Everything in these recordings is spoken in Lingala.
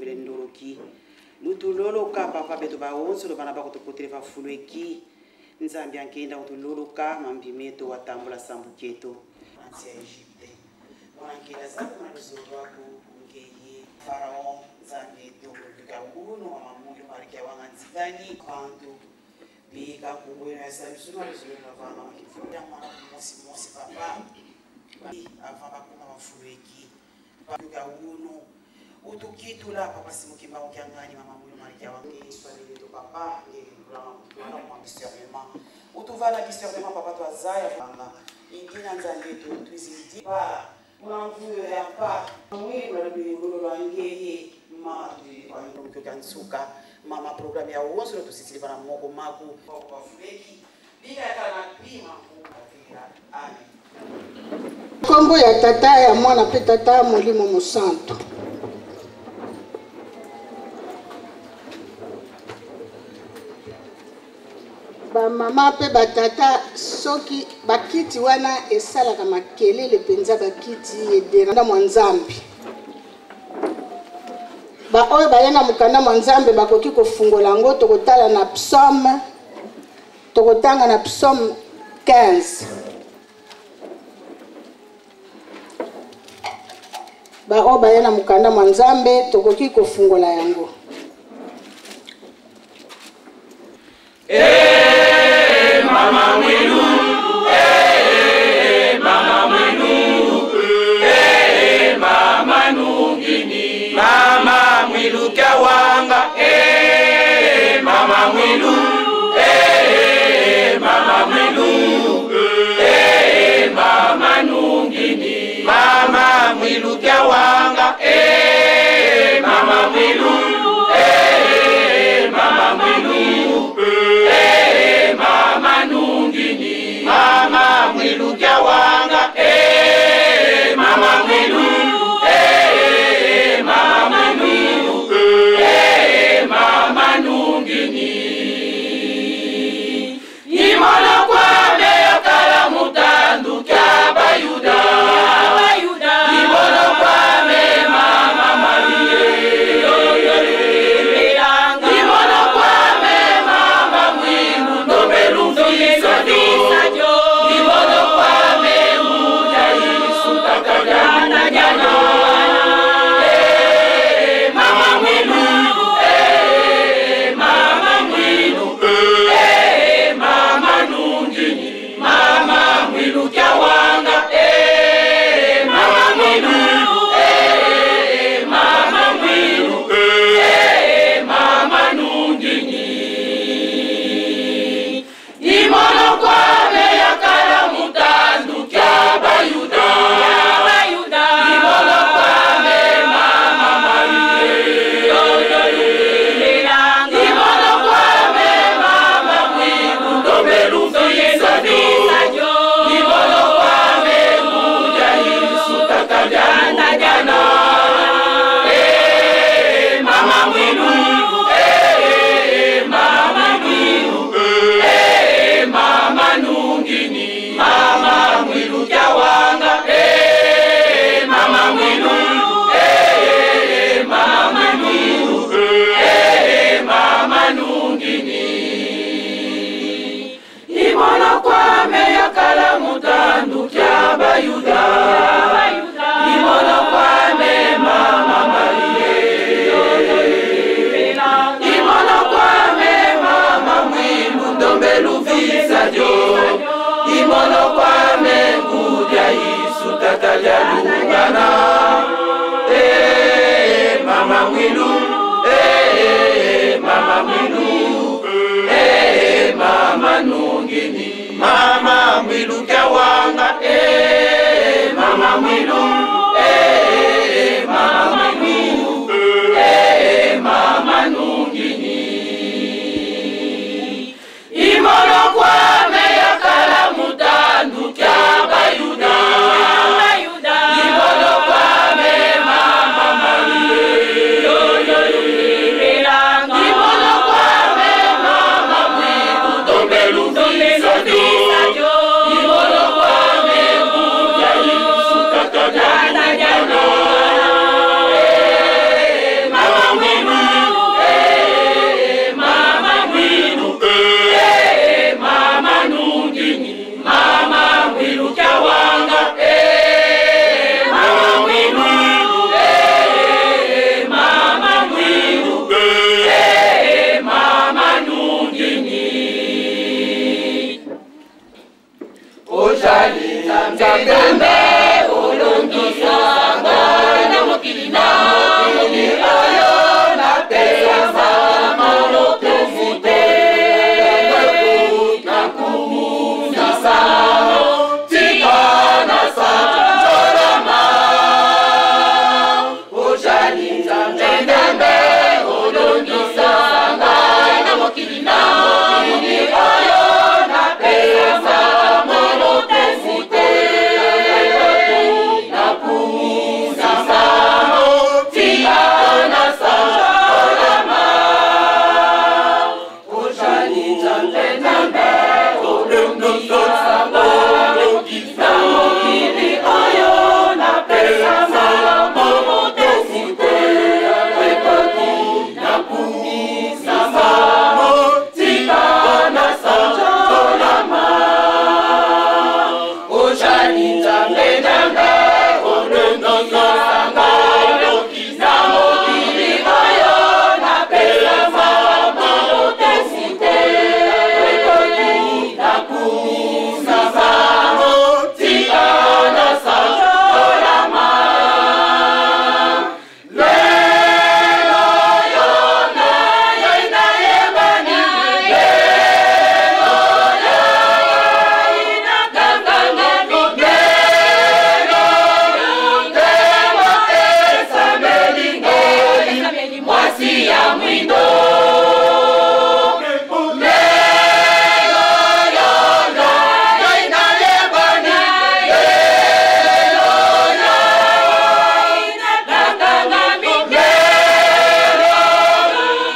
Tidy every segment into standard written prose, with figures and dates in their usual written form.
Lutulombele ndoloki lutuloloka papa beto baonso lobana bakotokotele bafulu eki Nzambi ankenda kutuloloka mambi meto watambola sambu keto ansi ya Egypte mwana nkenda zambi na luzolo lwaku ngeye Pharaon Nzambi eto lubika unu wa mamulu marikia wanga nzigani bantu bika kungwena ya sabisu na luzolo na vanga makifu ya mwana mosi mosi papa avant bakoma bafulu eki baluka unu utukitula papa simukimba ukiangani mama mwilu marikia wange swalele to papa ngelulanga kutwana mwa discernement utuvala discernement papa twazaya vanga idina nzambe to twizidi pa mwanvuyo ya pa mwilu na luyembolo lwa ngeye mama tuikyoka nsuka mama programme ya wonso tusisili bana moko maku bafuleki bikakala pima amen. Nkombo ya Tata, ya Mwana mpe Tata ya Molimo Mosantu. Bamama mpe batata, soki bakiti wana esalaka makelele mpenza, bakiti ederanda mwa Nzambe. Baoyo baye na mokanda mwa Nzambe bakoki kofungola yango, tokotala na psaume, tokotanga na psaume 15. Baoyo baye na mokanda mwa Nzambe tokoki kofungola yango. Hey, mama Mwilu, hey, mama Mwilu, hey, mama Nungini, mama Mwilu Kawanga, hey, mama Mwilu, hey, mama Mwilu, hey, mama Nungini, mama Mwilu Kawanga, hey, mama Mwilu, hey, mama Mwilu, hey, Mwasi ya mwindo Lelo yonga Ina yebani Lelo yonga Nakanga mingi Lelo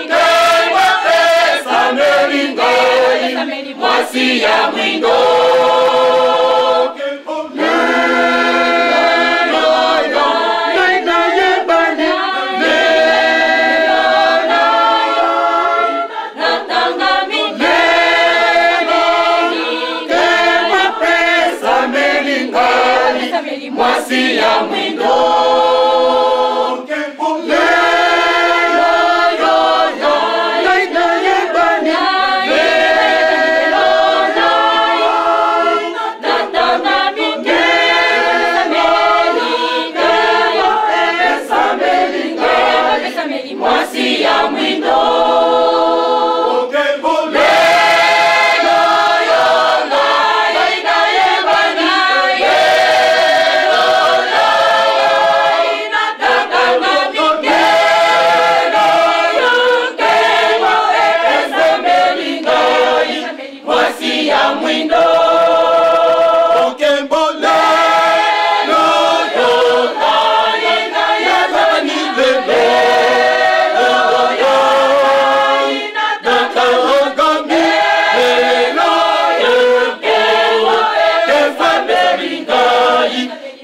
Ngewa pesa melingai Mwasi ya mwindo Mwasi ya mwindo Mwasi ya mwindo Mwasi ya mwindo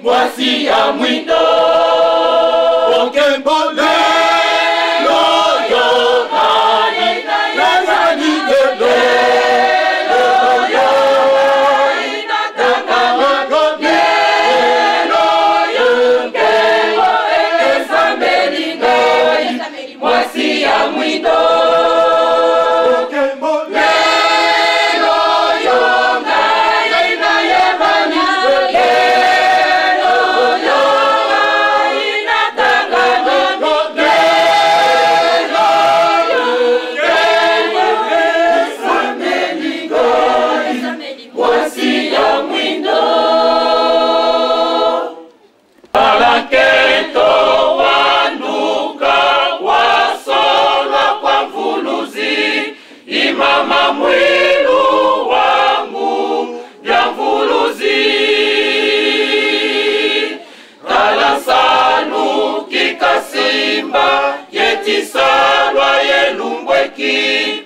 Mwasi ya mwindo Mwasi ya mwindo Mwasi ya mwindo Alaketo wanduka wasolwa kwa mvuluzi imama mwilu wangu ya mvuluzi talasanu kikasimba yetisalwa yelumbweki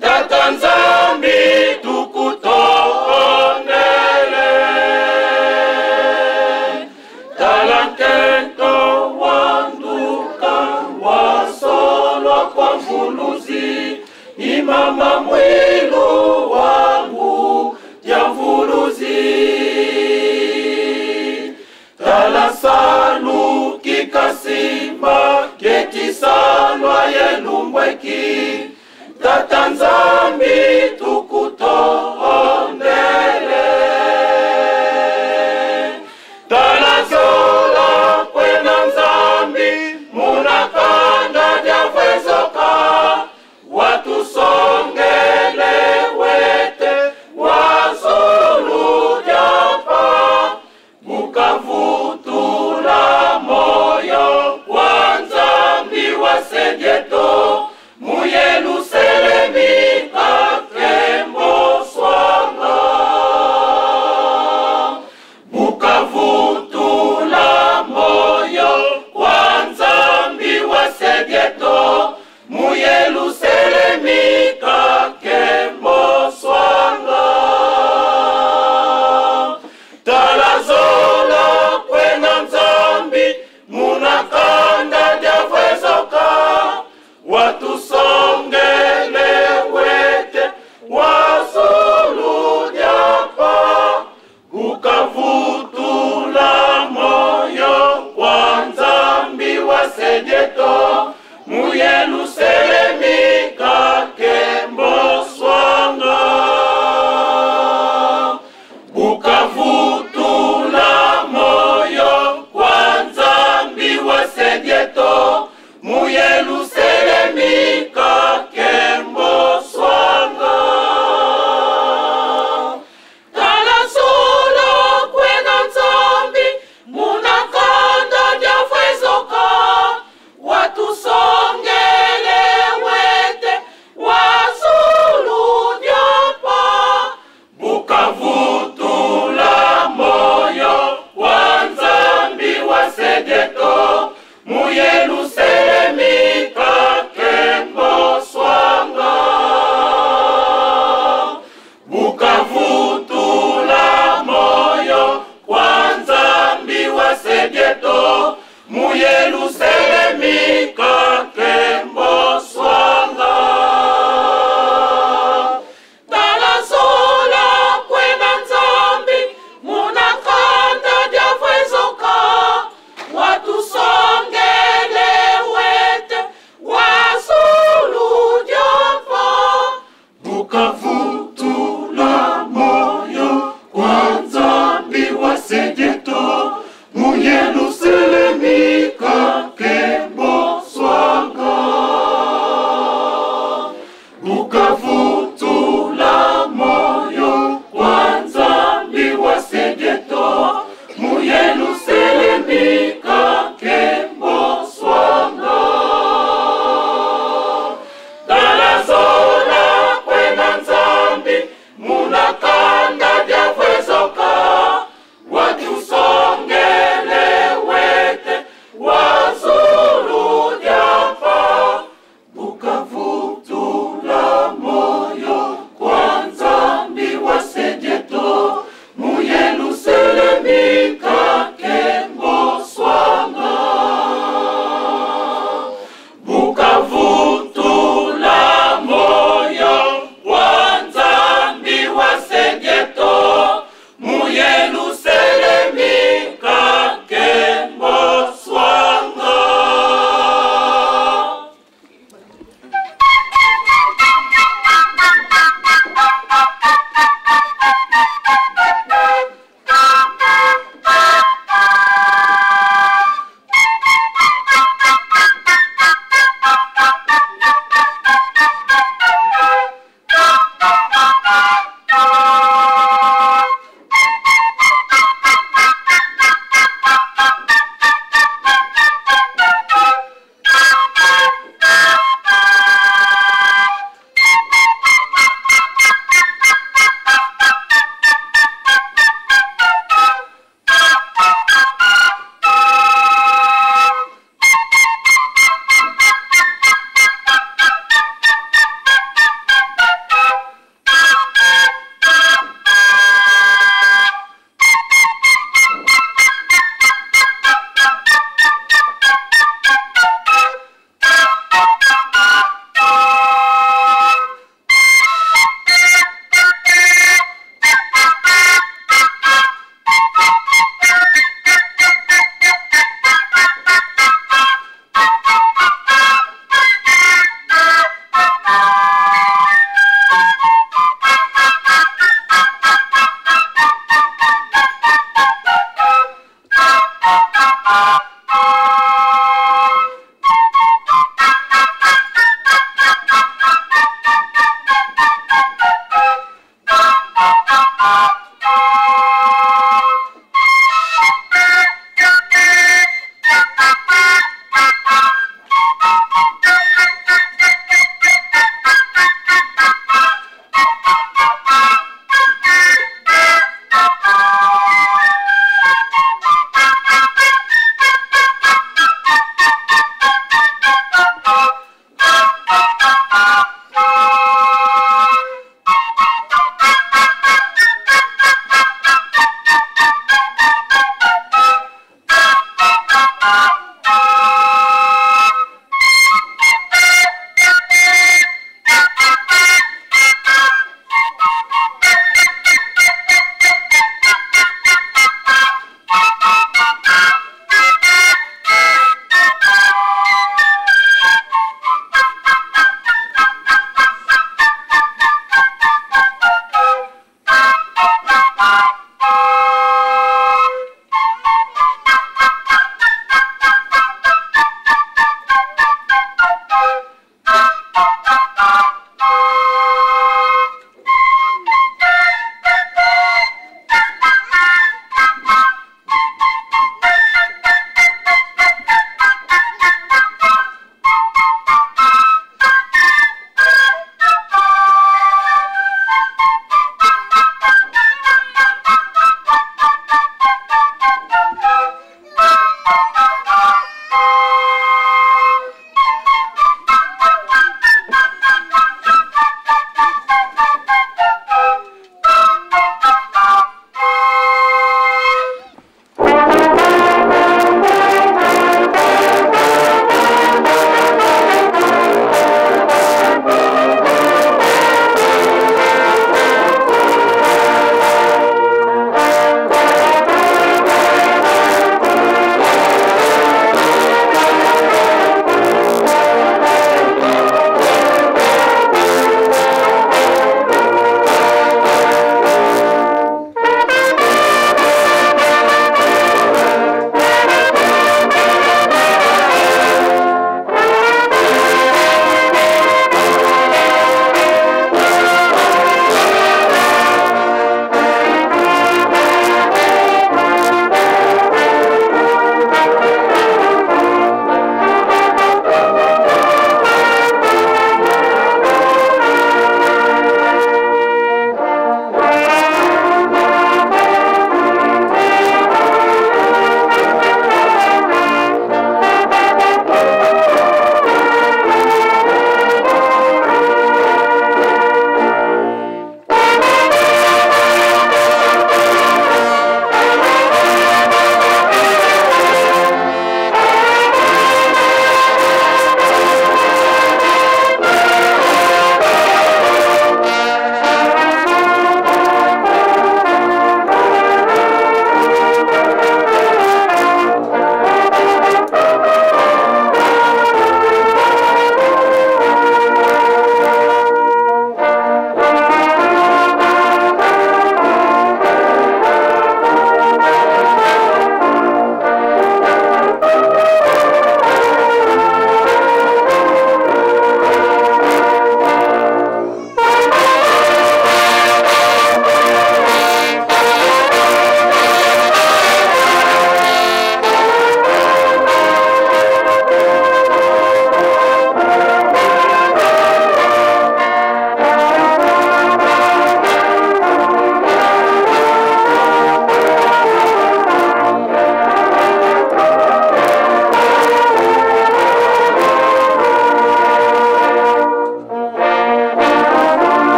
tata nzambi tukutondele Talakento wanduka wasolwa kwa mvuluzi imama mwilu wangu ya mvuluzi talasalu kikasimba ketisalwa yelumbweki tata nzambi tukutondele Talazola kwena nzambi munakanda dyavwezoka watusongele wete wazulu dyapa bukavutula moyo wa nzambi wasegeto muyeluselemi kakemboswanga bukavutula moyo wa nzambi wasegeto muyeluselemi kakemboswanga talazola kwena nzambi munakanda dyavwezoka watusongele wete wazulu dyapa ukavutula moyo kwa nzambi wasegeto muyeluselemi kakemboswanga bukavutula moyo kwa nzambi wasegeto muyeluselemi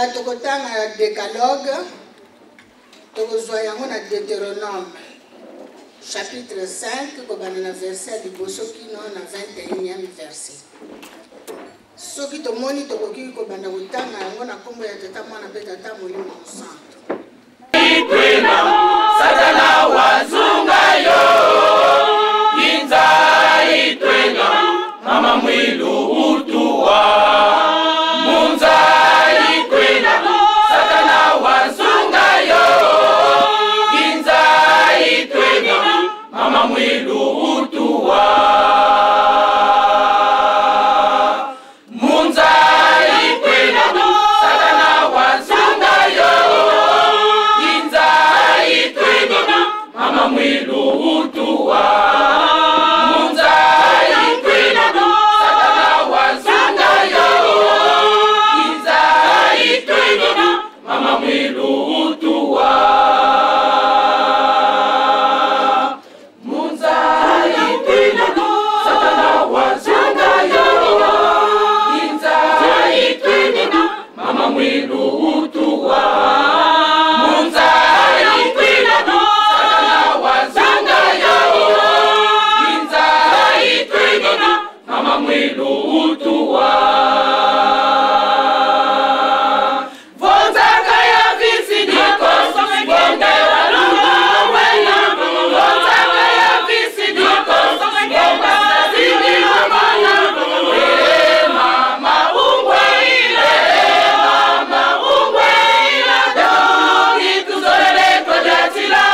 Kobanda tokotanga Decalogue, tokozwa yango na Deuteronome chapitre 5 kobanda na verset ya liboso kino na 21e verset. Soki tomoni tokoki kobanda kotanga yango na nkombo ya Tata, Mwana mpe Tata Molimo Mosantu. Satana wazunga yo inza itwena mama mwilu utuwa munza itwena Satana wazunga yo inza itwena mama mwilu utuwa munza itwena Satana wazunga yo inza itwena mama mwilu utuwa munza itwena Satana wazunga yo inza itwena mama mwilu utuwa munza itwena Satana wazunga yo inza itwena mama mwilu utuwa munza itwena Satana wazunga yo inza itwena mama mwilu utuwa vonzaka ya visi diko bonge walungu wena vonzaka ya visi diko bonga sazini wamana e mama ungwe ile mama ungwe ile doni tuzolele twajatila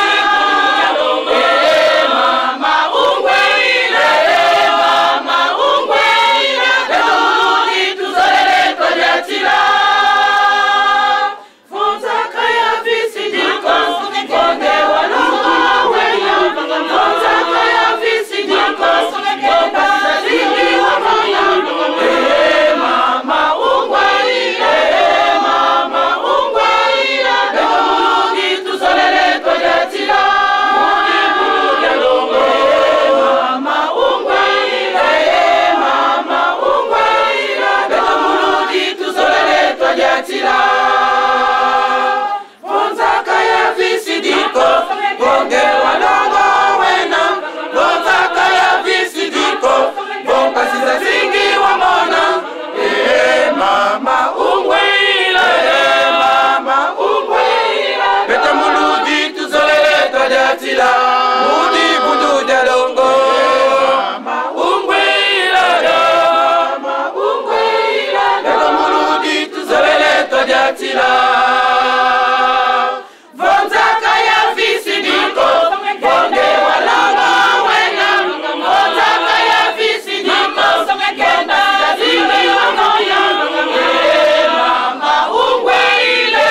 e mama ungwe ile mama ungwe ile doni tuzolele twajatila vonzaka ya visi diko bonge walungu wena vonzaka ya visi diko bonga sazini wamana e mama ungwe ile mama ungwe ile doni tuzolele twajatila mama ungwe ile mama ungwe ile doni tuzolele twajatila vonzaka ya visi diko bonge walongo wena vonzaka ya visi diko bonkasiza zingi wamona e mama ungwe ile mama ungwe ile beta muludi tuzolele twajatila mudi bundu jalongo mama ungwe ile mama ungwe ile beta muludi tuzolele twajatila vonzaka ya visi diko bonge walongo wena vonzaka ya visi diko bonga zingi wamona e mama ungwe ile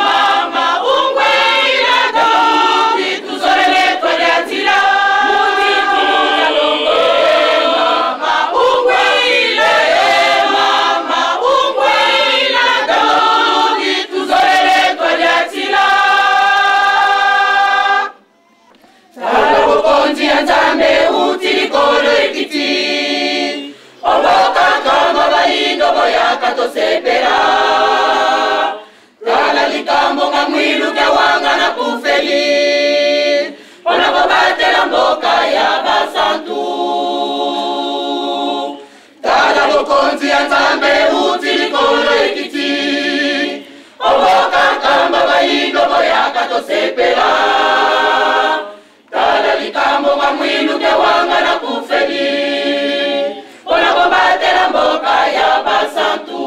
mama ungwe ile doni tuzolele twajatila mudi jalongo mama ungwe ile mama ungwe ile doni tuzolele twajatila tala bokonzi ya Nzambe uti likolo ekiti ombokakanga bayindo boyaka tosepela tala likambo nga mwiluke wanga na kufeli mpona kobatela mboka ya basantu tala bokonzi ya Nzambe uti likolo ekiti ombokakanga bayindo boyaka tosepela tala likambo nga mwiluke wanga na kufeli mpona kobatela mboka ya basantu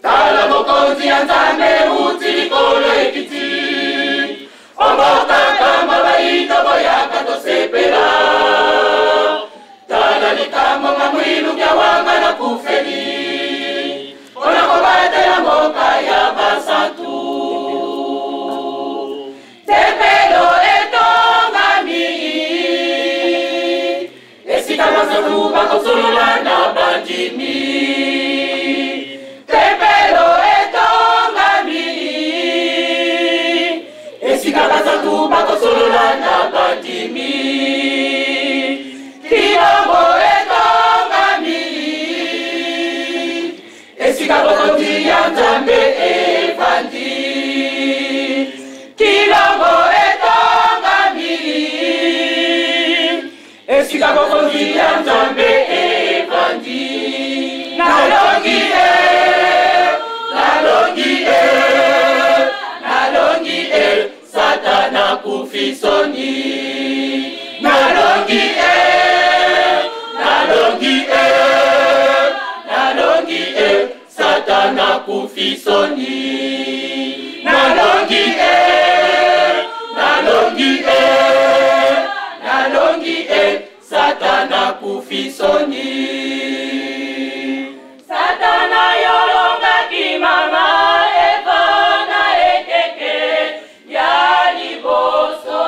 tala bokonzi ya Nzambe uti likolo ekiti omboka kamba bayindo boyaka tosepela tala likambo nga mwiluke wanga na kufeli mpona kobatela mboka ya basantu tempelo etongami esika basantu bakosolola na bandimi tempelo etongami esika basantu bakosolola na bandimi kilongo etongami kufi soni. Nalongi e, nalongi e, nalongi e, Satana kufi soni. Nalongi e, nalongi e, nalongi e, Satana kufi soni. Satana yolongaki mama Eva na ekeke ya liboso.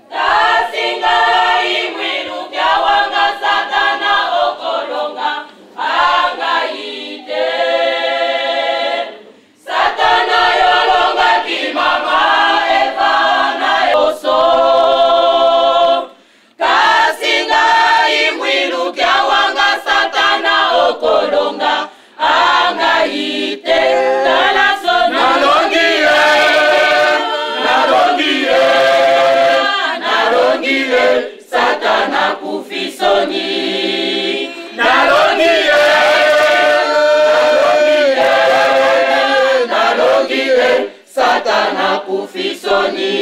Kasi ngai mwiluka wanga Satana okolonga angai te. Satana yolongaki mama Eva na liboso. Kasi ngai mwiluka wanga Satana okolonga angai te. Tala soni. Nalongi ye, nalongi ye, nalongi ye, Satana kufi soni. Nalongi ye, nalongi ye, nalongi ye, Satana kufi soni.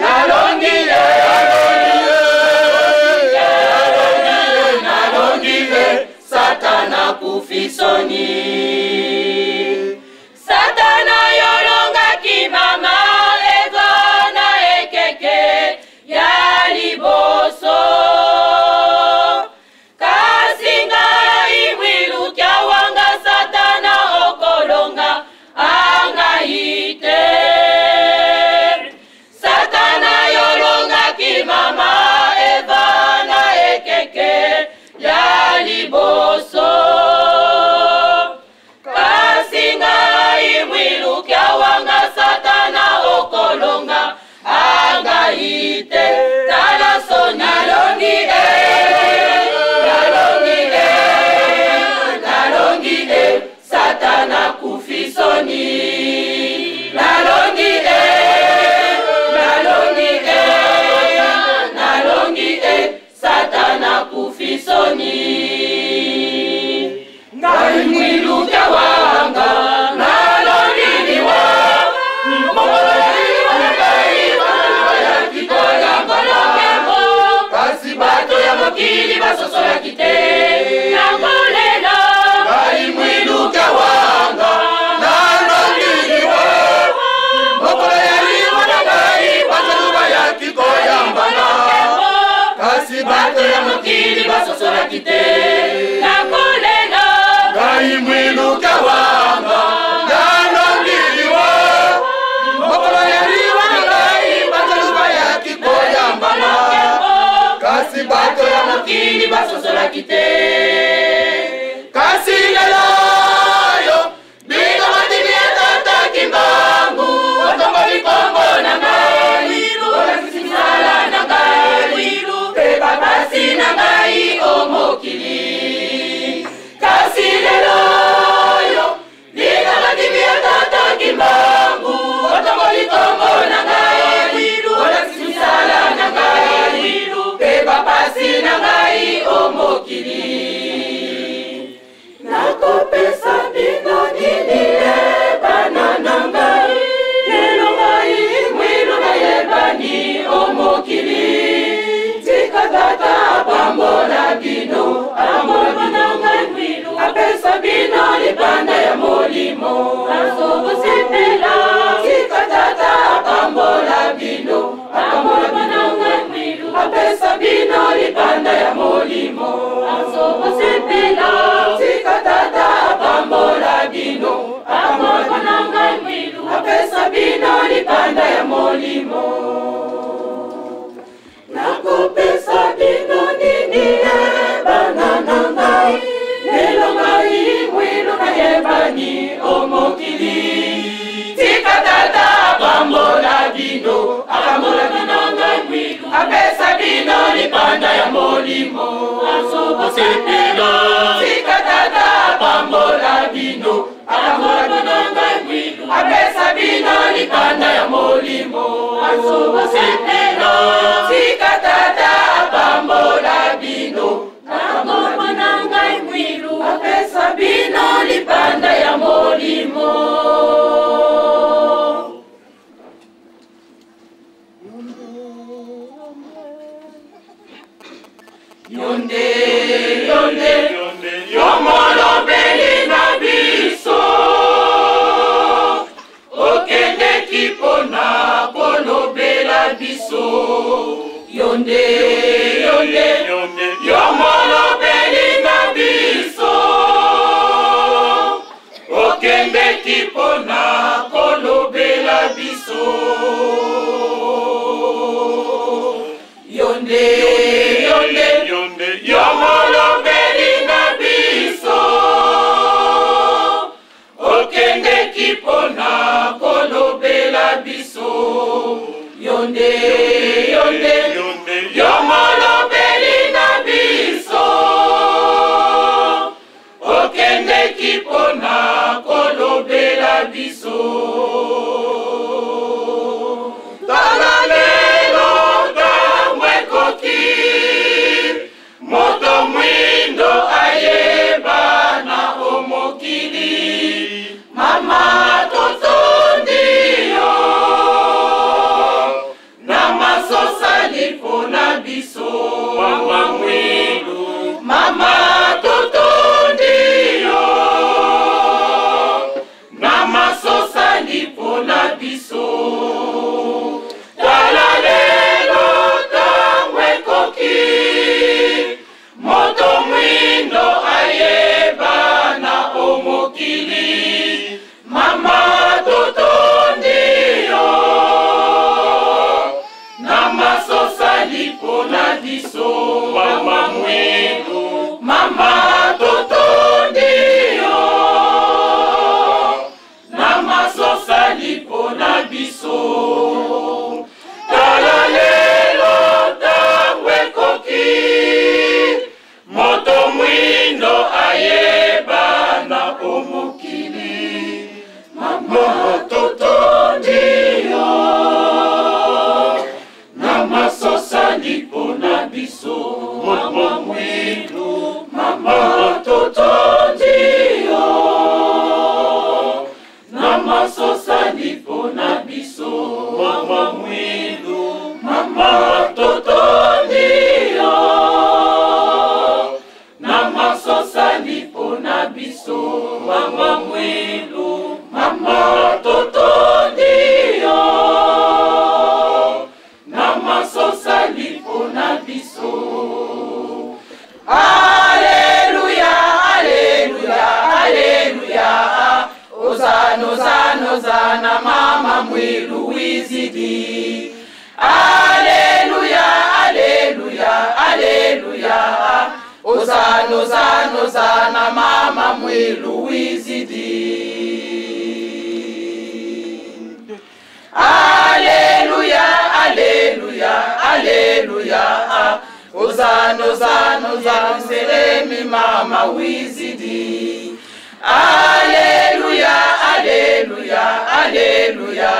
Nalongi ye, nalongi ye, Satana kufi soni. Satana yolongaki mama Eva na ekeke ya liboso. Kasi ngai mwiluka wanga Satana okolonga angai te. Satana yolongaki mama Eva na ekeke ya liboso. Kasi ngai mwiluka wanga Satana okolonga angai te. Tala soni. Nalongi e, nalongi e, nalongi e, Satana kufi soni. Nalongi e, nalongi e, nalongi e, Satana kufi soni. Ngai mwiluka wanga nalongi liwa. Mokolo ya liwa na ngai, bayaki koyamba. Kasi bato ya mokili basosolaki te. Nakolela. Ngai mwiluka wanga nalongi liwa. Mokolo ya liwa na ngai, bato bayaki koyambana. Kasi bato ya mokili basosolaki te. Nakolela. Ngai mwiluka wanga nalongi liwa. Mokolo ya liwa na ngai, bato bayaki koyambana. Kasi bato ya mokili basosolaki te. Kasi lelo yo bino bandimi ya Tata Kimbangu, otomboli kombo na ngai, olakisi misala na ngai mpe bapasi na ngai o mokili. Kasi lelo yo bino bandimi ya Tata Kimbangu, otomboli kombo na ngai, olakisi misala na ngai mpe bapasi na ngai o mokili. Nakopesa bino nini e bana na ngai, lelo ngai mwilu nayebani o mokili. Tika Tata apambola bino, apambola bino ngai mwilu, apesa bino libanda ya molimo. Nazokosepela. Tika Tata apambola bino, apambola bino ngai mwilu, apesa bino libanda ya molimo. Nazokosepela. Tika Tata apambola bino, apambola bino ngai mwilu, apesa bino libanda ya molimo. Nakopesa bino nini e bana na ngai, lelo ngai mwilu nayebani o mokili. Tika Tata apambola bino, apambola bino ngai mwilu, apesa bino libanda ya molimo. Nazokosepela. Tika Tata apambola bino, apambola bino ngai mwilu, apesa bino libanda ya molimo. Nazokosepela. Tika Tata apambola bino, apambola bino ngai mwilu, apesa bino libanda ya molimo. Yonde, yonde, yo molobeli na biso. Okendeki mpona kolobela biso. Yonde, yonde, yo molobeli na biso. Okendeki mpona kolobela biso. Yonde, yonde, yo molobeli na biso. Okendeki mpona kolobela biso. Yonde, yonde, yo molobeli na biso. Okendeki mpona kolobela biso. Tala lelo ntango ekoki, moto mwindo ayebana o mokili. Mama totondi yo na masosali mpona biso. Mama mwindo, mama totondi yo na masosali mpona biso. Tala lelo ntango ekoki, moto mwindo ayebana o mokili. Mama totondi yo na masosali mpona biso. Mama mwindo, mama totondi yo na masosali mpona biso. Tala lelo ntango ekoki, moto mwindo ayebana o mokili. Mama totondi yo na masosali mpona biso. Mama mwindo, mama totondi yo na masosali mpona biso. Mama mwindo, mama totondi yo na masosali mpona biso. Mama mwindo, mama totondi yo na masosali mpona biso. Alleluia, alleluia, alleluia. Ozana, ozana, ozana, mama mwilu wizidi. Alleluia, alleluia, alleluia. Ozana, ozana, ozana, mama mwilu wizidi. Alleluia, alleluia, alleluia. Ozana, ozana, ozana, Selemi mama wizidi. Alleluia, alleluia, alleluia.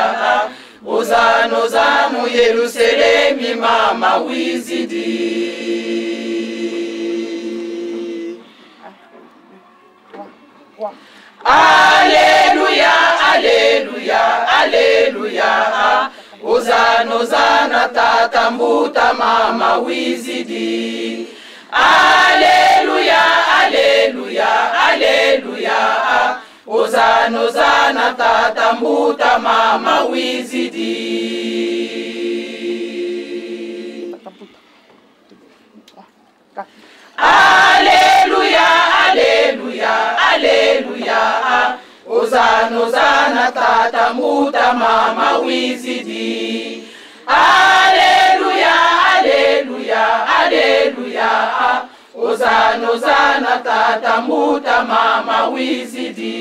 Ozana, ozana, Yerusalemi mama wizidi. Alleluia, alleluia, alleluia. Ozana, ozana, tata mbuta mama wizidi. Alleluia, alleluia, alleluia. Ozana, ozana, tata mbuta mama wizidi. Alleluia, alleluia, alleluia. Ozana, ozana, tata mbuta mama wizidi. Alleluia, alleluia, alleluia. Ozana, ozana, tata mbuta mama wizidi.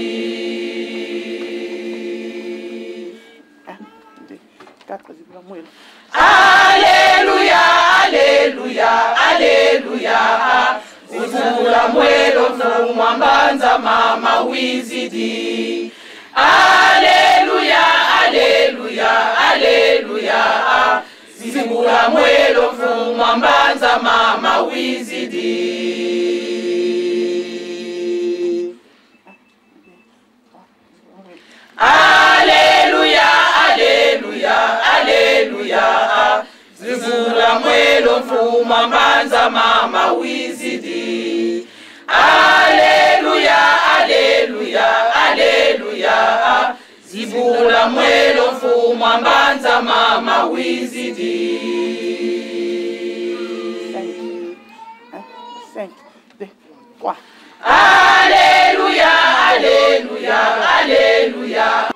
1, 2, 4, zibula mwelo. Alleluia, alleluia, alleluia. Zibula mwelo mfumwa mbanza mama wizidi. Alleluia, alleluia, alleluia. Zibula mwelo mfumwa mbanza mama wizidi. Alleluia, alleluia, alleluia. Zibula mwelo mfumwa mfumu mbanza mama wizidi. Aleluya, aleluya, aleluya. Zibula mwelo mfumu mbanza mama wizidi. 5, 2, 3. Aleluya, aleluya, aleluya.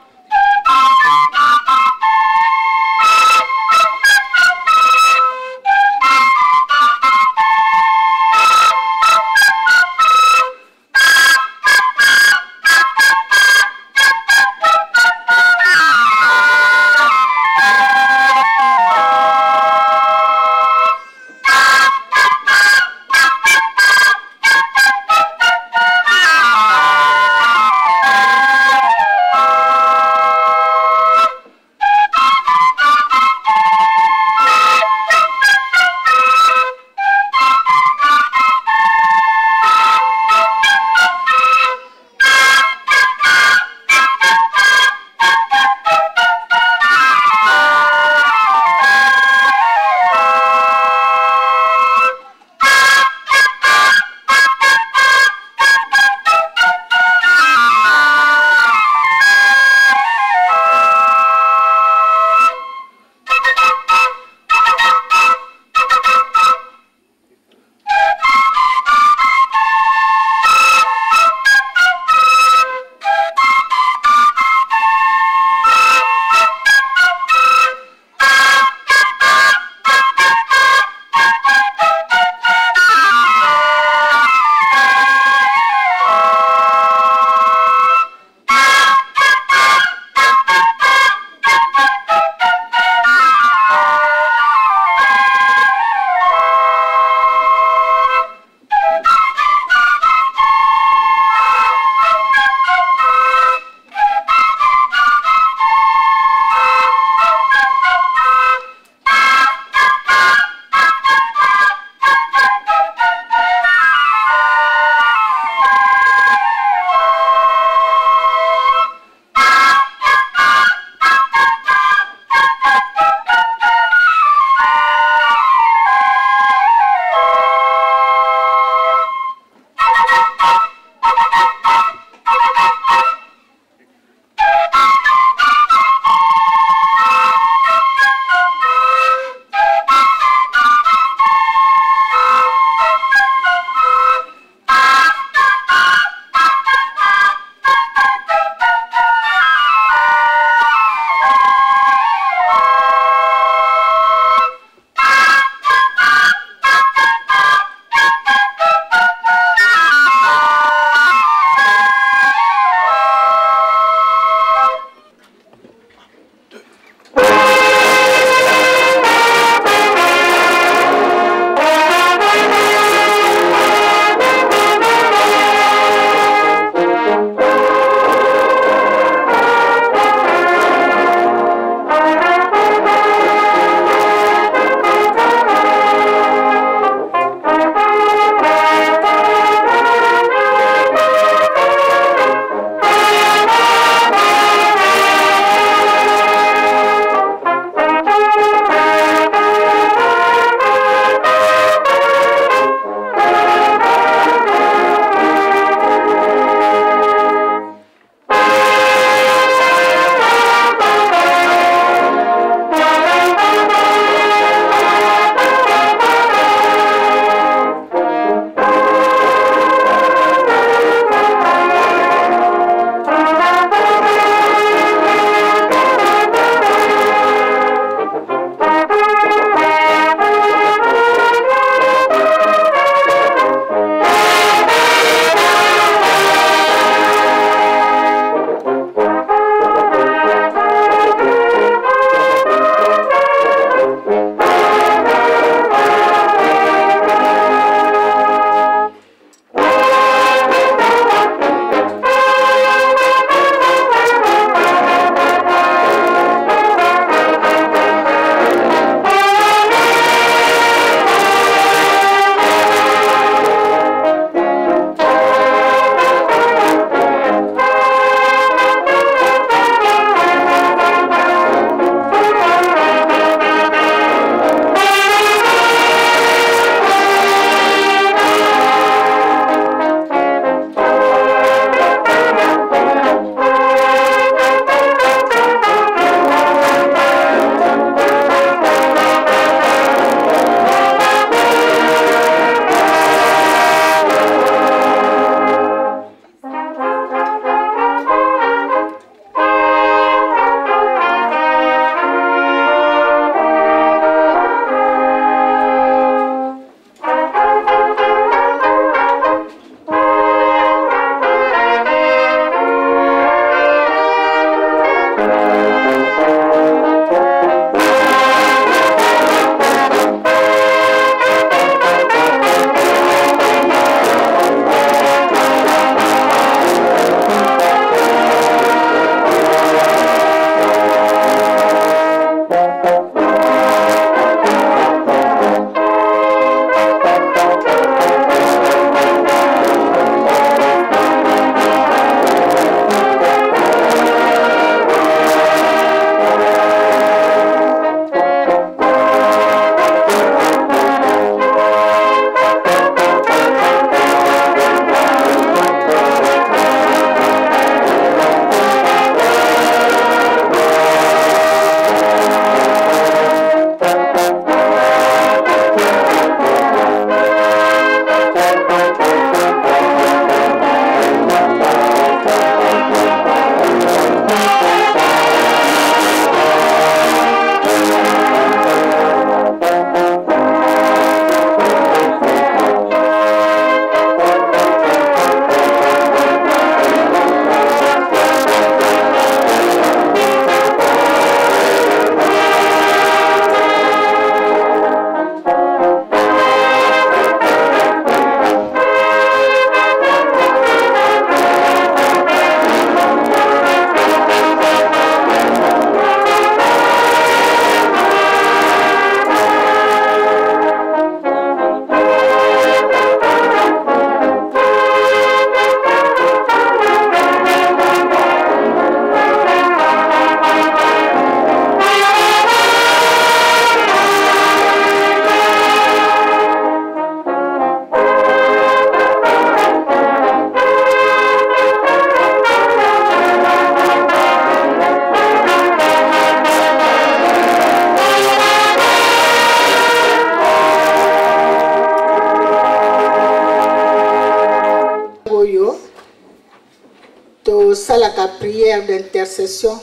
Tosalaka prière d'intercession.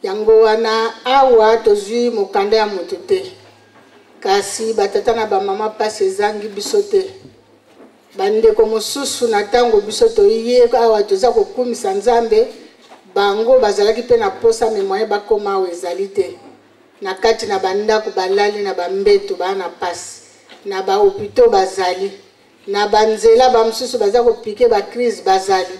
Yango wana awa tozwi mokanda ya moto te, kasi batata na bamama mpasi ezangi biso te. Bandeko mosusu na ntango biso toye awa toza kokumisa Nzambe, bango bazalaki mpe na posa me moyen bakoma awa ezali te. Na kati na bandako balali na bambeto baa na pasi, na bahopitaux bazali na banzela, bamosusu baza kopike bacrise bazali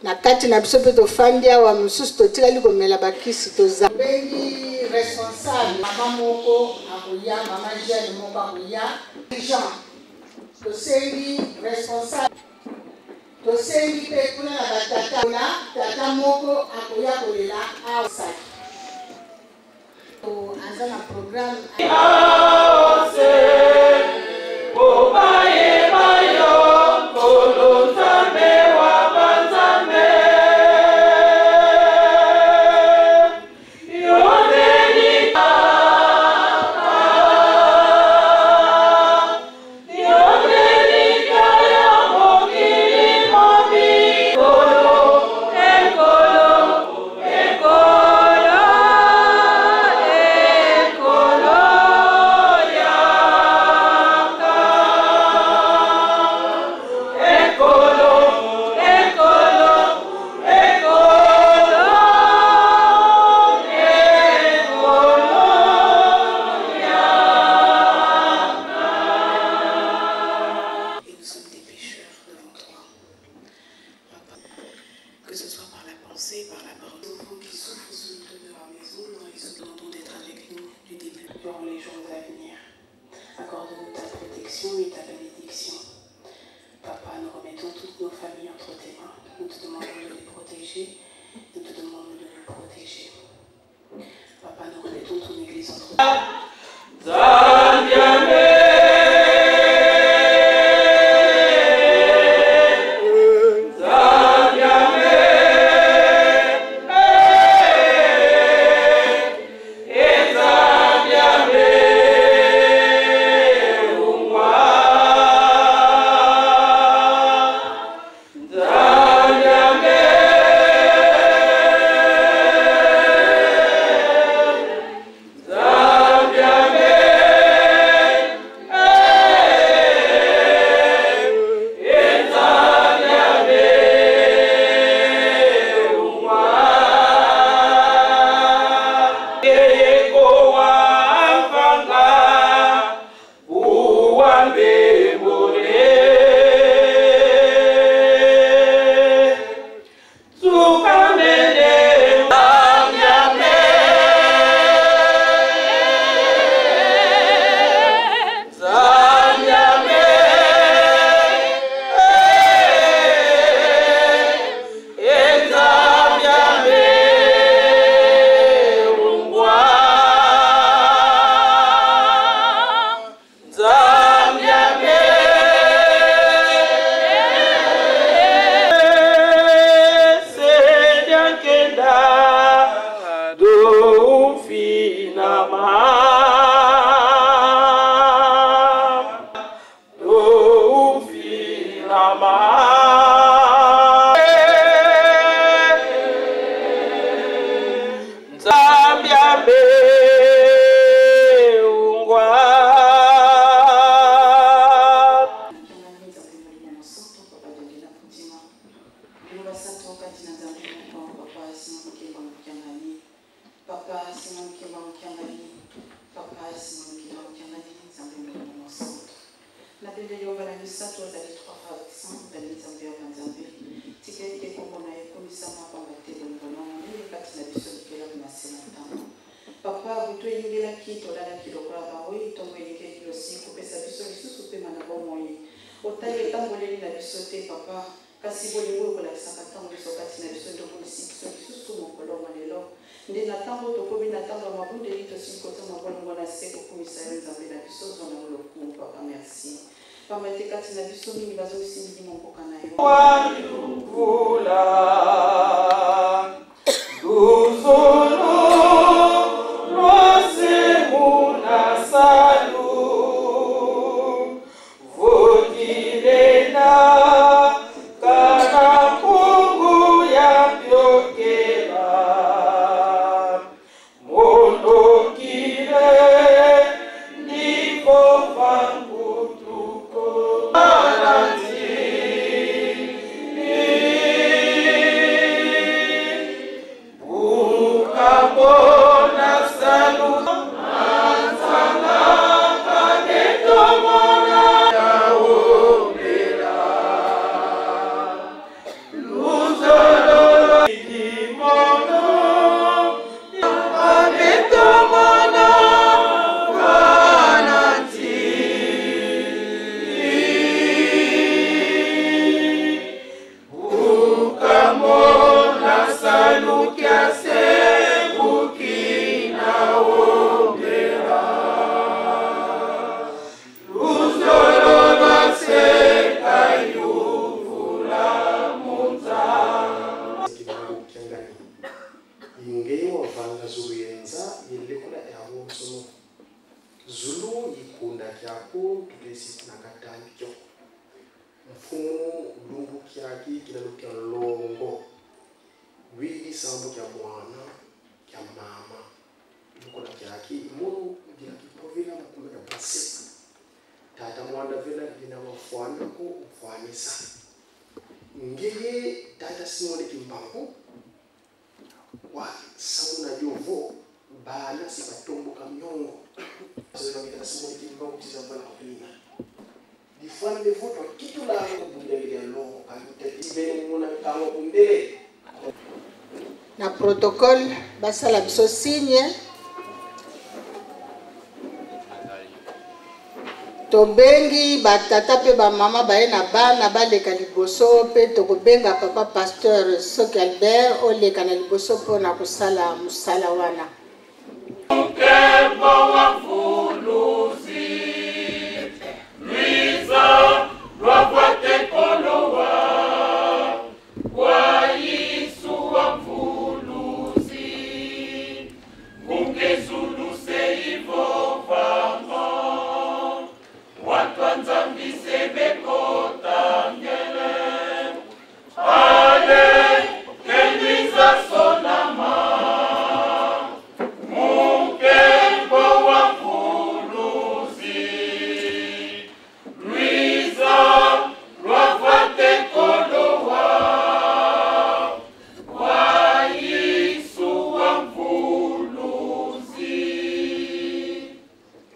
na kati na biso mpe tofandi awa, mosusu totikali komela bakisi. Toza bengi responsable mama moko akoya, mama jeune moko akoya, Jean. Tosengi responsable, tosengi mpe kuna na batata na tata moko akoya kolela awa, aza na programme. Que ce soit par la pensée, par la parole, vous qui souffrent sous le de leur maison, dans les demandons d'être avec nous du début durant les jours à venir. Accorde-nous ta protection et ta bénédiction. Papa, nous remettons toutes nos familles entre tes mains. Nous te demandons de les protéger. Nous te demandons de nous protéger. Papa, nous remettons ton église entre tes mains. Papa, toyengelaki, tolalaki lokola bawei, ntongo elekeli osi kopesa biso lisusu pema na bomoi. Otali etamboleli na biso te, papa, kasi bolingo ekolakisaka ntango nyonso kati na biso nde omonisi biso lisusu mokolo mwa lelo. Nde na ntango tokomi na ntango ya mabondeli, tosili kotia mabolongo na se kokumisa yo, Nzambe na biso. Zwa na lokumu, papa, merci, pamba te kati na biso mingi bazongisi milimo mboka na yo. Kisambo kia mwana kia mama lokola kiaki imunu dia kipovela makulu ya base tata mwanda vela dina wafwana ko ufwanisa ngeye tata Simone Kimbangu wa samuna jovo bana sibatomboka mnyongo tata Simone Kimbangu tizambala kupina difwana levoto kitula kubunda ya longo kaluta ibele muna kango kumbele na protocole basala biso signe. Tobengi batata pe bamama baye na bana baleka liboso pe tokobenga papa pasteur Soki Albert oleka na liboso mpona kosala mosala wana.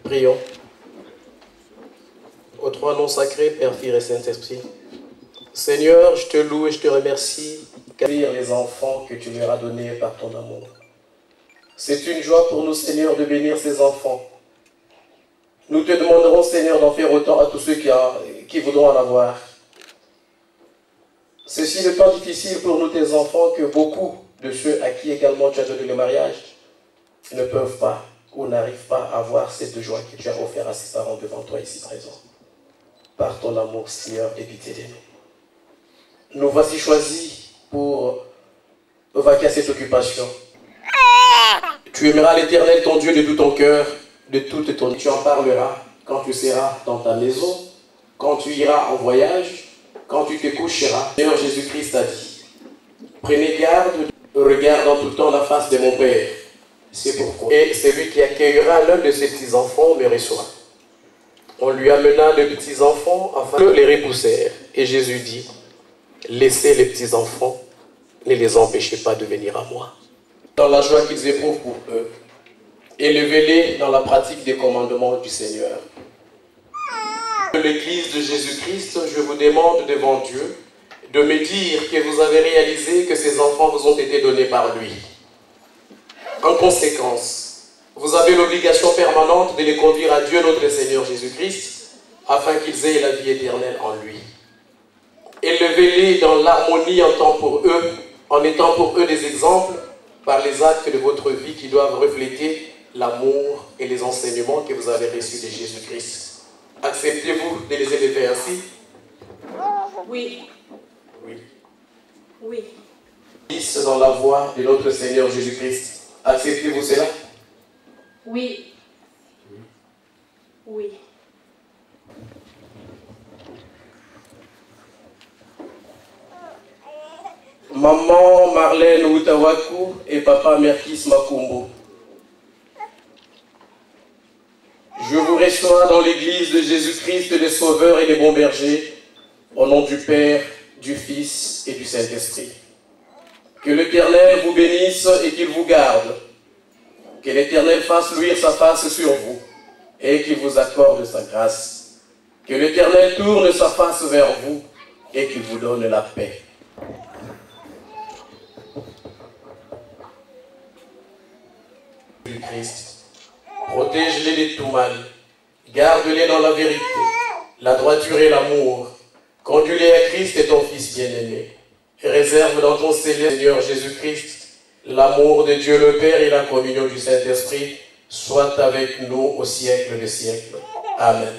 Prions. Aux trois noms sacrés, Père, Fils et Saint-Esprit. Seigneur, je te loue et je te remercie car les enfants que tu leur as donnés par ton amour. C'est une joie pour nous, Seigneur, de bénir ces enfants. Nous te demanderons, Seigneur, d'en faire autant à tous ceux qui voudront en avoir. Ceci n'est pas difficile pour nous, tes enfants, que beaucoup de ceux à qui également tu as donné le mariage ne peuvent pas ou n'arrivent pas à avoir cette joie que tu as offerte à ses parents devant toi ici présent. Par ton amour, Seigneur, aie pitié de nous. Nous voici choisis pour vaquer à cette occupation. Tu aimeras l'Éternel, ton Dieu, de tout ton cœur, de toute ton... Tu en parleras quand tu seras dans ta maison, quand tu iras en voyage, quand tu te coucheras. Seigneur Jésus-Christ a dit, prenez garde, regarde en tout temps la face de mon Père. C'est pourquoi. Et celui qui accueillera l'un de ses petits-enfants me reçoit. On lui amena les petits-enfants afin que les repoussèrent. Et Jésus dit, laissez les petits-enfants, ne les empêchez pas de venir à moi. Dans la joie qu'ils éprouvent pour eux, élevez-les dans la pratique des commandements du Seigneur. L'Église de Jésus-Christ, je vous demande devant Dieu de me dire que vous avez réalisé que ces enfants vous ont été donnés par lui. En conséquence, vous avez l'obligation permanente de les conduire à Dieu notre Seigneur Jésus-Christ, afin qu'ils aient la vie éternelle en lui. Élevez-les dans l'harmonie en tant pour eux, en étant pour eux des exemples par les actes de votre vie qui doivent refléter l'amour et les enseignements que vous avez reçus de Jésus-Christ. Acceptez-vous de les élever ainsi? Oui. Oui. Oui. Dans la voie de notre Seigneur Jésus-Christ. Acceptez-vous cela? Oui. Oui. Maman Marlène Outawaku et papa Merkis Makumbo. Je vous reçois dans l'église de Jésus-Christ, le Sauveur et le bon berger, au nom du Père, du Fils et du Saint-Esprit. Que l'Éternel vous bénisse et qu'il vous garde. Que l'Éternel fasse luire sa face sur vous et qu'il vous accorde sa grâce. Que l'Éternel tourne sa face vers vous et qu'il vous donne la paix. Christ, protège-les de tout mal, garde-les dans la vérité, la droiture et l'amour. Conduis-les à Christ et ton Fils bien-aimé. Réserve dans ton céleste Seigneur Jésus-Christ, l'amour de Dieu le Père et la communion du Saint-Esprit soient avec nous au siècle des siècles. Amen.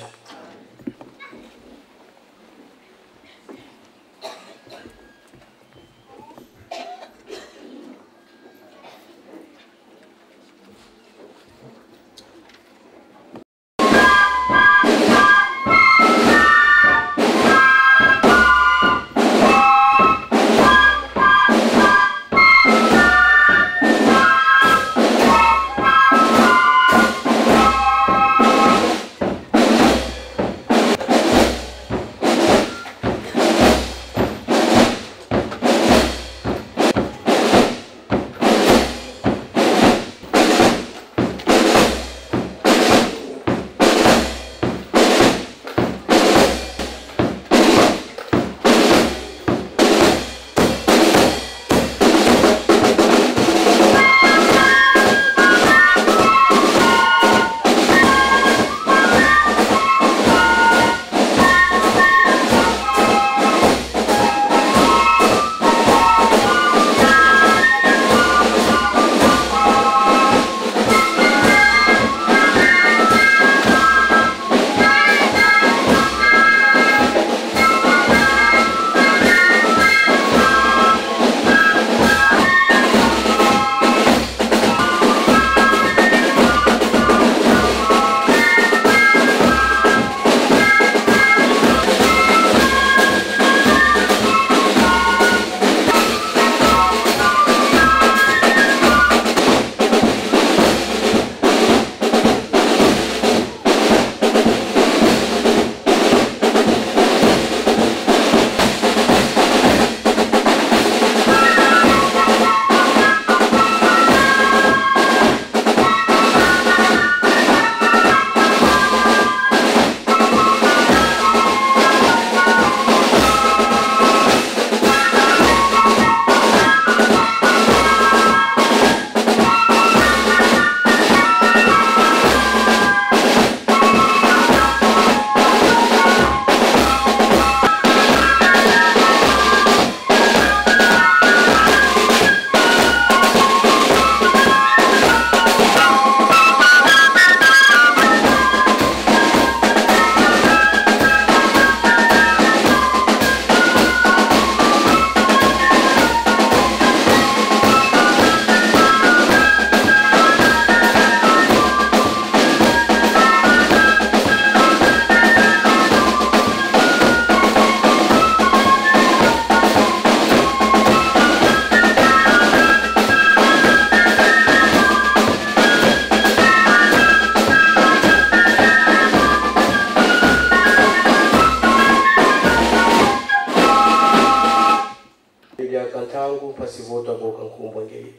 Ntangu pasivoto aboka nkumbwa ngeli.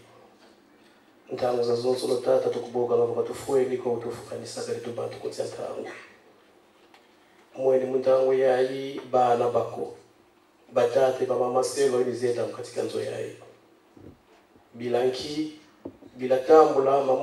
Ntangu za zonso lo tata tukuboka ngavo katufueni ko utufukanisa kali tubantu kutya ntangu. Mweni muntangu yayi bana bako. Batate bamama selo imizeta katika nzo yayi. Bilanki bila tambula mamu.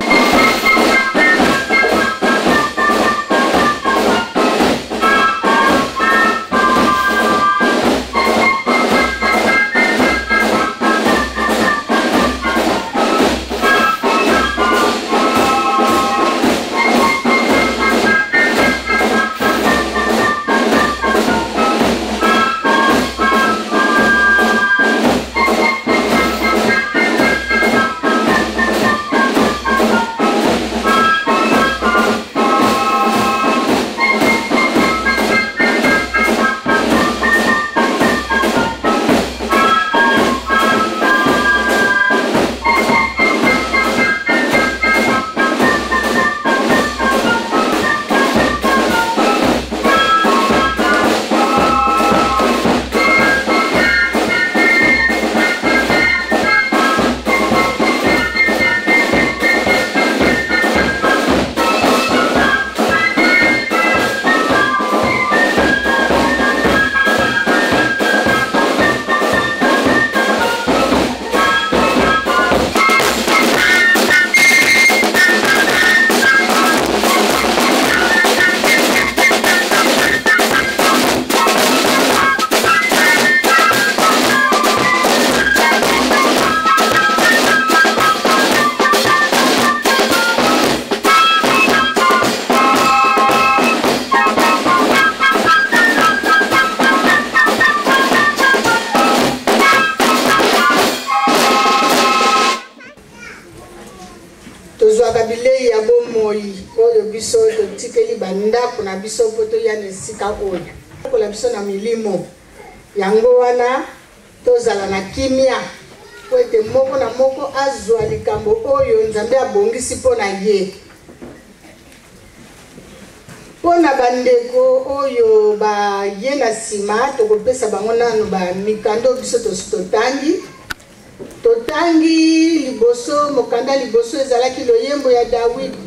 Tozwaka bilei ya bomoi oyo biso totikeli bandako na biso mpo toya na esika oyo kola biso na milimo. Yango wana tozala na kimia mpo ete moko na moko azwa likambo oyo Nzambe abongisi mpo na ye. Mpo na bandeko oyo baye na nsima, tokopesa bango nanu bamikanda oyo biso tosi totangi. Totangi liboso, mokanda liboso ezalaki loyembo ya Dawidi,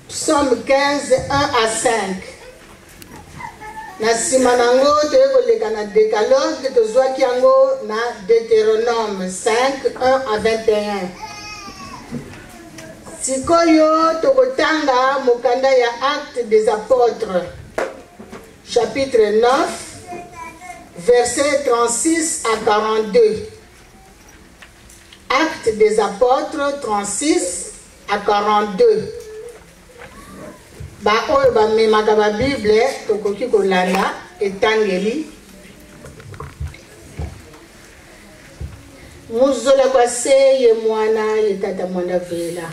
Psaume 15, 1 à 5. Na nsima na yango toye koleka na Decalogue, tozwaki yango na Deuteronome 5, 1 à 21. Sikoyo tokotanga mokanda ya Actes des Apôtres, chapitre 9, verset 36 à 42. Actes des Apôtres 36 à 42. Ba oyo bamemaka ba Bible tokoki kolanda etangeli. Muzola kwa se ye mwana ye tata mwana vela.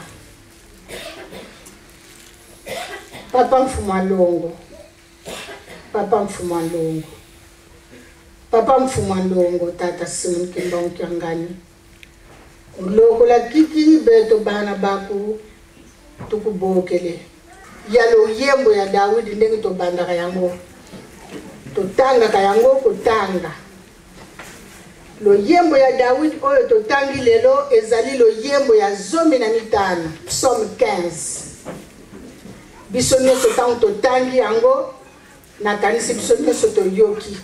Papa Mfuma Longo. Papa Mfuma Longo. Papa Mfuma Longo tata Simon Kimbangu Kiangani. Ulokola kiki beto bana baku tukubokele. Ya loyembo ya Dawidi ndenge tobandaka yango. Totangaka yango kotanga. Loyembo ya Dawidi oyo totangi lelo ezali loyembo ya 15, psaume 15. Biso nyonso ntango totangi yango, nakanisi biso nyonso toyoki.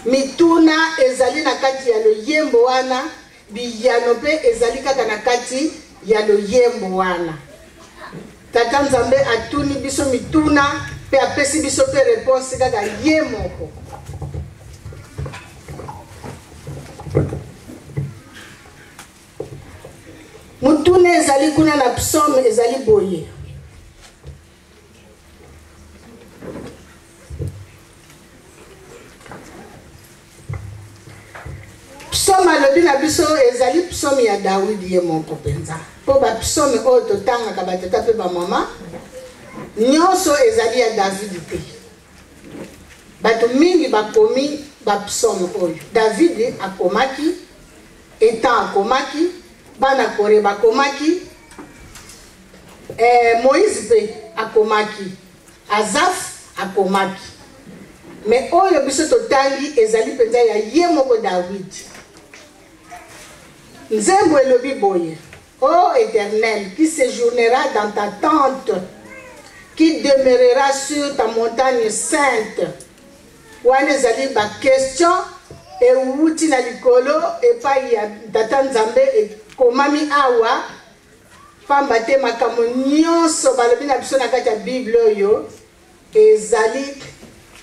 Mituna ezali na kati ya loyembo wana, biyano mpe ezali kaka na kati ya loyembo wana. Tata Nzambe atuni biso mituna mpe apesi biso mpe reponse kaka ye moko. Motuna ezali kuna na psaume ezali boye. Psaume alobi na biso ezali psaume ya Dawidi ye moko mpenza, mpo ba psaume oyo totangaka batata mpe bamama nyonso ezali ya Davidi te. Bato mingi bakomi ba psaume oyo. Davidi akomaki, Etan akomaki, bana Kore bakomaki, Moïse mpe akomaki, Azaf akomaki. Mais oyo biso totangi ezali mpenza ya ye moko Dawidi. Nzembo elobi boye: Ô Éternel, qui séjournera dans ta tente, qui demeurera sur ta montagne sainte? Wana ezali ba question ewuti na likolo epai ya Tata Nzambe, ekomami awa pamba te makambo nyonso balobi na biso na kati ya Bible oyo ezali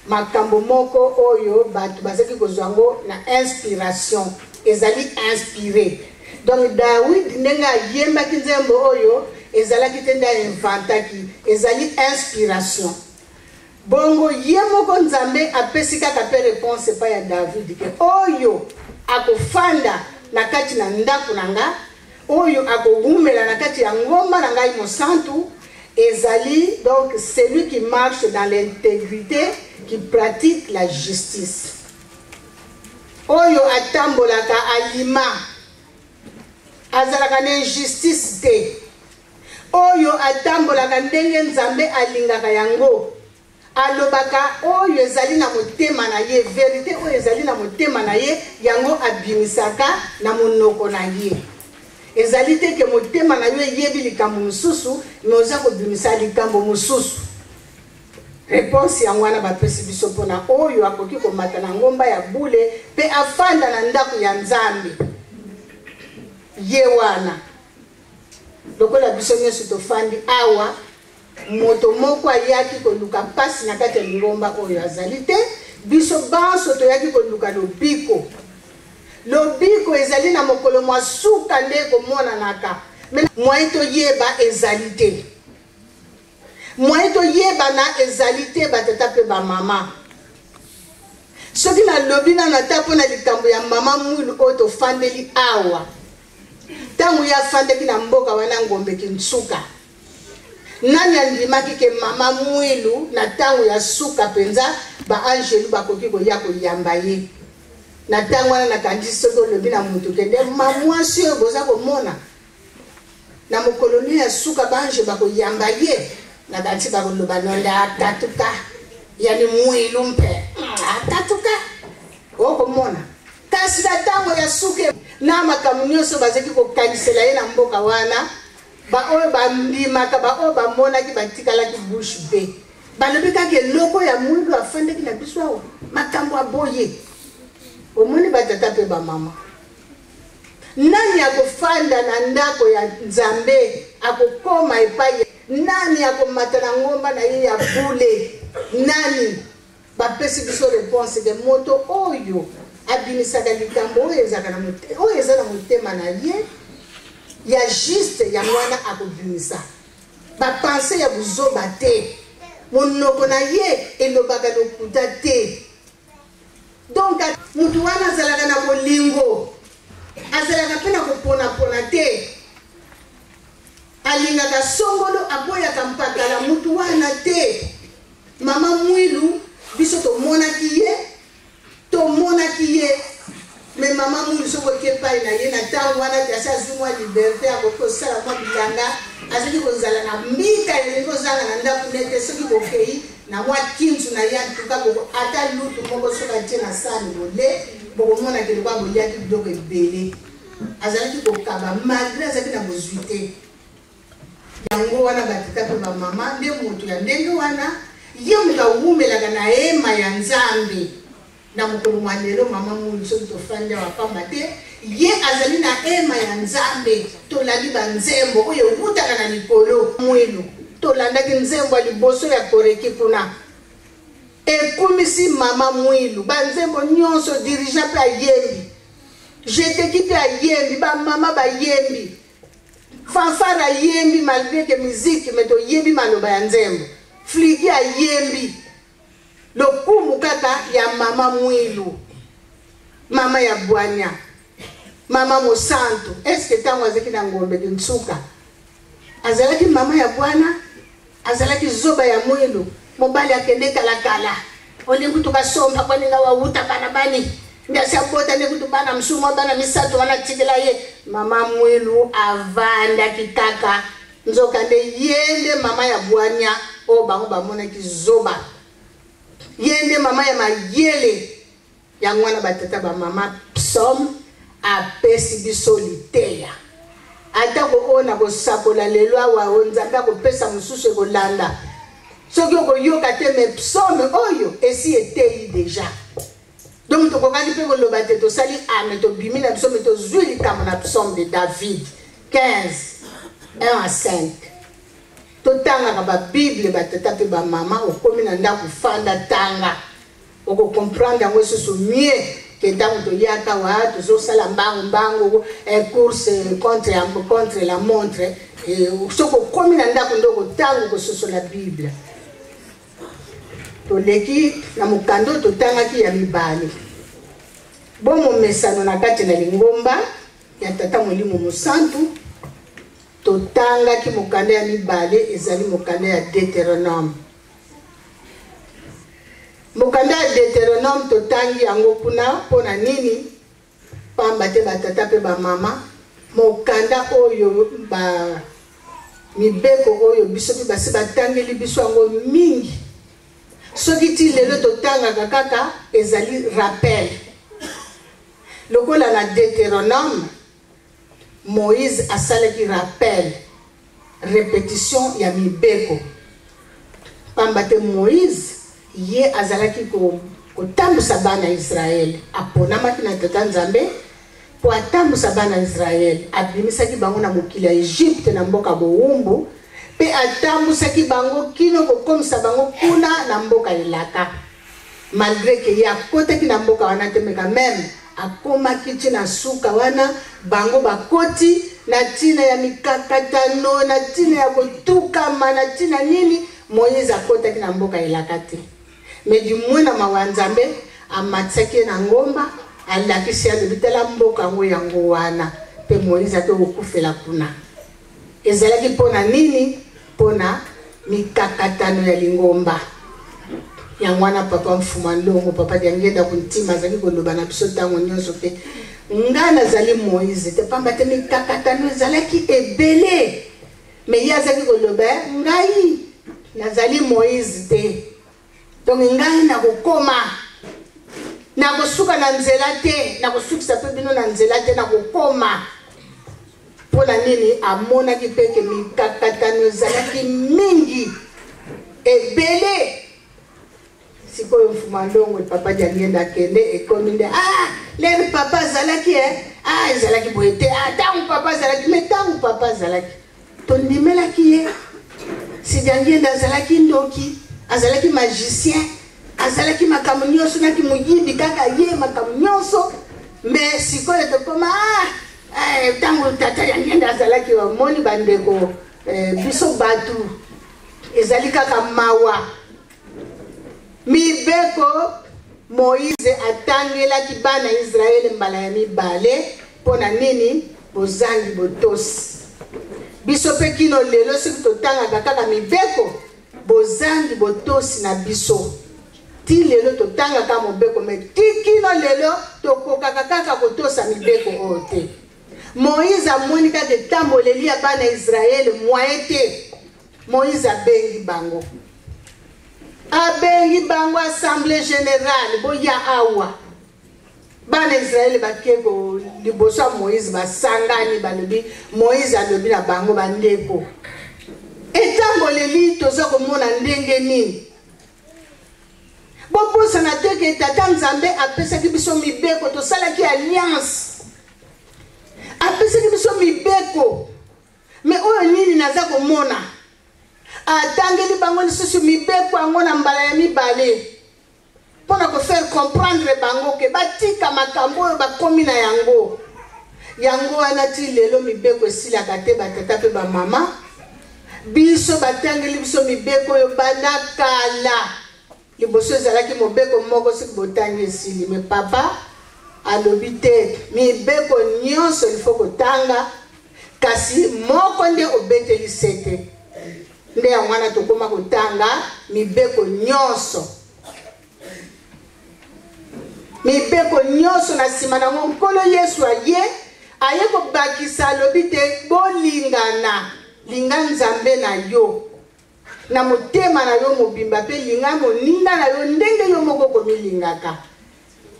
makambo moko oyo bato bazalaki kozwa yango na inspiration, ezali inspiré. Donc Dawid ndenge ayembaki nzembo oyo ezalaki te nde ainventaki, ezali inspiration. Bongo ye moko Nzambe apesi kaka mpe réponse epai ya David ke oyo akofanda na kati na ndako na nga, oyo akowumela na kati ya ngomba na ngai mosantu, ezali donc celui qui marche dans l'intégrité, qui pratique la justice, oyo atambolaka alima, azalaka na injustice te, oyo atambolaka ndenge Nzambe alingaka yango, alobaka oyo ezali na motema na ye, verite oyo ezali na motema na ye, yango abimisaka na monoko na ye. Ezali te ke motema na yo eyebi likambo mosusu, me oza kobimisa likambo mosusu. Reponse yango wana bapesi biso mpona oyo akoki komata na ngomba ya bule mpe afanda na ndako ya Nzambe. Ye wana, lokola biso nyonso tofandi awa, moto moko ayaki koluka mpasi na kati ya lingomba oyo azali te. Biso banso toyaki koluka lobiko. Lobiko ezali na mokolo mwa suka nde ekomonanaka. Me moyen toyeba ezali te, moyen toyebana ezali te. Batata mpe bamama, soki nalobi nano ata mpo na likambo ya mama Mwilu oyo tofandeli awa, ntango ye afandaki na mboka wana Ngombe Kinsuka, nani andimaki ke mama Mwilu na ntango ya suka mpenza baangelu bakoki koya koyamba ye? Na ntango wana, nakanisi soki olobi na moto kende ma mwasi oyo boza komona, na mokolo ne ya suka baange bakoyamba ye, nakanisi bakoloba nonda atatuka, yani Mwilu mpe atatuka okomona. Kasi na ntango ya suka, na makambo nyonso bazalaki kokanisela ye na mboka wana, baoyo bandimaka, baoyo bamonaki, batikalaki bouche bée. Balobi kaka eloko ya Mwilu afandaki na biso awa, makambo ya boye. Omoni batata mpe bamama, nani akofanda na ndako ya Nzambe, akokoma epai nani, akomata na ngomba na ye ya bule nani? Bapesi biso réponse ke moto oyo abimisaka likambo oyo ezalaka na oyo eza na motema na ye ya juste, yango wana akobimisa bapense ya buzoba te, monoko na ye elobaka lokuta te. Donc motu wana azalaka na bolingo, azalaka mpe na koponapona te, alingaka songolo, aboyaka mpakala. Motu wana te mama Mwilu. Biso tomonaki ye, tomonaki ye. Me mama Mwilu, soki oke epai na ye na ntango wana te asi azwi mwa liberté, akoki kosala mwa bilanga, azali kozala na mbika elingi kozanga na ndako nete. Soki bokei na mwa kinzu na ye, antuka ata lutu moko soki atie na sani, bole bokomonaki lokola boliaki biloko ebele. Azalaki kokaba malgré azalaki na bozwi te. Yango wana batata mpe bamama, nde moto ya ndenge wana ye moto awumelaka na hema ya Nzambe. Na mokolo mwa lelo, mama Mwilu, soki tofandi awa pamba te ye azali na hema ya Nzambe. Tolandi banzembo oyo ewutaka na likolo. Mwilu, tolandaki nzembo ya liboso ya Koreki kuna ekumisi mama Mwilu, banzembo nyonso, dirigeant mpe ayembi, jeteki mpe ayembi, bamama bayembi, fanfare ayembi, malgré que musique, me toyebi maloba ya nzembo, fliki ayembi. Lokumu kaka ya mama Mwilu, mama ya bwanya, mama mosantu. Eske ntango azalaki na Ngombe Kinsuka azalaki mama ya bwana? Azalaki zoba ya Mwilu, mobali akende kalakala, olingi kutu kasomba kwaninga wawuta bana bani nde asi abota nde kutu bana mosusu mwa bana misato wana atikela ye. Mama Mwilu avandaki kaka, nzoka nde ye nde mama ya bwanya oyo bango bamonaki zoba, ye nde mama ya mayele. Yango wana batata bamama, psaume Apesi biso liteya. Atako oyo nakosakola lelo awa, oyo Nzambe akopesa mosusu ekolanda. Soki okoyoka te, mais psaume oyo esi eteyi deja. Donc tokokaki mpe koloba te tosali a mais tobimi na biso mais tozwi likambo na psaume de David 15 1 à 5. Totangaka ba Bible ba tata mpe ba mama, okomi na ndako fanda tanga. Oko comprendre yango lisusu mieux que ntango toyaka wa tozosala mbangu mbangu eh, course eh, contre, contre la montre eh, soki okomi na ndako nde okotango kososola bible toleki na mokanda oyo totangaki ya mibale bomomesano na kati na lingomba ya tata molimo mosantu totangaki mokanda ya mibale ezali mokanda ya deuteronome Mokanda ya Deuteronome totangi yango kuna mpo na nini? Pamba te batata mpe bamama, mokanda oyo ba mibeko oyo biso mpe basi batangeli biso yango mingi. Soki ti lelo totangaka kaka ezali rappel. Lokola na Deuteronome, Moïse asalaki rappel, repetition ya mibeko. Pamba te Moïse ye azalaki kotambusa bana Israël, aponamaki na Tata Nzambe mpo atambusa bana Israël, abimisaki bango na mokili ya Egypte na mboka bowumbu mpe atambusaki bango kino kokomisa bango kuna na mboka elaka. Malgre que ye akotaki na mboka wana te mais quand meme akomaki ti na suka wana bango bakoti na ntina ya mikakatano na ntina ya kotukama na ntina nini Moïse akotaki na mboka elaka te mais du moins na mawa ya Nzambe amatisaki ye na ngomba alakisi ye alobi tala mboka yango yango wana mpe Moïse ake kokufela kuna Ezalaki mpo na nini? Mpo na mikakatano ya lingomba. Yango wana Papa Mfuma Ndongo, Papa Diangienda Kuntima azalaki koloba na biso ntango nyonso te, ngai nazali Moïse te, pamba te mikakatano ezalaki ebele. Me ye azalaki koloba ngai nazali Moïse te. Donc ngai nakokoma, nakosuka na nzela te, nakosukisa mpe bino na nzela te, nakokoma. Mpo na nini? Amonaki mpe ke mikakatano ezalaki mingi ebele. Sikoyo Mfuma Ndongo papa Diangienda akende, ekomi nde ah, lere papa azalaki eh, ah, ezalaki boye te, ah, ntango papa azalaki, me ntango papa azalaki Tondimelaki ye. Sidiangienda azalaki ndoki, azalaki magicien, azalaki makambo nyonso na kimoyibi kaka ye makambo nyonso. Mais sikoyo tokoma ah, eh, ntango tata Diangienda azalaki, omoni bandeko eh, biso bato ezali kaka mawa. Mibeko Moize atangelaki bana Israele mbala ya mibale mpo na nini? Bozangi botosi. Biso mpe kino lelo soki totangaka kaka mibeko, bozangi botosi na biso. Ti lelo totangaka mobeko, me ti kino lelo tokokaka kaka kotosa mibeko oyo te. Moize amoni kaka etamboleli ya bana Israele moyen te. Moïse abengi bango. Abengi bango assemblée générale boya awa. Bana Israël bake ko liboso ya Moïse basangani balobi Moïse alobi na bango bandeko. Etamboleli toza komona ndenge nini? Bobosana te ke Tata Nzambe apesaki biso mibeko, tosalaki alliance. Apesaki biso mibeko. Me oyo nini naza komona? Atangeli bango lisusu mibeko yango na mbala ya mibale mpo na kofaire comprendre bango ke batika makambo oyo bakomi na yango. Yango wana ti lelo mibeko esilaka te, batata mpe bamama. Biso batangeli biso mibeko oyo banda kala. Liboso ezalaki mobeko moko soki botangi esili, mais papa alobi te mibeko nyonso il faut kotanga, kasi moko nde obeteli sete. Nde yango wana tokoma kotanga mibeko nyonso. Mibeko nyonso na nsima na yango Nkolo Yesu aye, aye kobakisa alobi te bolingana, linga Nzambe na yo na motema na yo mobimba mpe linga moninga na yo ndenge yo moko okomilingaka.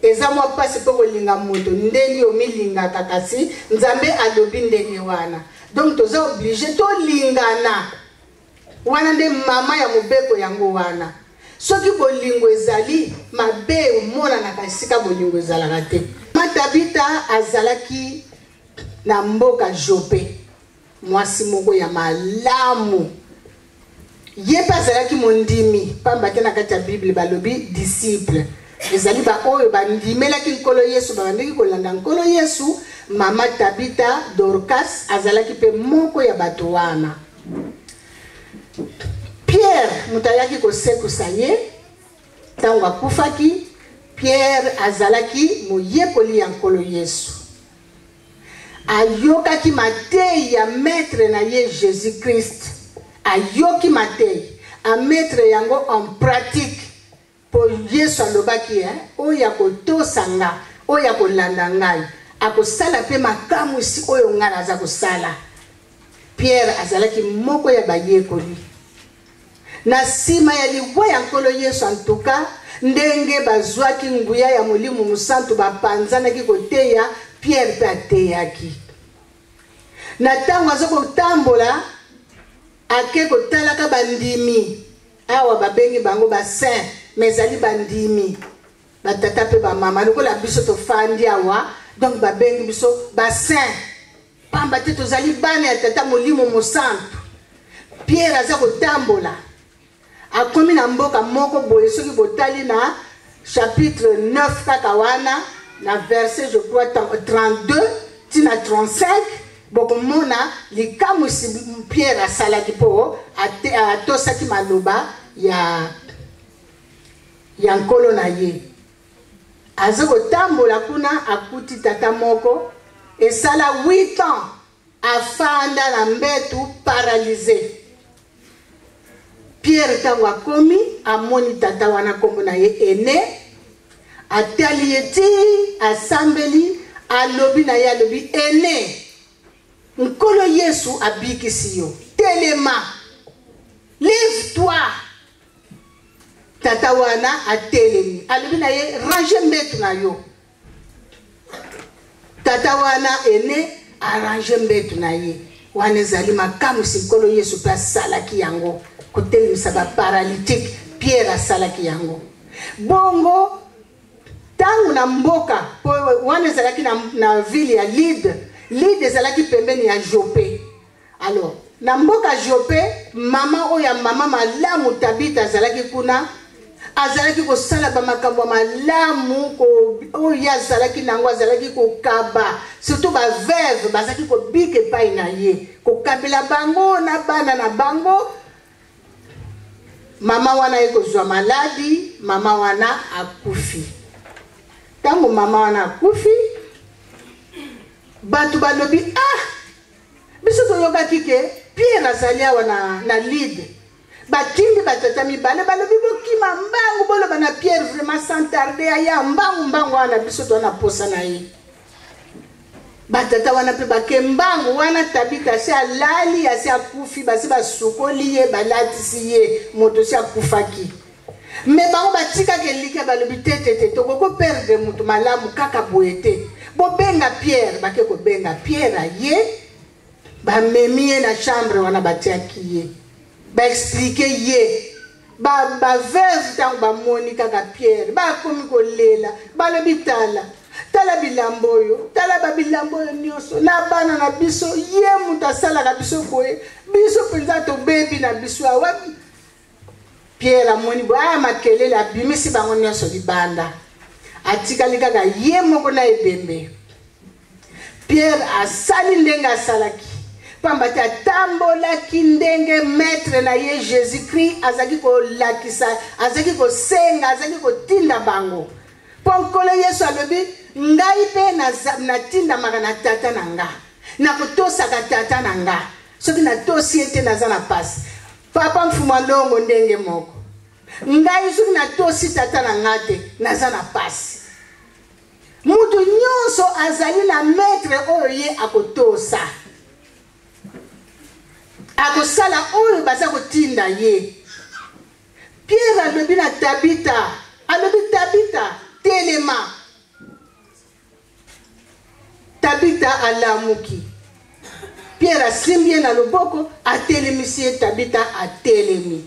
Eza mwa mpasi mpo kolinga moto ndenge omilingaka, kasi Nzambe alobi ndenge wana. Donc toza oblige tolingana. Wana nde mama ya mobeko yango wana. Soki bolingo ezali, mabe emonanaka esika bolingo ezalaka te. Mama Tabita azalaki na mboka Jope, mwasi moko ya malamu. Ye mpe azalaki mondimi, pamba te na kati ya Bible balobi disciple. Ezali baoyo bandimelaki Nkolo Yesu, babandaki kolanda Nkolo Yesu. Mama Tabita Dorcas azalaki mpe moko ya bato wana. Pierre moto ayaki kosekusa ye ntango akufaki. Pierre azalaki moyekoli ya Nkolo Yesu. Ayokaki mateyi ya maître na ye Jésus Christ. Ayoki mateyi, amettre yango en pratique. Po Yesu alobaki, eh, oyo akotosa nga, oyo akolanda ngai, akosala mpe makamwisi oyo ngai naza kosala. Pierre azalaki moko ya bayekoli. Na nsima ya liwa ya Nkolo Yesu, antuka ndenge bazwaki nguya ya Molimo Mosantu, bapanzanaki koteya, Pierre mpe ateyaki. Na ntango aza kotambola, ake kotalaka bandimi. Awa babengi bango ba saint, mais ezali bandimi, batata mpe bamama lokola biso tofandi awa, donc babengi biso ba saint pamba te tozali bana ya Tata Molimo Mosantu. Pierre aza kotambola, akomi na mboka moko boye, soki botali na chapitre 9 kaka wana na verset je crois 32 ti na 35, bokomona likamwisi Pierre asalaki mpo atosaki maloba ya Nkolo na ye. Aza kotambola kuna, akuti tata moko esala 8 ans afanda na mbetu, paralyse. Pierre ntango akomi, amoni tata wana, nkombo na ye Ene, atali ye ti asambeli, alobi na ye, alobi: Ene, Nkolo Yesu abikisi yo, telema, lève toi. Tata wana atelemi, alobi na ye: range mbetu na yo. Tata wana Ene arrange mbetu na ye. Wana ezali makamwisi Nkolo Yesu mpe asalaki yango, kotelemisa baparalytique. Pierre asalaki yango bongo. Ntango na mboka po wana ezalaki na ville ya Lide. Lide ezalaki pembeni ya Jope. Alors na mboka Jope, mama oyo ya mama malamu Tabita azalaki kuna, azalaki kosala bamakambo ya malamu oyo ye azalaki nango, azalaki kokaba, surtout baveuve bazalaki kobika epai na ye, kokabela bango na bana na bango. Mama wana ye kozwa maladi, mama wana akufi. Ntango mama wana akufi, bato balobi: ah, biso toyokaki ke Pierre azali awa na Lide. Batindi batata mibale, balobi: bokima mbangu, boloba na Pierre vraiment sans tarder, aya mbangu mbangu wana, biso toza na posa na ye. Batata wana mpe bake mbangu wana, Tabita asi alali, asi akufi, basi basukoli ye, balatisi ye, moto si akufaki. Me bango batikaki elikya, balobi: te te te, tokoki koperdre moto malamu kaka boye te, bobenga Pierre. Bake kobenga Pierre, aye, bamemi ye na chambre wana, batiaki ye, baexplike ye. Baveuve ntango bamoni kaka Pierre, bakomi kolela, balobi: tala, tala bilamba oyo, tala babilamba oyo nyonso na bana na biso, ye moto asalaka biso boye, biso mpenza tobebi na biso awa. Pierre amoni boye, aya makelele, abimisi bango nyonso libanda, atikali kaka ye moko na ebembe. Pierre asali ndenge asalaki, pamba te atambolaki ndenge maître na ye Jésus Christ azalaki kolakisa, azalaki kosenga, azalaki kotinda bango. Mpo Nkolo Yesu alobi: ngai mpe natindamaka na Tata na nga, nakotosaka Tata na nga, soki natosi ye te, naza na pasi. Papa Mfumu Alongo, ndenge moko ngai, soki natosi Tata na nga te, naza na pasi. Mutu nyonso azali na maître oyo ye akotosa, akosala oyo baza kotinda ye. Pierre alobi na Tabita, alobi: Tabita, telema. Tabita alamuki. Pierre asimbi ye na loboko, atelemisi ye. Tabita atelemi,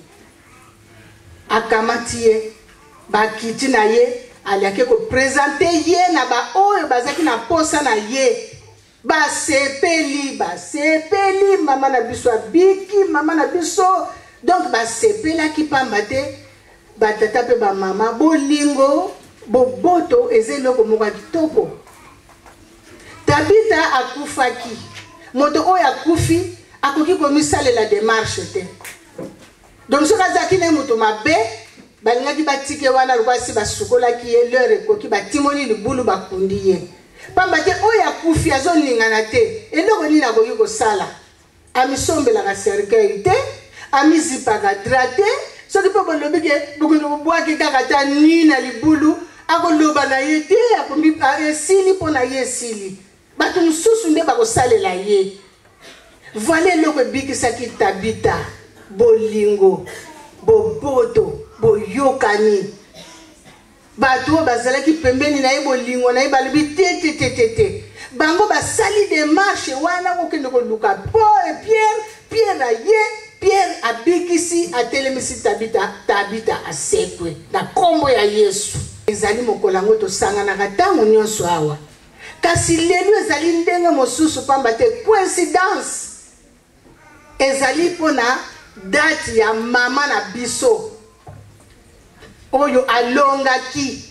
akamati ye, bakiti na ye, aliaki kopresente ye na baoyo bazalaki na posa na ye. Basepeli, basepeli, mama na biso abiki, mama na biso. Donc basepelaki pamba te. Batata mpe bamama, bolingo, boboto eza eloko moko ya kitoko. Tabita akufaki. Moto oyo akufi akoki komisalela demarche te. Donc soki azalaki na ye moto mabe, balingaki batike wana lokola si basukolaki ye, l'heure ekoki, batimoli libulu, bakundi ye. Pamba te oyo akufi azoningana te, eloko nini akoki kosala? Amisombelaka cercueil te, amizipaka drap te. Soki mpe bolobi ke bokende kobwaki kaka ata ni na libulu, akoloba na ye te, esili mpo na ye, esili. Bato mosusu nde bakosalela ye. Voilà eloko ebikisaki Tabita, bolingo, boboto, boyokani. Bato oyo bazalaki pembeni na ye, bolingo na ye, balobi te, te, te, te, te. Bango basali demarche wana kokende koluka Paul, Pierre. Pierre aye, Pierre abikisi, atelemisi Tabita, Tabita asekwe na nkombo ya Yesu. Ezali mokolo yango tosanganaka ntango nyonso awa, kasi lelo ezali ndenge mosusu, pamba te coïncidence ezali mpo na date ya mama na biso oyo alongaki.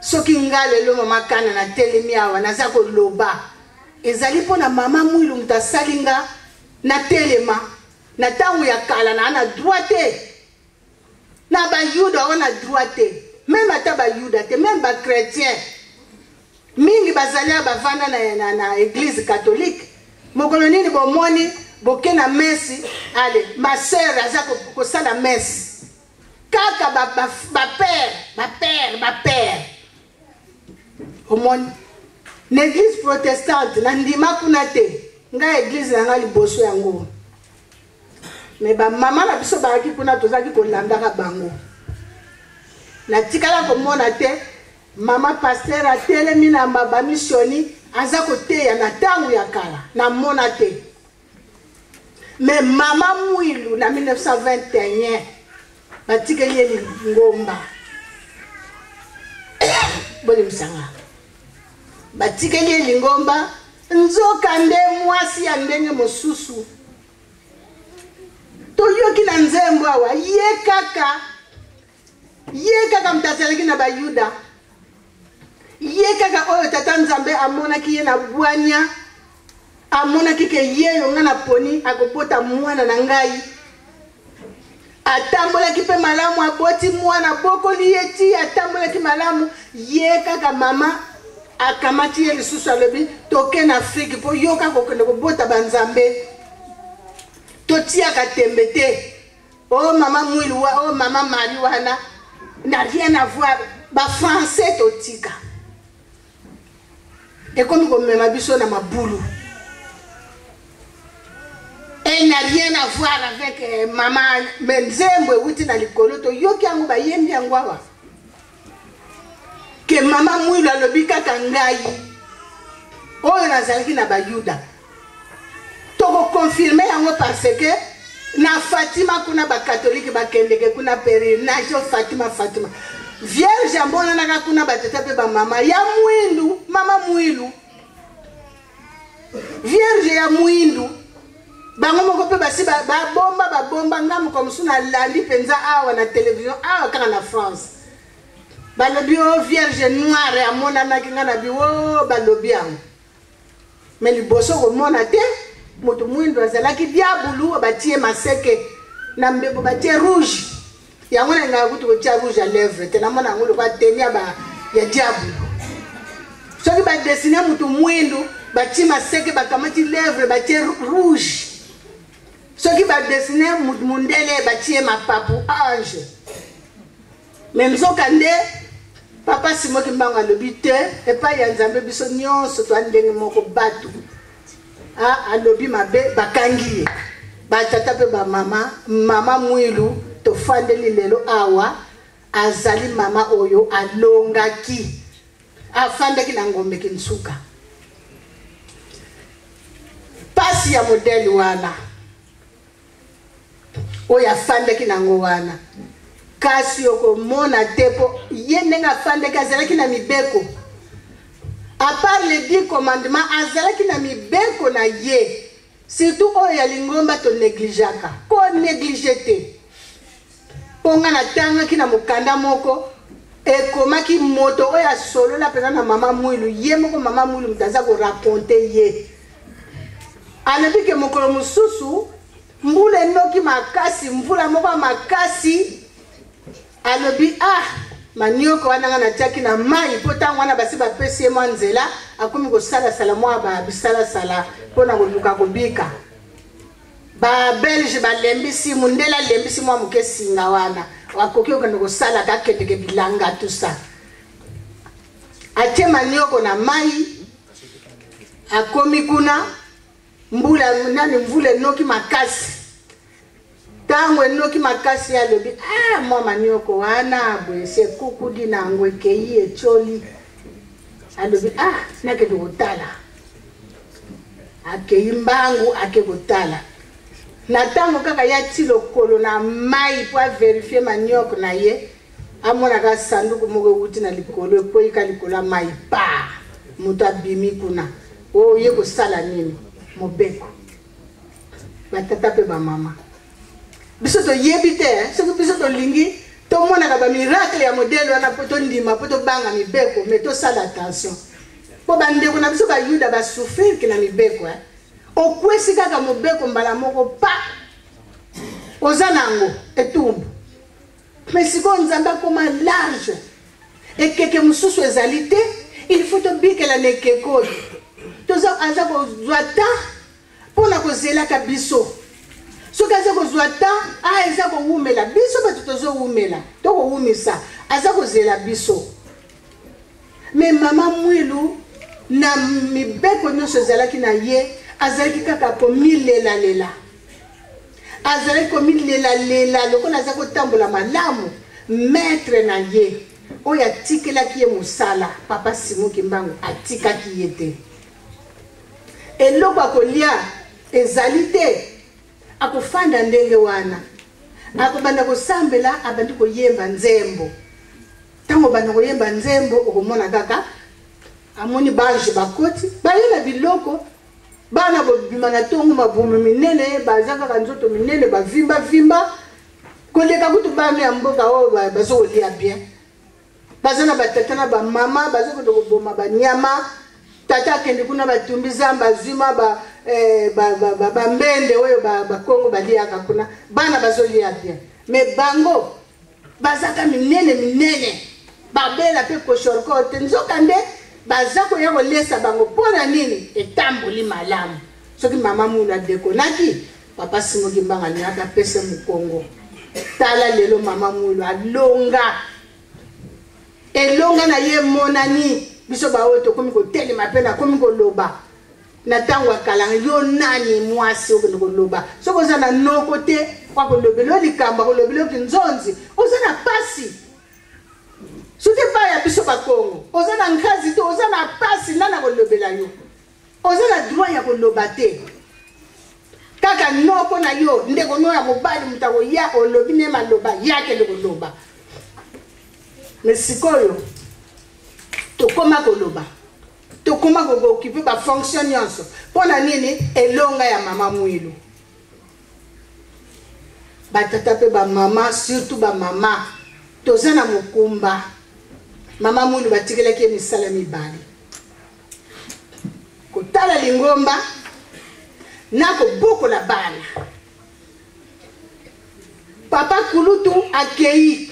Soki nga lelo mama Kana natelemi awa naza koloba, ezali mpo na mama Mwilu moto asali nga natelema. Na ntango ya kala naa na droit te, na bayuda wana droit te, meme ata bayuda te, meme bachrétien mingi bazali awa bavanda na église catholique. Mokolo nini bomoni boke na messe, ale ma sœur aza kosala messe, kaka bapère, bapère, bapère. Omoni na église protestante, na ndima kuna te, ngai église na ngai liboso yango, me bamama na biso bayaki kuna, tozalaki kolandaka bango. Natikala komona te mama pasteur atelemi na bamisioni aza koteya na ntango ya kala, namona te. Me mama Mwilu na 1921 batikeli ye lingomba, bolimbisanga, batikeli ye lingomba. Nzoka nde mwasi ya ndenge mosusu. Toyoki na nzembo awa, ye kaka, ye kaka moto azalaki na bayuda, ye kaka oyo tata Nzambe amonaki ye na bwanya, amonaki ke ye yo nga na poni akobota mwana na ngai. Atambolaki mpe malamu, aboti mwana, abokoli ye ti atambolaki malamu. Ye kaka mama akamati ye lisusu, alobi toke na Afrike mpo yo kaka okende kobota banzambe, totiaka tembe te. O mama Mwilu wa, o mama Marie wana n'a rien à voir, ba français totika ekomi komema biso na mabulu. Elle n'a rien à voir avec mama, mais nzembo ewuti na likolo, toyoki yango, bayembi yango awa ke mama Mwilu alobi kaka ngai oyo nazalaki na bayuda. Tokokonfirme yango parce que na Fatima kuna bakatolike bakendeke kuna pèlerinage. Fatima, Fatima vierge amonanaka kuna, batata mpe bamama ya mwindu, mama Mwilu vierge ya mwindu, bango moko mpe basi babomba, babomba. Nga moko mosusu nalandi mpenza awa na televizio awa kaka na France, balobi o vierge noire amonanaki. Nga na bi o balobi yango, me liboso komona te moto mwindu azalaki diabulu, batie maseke na mbebo, batie rouge. Yango nalingaka kutu kotia rouge ya lèvre te, namona yango lokola teni ya diabulu. Soki badesine moto mwindu, batie maseke, bakamati lèvre, batie rouge. Soki badesine mundele, batie mapapu ange. Me nzoka nde papa Simo Kimbangu alobi te, epai ya Nzambe biso nyonso toa ndenge moko. Bato alobi mabe, bakangi ye. Batata mpe bamama, mama Mwilu tofandeli lelo awa azali mama oyo alongaki, afandaki na ngombe Kinsuka. Pasi ya modele wana oyo afandaki na yango wana, kasi okomona te mpo ye ndenge afandaki azalaki na mibeko. À part les 10 commandements, azalaki na mibeko na ye, surtout oyo ya lingomba tonegligeaka. Koneglige te, mpo nga natangaki na mokanda moko ekomaki moto oyo asolola mpenza na mama Mwilu, ye moko mama Mwilu moto aza koraconte ye. Alobi ke mokolo mosusu mbula enoki makasi, mvula moko ya makasi. Alobi, ah, manioko wana nga natiaki na mai, mpo ntango wana basi bapesi ye mwa nzela, akomi kosalasala mwa bisalasala mpo na koluka kobika. Babelge balembisi, mundele alembisi mwa moke singa wana, akoki kokende kosalaka, akendeke bilanga tusa. Atie manioko na mai, akomi kuna mbula nani, mvula enoki makasi. Ntango enoki makasi, ye alobi, ah, mwa manioko wana boye se kukudi na yango ekei etioli. Alobi, ah, nakende kotala. Akei mbangu, ake kotala. Na ntango kaka ye ati lokolo na mai mpo averifie manioko na ye, amonaka sanduku moko ewuti na likolo, ekwei ka likolo ya mai, pa moto abimi kuna. Oyo ye kosala nini? Mobeko. Batata mpe bamama, biso toyebi te soki biso tolingi tomonaka bamiracle ya modele wana mpo tondima, mpo tobanga mibeko. Me tosala attention, mpo bandeko na biso bayuda basouffrirke na mibeko. Okwesi kaka mobeko mbala moko, pa oza nango etumbu. Me sikoyo Nzambe akoma large, ekeke mosusu ezali te, il faut tobikela na ekeke oyo toza. Aza kozwa temps mpo na kozelaka biso. Soki aza kozwa temps, a eza kowumela, biso bato tozowumela, tokowumisa, aza kozela biso. Me mama Mwilu, na mibeko nyonso ezalaki na ye, azalaki kaka komilelalela, azalaki komilelalela lokola aza kotambola malamu. Maître na ye oyo atikelaki ye mosala, papa Simon Kimbangu, atikaki ye te. Eloko ya kolia ezali te, akofanda ndenge wana, akobanda kosambela, abandi koyemba nzembo. Ntango obanda koyemba nzembo, okomona kaka amoni bange bakoti, baye na biloko. Bana bobima na ntongo, mabumu minene, baza kaka nzoto minene, bavimbavimba koleka kutu bana ya mboka oyo baza kolia bien, baza na batata na bamama bazokende koboma banyama. Tata akende kuna, batumbi zamba, azwi mwa bambende oyo bakongo baliaka kuna. Bana bazolia bien, me bango bazaka minene minene, babela mpe koshorko te, nzoka nde baza koya kolesa bango. Mpo na nini? Etamboli malamu. Soki mama Mulu adekonaki, papa Simon Kimbangu alingaki apesa mokongo. Tala lelo mama Mulu alonga, elonga na ye emonani. Biso baoyo tokomi kotelema mpe nakomi koloba na ntango ya kala, yo nani mwasi okende koloba? Soki oza na noko te akolobela yo likambo, akolobela yo kinzonzi, oza na pasi. Soki epai ya biso bakongo oza na nkazi te, oza na pasi, nani akolobela yo? Oza na droit ya koloba te. Kaka noko na yo, ndeko no ya mobali, moto akoya, olobi ne maloba, ye akende koloba. Me sikoyo tokóma koloba, tokóma kokokipe bafonction nyonso. Mpo na nini? Elonga ya mama Mwilu. Batata mpe bamama, surtout bamama, toza na mokumba. Mama Mwilu batikelaki ye misala mibale: kotala lingomba na kobokola bana. Papa kulutu akei,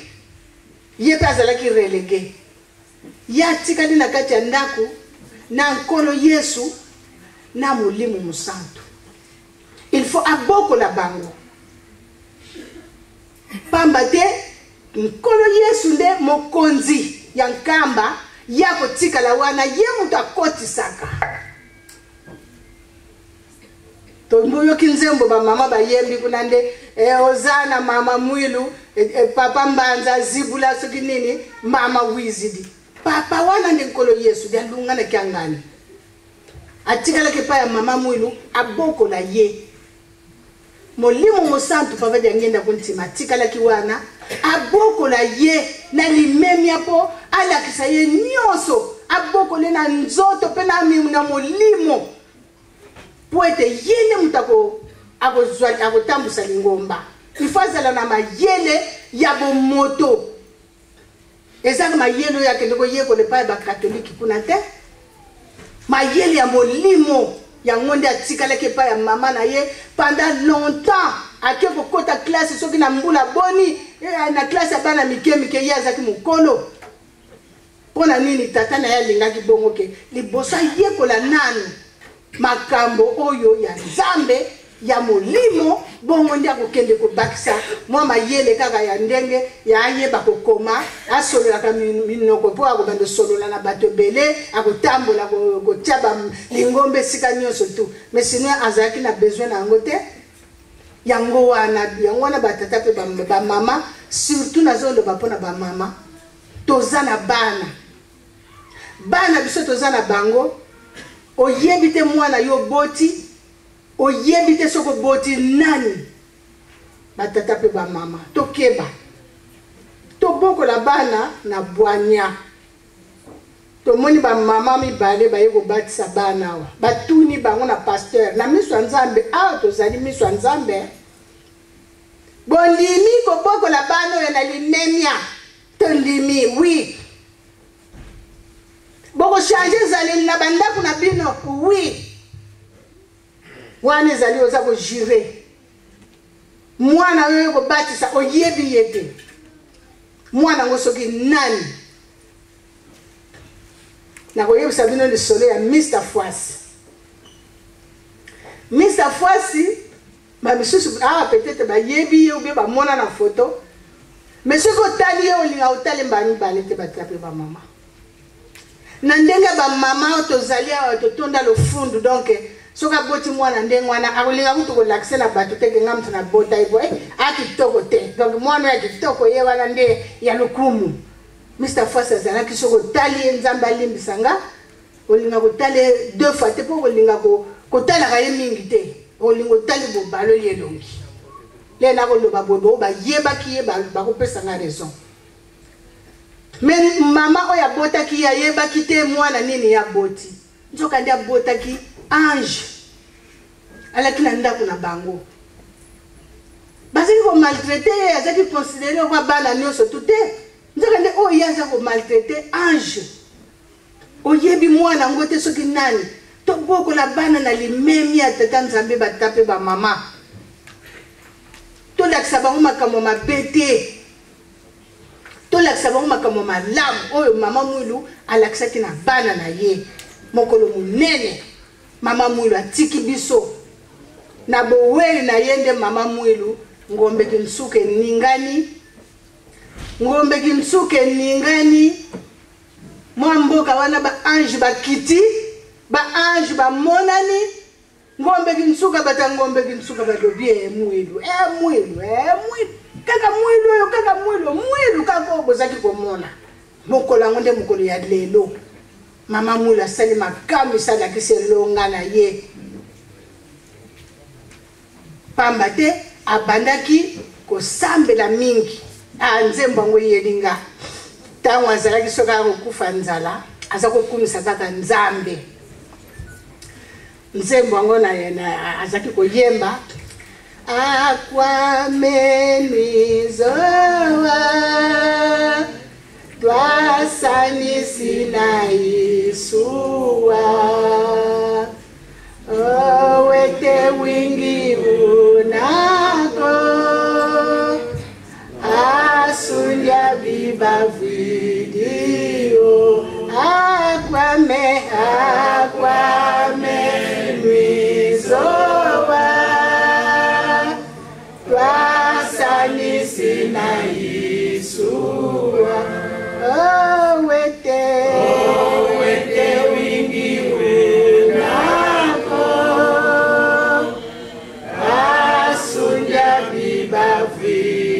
ye mpe azalaki relege, ye atikali na kati ya ndako na Nkolo Yesu na Molimo Mosantu. Il faut abokola bango, pamba te Nkolo Yesu nde mokonzi ya nkamba, ye akotikala wana, ye moto akotisaka. Toyoki nzembo bamama bayembi kuna nde oza na mama Mwilu, papa Mbanza zibula soki nini, mama Wizidi. Papa wana nde Nkolo Yesu, dialunga na kiangani. Atikalaki epai ya mama Mwilu abokola ye. Molimo Mosantu Papa Diangienda Kuntima atikalaki wana abokola ye na limemia mpo alakisa ye nyonso, abokole na nzoto mpe na molimo, mpo ete ye nde moto akotambusa lingomba. Il faut azala na mayele ya bomoto. Ezaka mayele oyo akende koyekola epai ya bakatoliki kuna te, mayele ya molimo yango nde atikalaki epai ya mama na ye pendant longtemps. Ake kokota klase soki na mbula boni, na klase ya bana mike mike, ye azalaki mokolo. Mpo na nini tata na ye alingaki bongo ke liboso ayekola nanu makambo oyo ya Nzambe ya molimo, bongo nde akokende kobakisa mwa mayele kaka ya ndenge ya ayeba kokoma, asololaka minoko mpo akobanda kosolola na bato ebele, akotambola kotia lingomba esika nyonso tu. Mais sinon azalaki na besoin na yango te. Yango wana batata mpe bamama, surtout nazoloba mpo na bamama, toza na bana. Bana biso toza na bango, oyebi te mwana yo oboti, oyebi te soki oboti nani. Batata mpe bamama, tokeba, tobokola bana na bwanya. Tomoni bamama mibale baye kobatisa bana awa, batuni bango na pasteur na miso ya Nzambe. Awa tozali miso ya Nzambe, bondimi kobokola bana oyo na limemia? Tondimi, oui. Bokochange ezaleli na bandako na bino? Oui. Wana ezali oza kojure mwana oyo kobatisa, oyebi ye te, mwana yango soki nani. Nakoyebisa bino lisolo ya Mister Fwasi. Mister Fwasi, ba misusu awa peut-être bayebi ye ou bien bamona na photo, mais soki otali ye olinga otali mbala mibale te. Bato mpe bamama na ndenge bamama oyo tozali awa totonda lofundu, donc soki aboti mwana ndenge wana akolinga kutu kolakisa na bato te ke nga moto nabota ye boye, a kitoko te. Donc mwana oyo ya kitoko ye wana nde ya lokumu. Mister Fwasi azalaki, soki otali ye, Nzambe alimbisa nga, olinga kotala ye deux fois te, mpo kolinga kotalaka ye mingi te, olinga otali bobaloli elongi. Lelo nakoloba boye, boye bayebaki ye, bakopesa nga raison. Mais mama oyo abotaki ye ayebaki te mwana nini ye aboti. Nzoka nde abotaki ange. Alaki na ndako na bango. Bazalaki komaltraite ye, azalaki considéré lokola bana nyonso tu te. Nzoka nde oyo ye aza komaltraite ange. Oyebi mwana yango te soki nani. Tobokola bana na limemi ya tata Nzambe, batata mpe bamama. Tolakisa bango makambo mabe te. Tolakisa bango makambo malamu oyo mama Mwilu alakisaki na bana na ye. Mokolo monene mama Mwilu atiki biso na boweli na ye nde mama Mwilu ngombe kinsuka eningani, ngombe kinsuka eningani. Mwa mboka wana ba ange bakiti, ba ange bamonani, ngombe kinsuka, bata ngombe kinsuka balobi, Mwilu, Mwilu, Mwilu, kaka Mwilu oyo, kaka Mwilu, Mwilu kaka oyo bozaki komona. Mokolo yango nde mokolo ya lelo. Mama Mwilu asali makambo esalakisi elonga na ye. Pamba te abandaki kosambela mingi. Nzembo yango eyeli nga. Ntango azalaki soki akokufa nzala, aza kokumisa kaka Nzambe. Nzembo yango azalaki koyemba akwamenizoa twasanisi na Isuwa owete wingi unako asundia bibavidio akwame akwame nwizowa twasanisi na Isuwa owete owete wingi unako asundia bibavidio.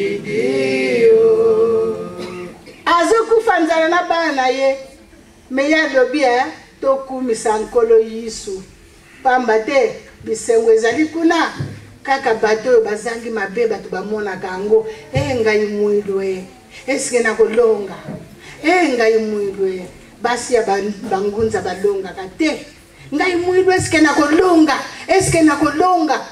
Azokufa nzala na bana na ye, me ye alobi, tokumisa Nkolo Yesu. Pamba te bisengo ezali kuna, kaka bato oyo bazangi mabe bato bamonaka yango. E ngai mwilu e, eske nakolonga? E ngai mwilu e, basi ya bangunza balongaka te. Ngai mwilu eske nakolonga? Eske nakolonga?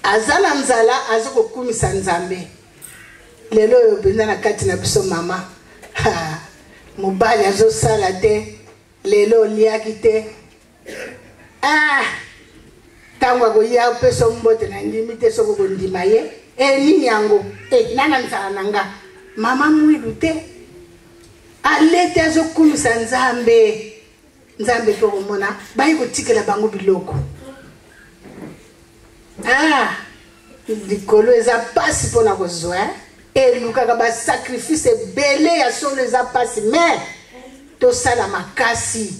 Aza na nzala, aza kokumisa Nzambe. Lelo oyo mpenza na kati na biso mama, ha, mobali azosala te, lelo oliaki te. Ah, ntango akoya opesa mbote na ndimi te soki okondima ye. E nini yango? E nana nzala na nga mama mwilu te, alete azokumisa Nzambe. Nzambe mpe okomona bayi kotikela bango biloko. Ah, likolo eza mpasi mpo na kozwa, elukaka basacrifice ebele ya solo, eza mpasi me tosala makasi,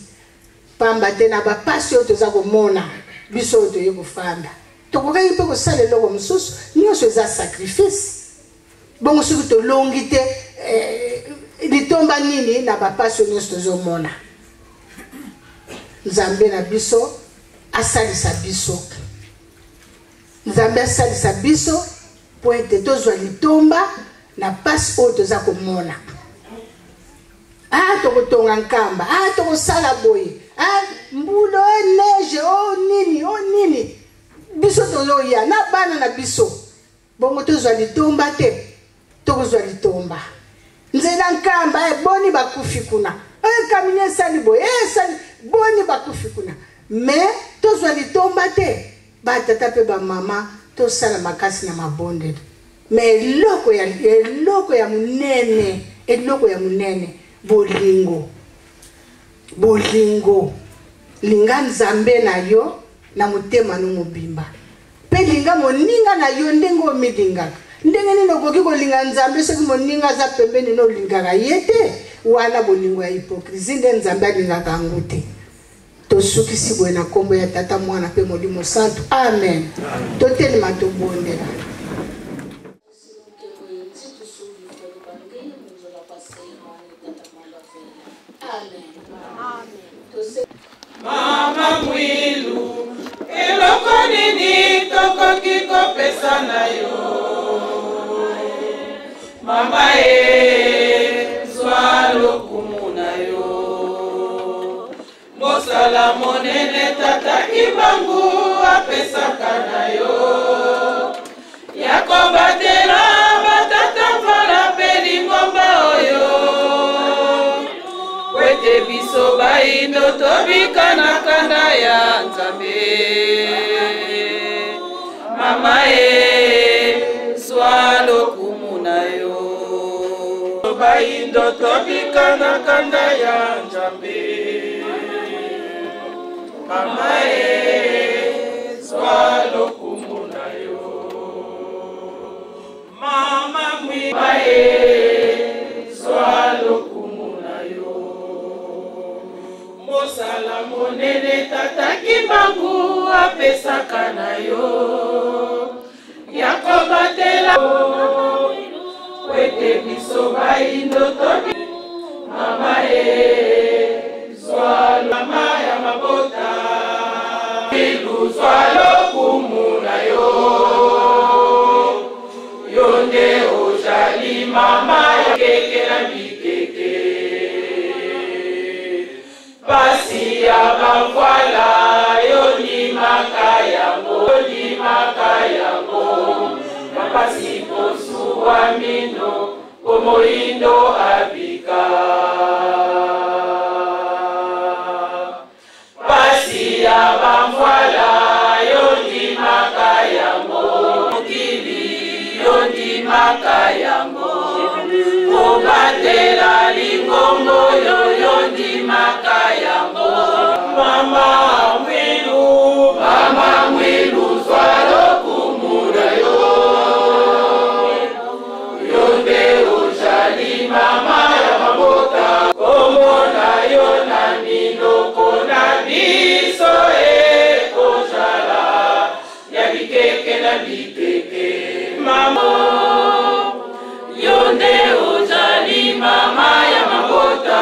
pamba te na bapasi oyo toza komona biso oyo toye kofanda, tokokaki mpe kosala eloko mosusu. Nyonso eza sacrifice. Bongo soki tolongi te, litomba nini na bapasi oyo nyonso tozomona? Nzambe na biso asalisa biso, Nzambe asalisa biso mpo ete tozwa litomba na pasi oyo toza komona. Ah, tokotonga nkamba, ah, tokosala boye, ah, mbulo, neige, o nini o nini, biso tozoya na bana na biso, bongo tozwa litomba te? Tokozwa litomba. Nzela nkamba, boni bakufi kuna, kamini esali boye, esali boni bakufi kuna, me tozwa litomba te. Batata mpe bamama, tosala makasi na mabondeli. Me eloko ya, eloko ya monene, eloko ya monene, bolingo. Bolingo. Linga Nzambe na yo na motema no mobimba, mpe linga moninga na yo ndenge omilingaka. Ndenge nini okoki kolinga Nzambe soki moninga aza pembeni no olingaka ye te? Wana bolingo ya hypocrisie nde Nzambe alingaka yango te. Tosukisi boye na nkombo ya Tata, Mwana mpe Molimo Santu. Amen. Totelema tobondela. Mama Mwilu, eloko nini tokoki kopesa na yo? Mama e, zwa lokumu na yo. Mosala monene Tata Kimbangu apesaka na yo, ya kobatela batata mvala mpe lingomba oyo, po ete biso bayindo tobika na kanda ya Nzambe. Mama e, zwa lokumu na yo. Bayindo tobika na kanda ya Nzambe. Mama e, zwa lokumu na yo. Mama Mwilu e, zwa lokumu na yo. Mosala monene Tata Kimbangu apesaka na yo, ya kobatela po ete biso bayindo tobi. Mama e, zwa mama ya mabota, Mwilu zwa lokumu na yo. Yo nde ozali mama ya keke na bikeke, pasi ya bamvwala yo ndimaka yango, ndimaka yango, bapasi kosuwa mino po moyindo abika. Pasi ya bamvwala yo ndimaka yango, mokili yo ndimaka yango, kobatela lingombo yo yo ndimaka yango. Mama Mwilu, Mama Mwilu, zwa lokumu na yo. Yo nde ozali mama ya mabota, kombo na yo na minoko na biso ekozala ya bikeke na bikeke. Mama, yo nde ozali mama ya mabota.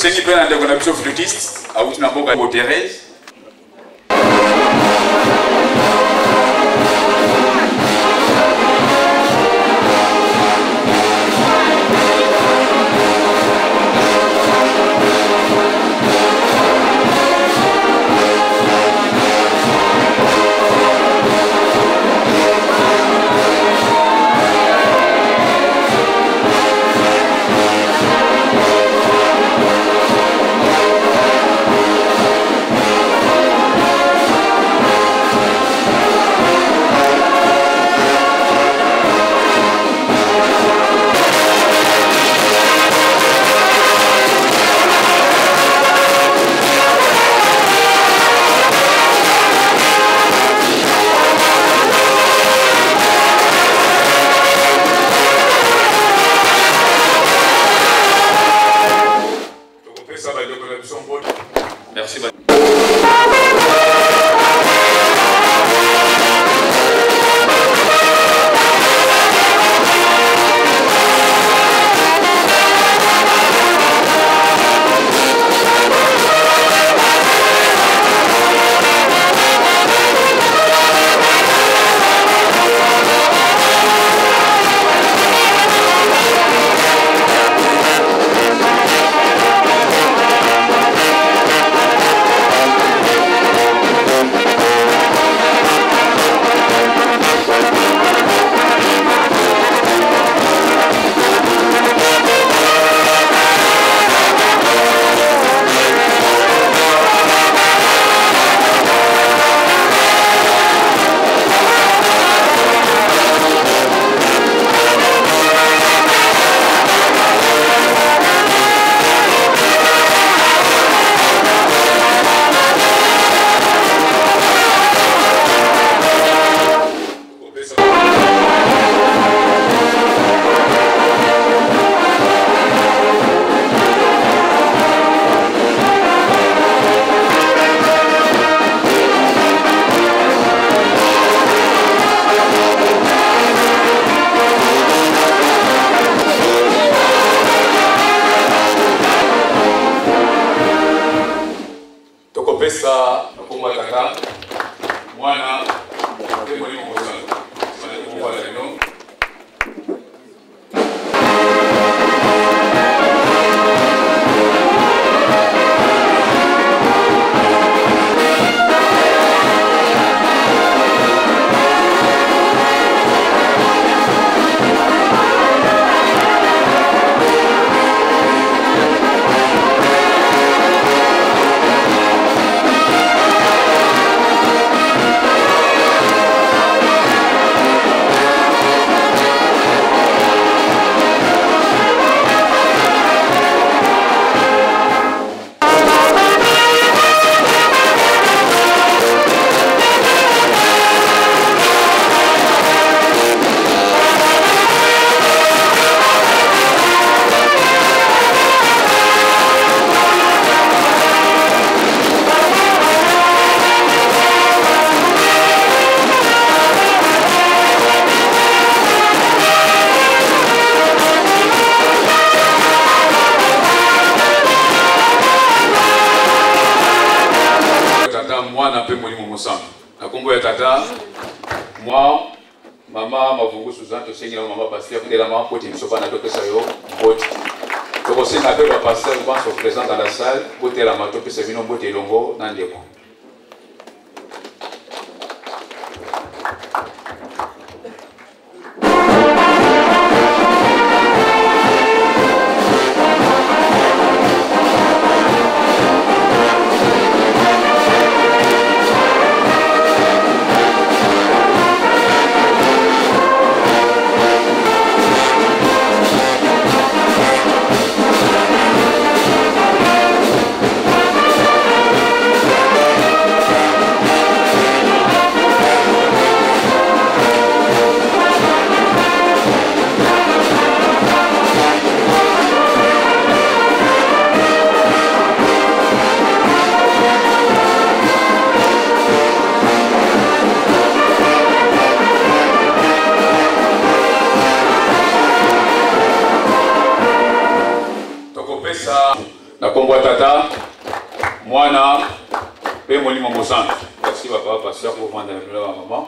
Tosengi mpe na ndeko na biso flûtiste awuti na mboka Therese. Merci. Tokopesa nkombo ya Tata, Mwana mpe Molimo Mosantu. Nsima na bino. Tata, Mwana mpe Molimo Mosantu. Na nkombo ya Tata, mwa mama Mavungu Suzanne, tosengi na mama pasteur telama mpo te biso bana topesa yo mbote. Tokosenga mpe ba pasteur banso présent dans la salle botelama topesa bino mbote elongo na ndeko. Mpe Molimo Mosantu. Merci ba papa pasteur kovanda na bino ba mama.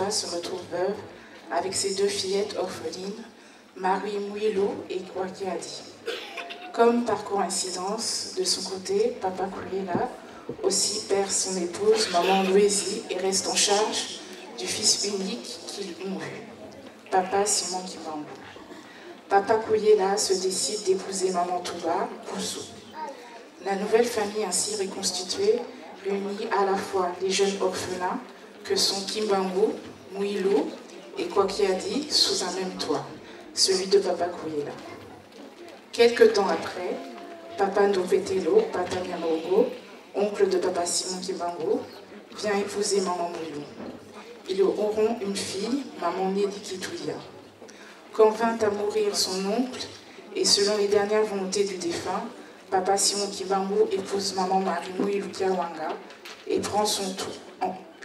Se retrouve veuve avec ses deux fillettes orphelines, Marie Mouilou et Kwakiadi. Comme par coïncidence, de son côté, Papa Koulela aussi perd son épouse, Maman Louésie, et reste en charge du fils unique qu'il mourut, Papa Simon Kimbangu. Papa Kouyela se décide d'épouser Maman Touba, Koussou. La nouvelle famille ainsi reconstituée réunit à la fois les jeunes orphelins que sont Kimbangu, Mouilou et Kwakiadi sous un même toit. celui de Papa Kouyela. Quelque temps après, Papa Ndopetelo, Papa Nyamaogo, oncle de Papa Simon Kimbangu, vient épouser Maman Moulou. Ils auront une fille, Maman Nelly Kitouya. Quand vint à mourir son oncle, et selon les dernières volontés du défunt, Papa Simon Kimbangu épouse Maman Marie Mouiloukia Wanga et prend, son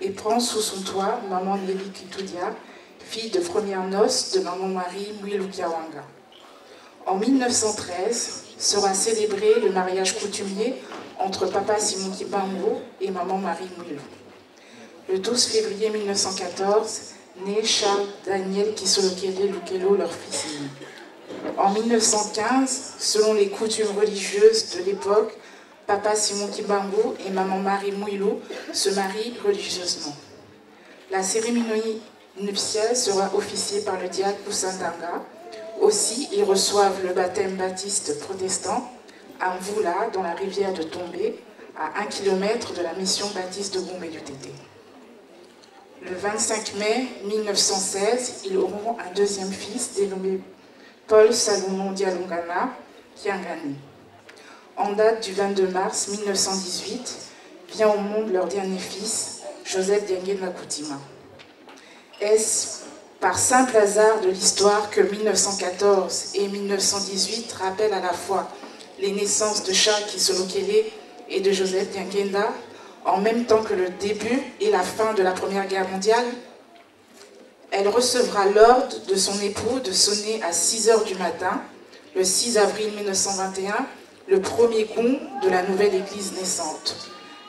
et prend sous son toit Maman Nelly Kitoudia, fille de première noce de Maman Marie Mouiloukia Wanga. En 1913 sera célébré le mariage coutumier entre Papa Simon Kimbangu et Maman Marie Mouilou. Le 12 février 1914, naît Charles Daniel Kisolokele Lukelo, leur fils aîné. En 1915, selon les coutumes religieuses de l'époque, Papa Simon Kimbangu et Maman Marie Mouilou se marient religieusement. La cérémonie nuptiale sera officiée par le diacre Poussindanga. Aussi, ils reçoivent le baptême baptiste protestant à Mvoula, dans la rivière de Tombé, à 1 km de la mission baptiste de Gombe du Tété. Le 25 mai 1916, ils auront un deuxième fils dénommé Paul Salomon Dialungana Kiangani. En date du 22 mars 1918, vient au monde leur dernier fils, Joseph Diangue Makutima. Est-ce par simple hasard de l'histoire que 1914 et 1918 rappellent à la fois les naissances de Charles Kisolokele et de Joseph Diangienda en même temps que le début et la fin de la Première Guerre mondiale? Elle recevra l'ordre de son époux de sonner à 6 heures du matin, le 6 avril 1921, le premier gong de la nouvelle église naissante,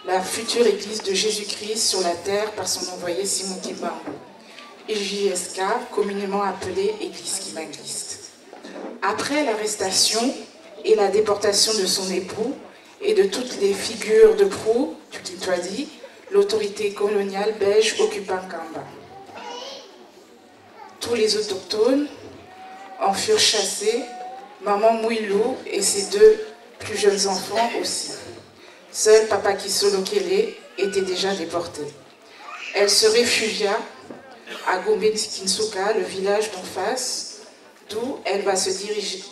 la future église de Jésus-Christ sur la terre par son envoyé Simon Kimbangu, EJSK, communément appelée Église kimbanguiste. Après l'arrestation et la déportation de son époux et de toutes les figures de proue du Kintwadi, l'autorité coloniale belge occupa Nkamba. Tous les autochtones en furent chassés, maman Mouilou et ses deux plus jeunes enfants aussi. Seul Papa Kisolokele était déjà déporté. Elle se réfugia à Gombe Kinsuka, le village d'en face, d'où elle va se diriger,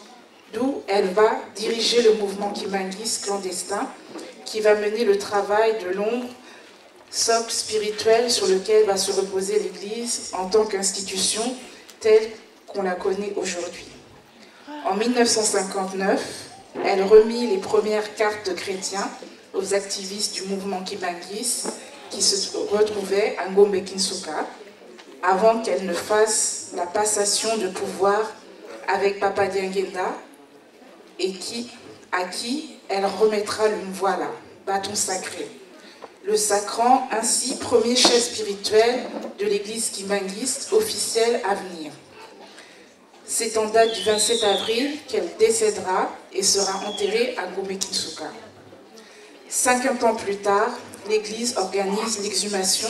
d'où elle va diriger le mouvement kimbanguiste clandestin qui va mener le travail de l'ombre, socle spirituel sur lequel va se reposer l'Église en tant qu'institution telle qu'on la connaît aujourd'hui. En 1959, elle remit les premières cartes de chrétiens aux activistes du mouvement kimbanguiste qui se retrouvaient à Ngombe Kinsuka, avant qu'elle ne fasse la passation de pouvoir avec Papa Diangienda, et qui, à qui elle remettra le voilà, bâton sacré. Le sacrant ainsi premier chef spirituel de l'église kimbanguiste officielle à venir. C'est en date du 27 avril qu'elle décédera et sera enterrée à Gombe Kinsuka. 50 ans plus tard, l'Église organise l'exhumation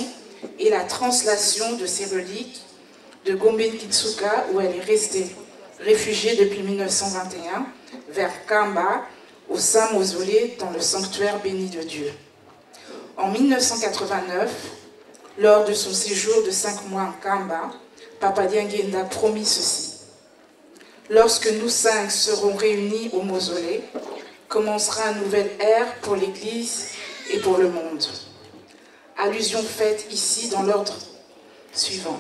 et la translation de ses reliques de Gombe Kinsuka, où elle est restée réfugiée depuis 1921, vers Kamba, au Saint Mausolée, dans le sanctuaire béni de Dieu. En 1989, lors de son séjour de 5 mois en Kamba, Papa Diangienda promit ceci. Lorsque nous 5 serons réunis au mausolée, commencera une nouvelle ère pour l'Église et pour le monde. Allusion faite ici dans l'ordre suivant.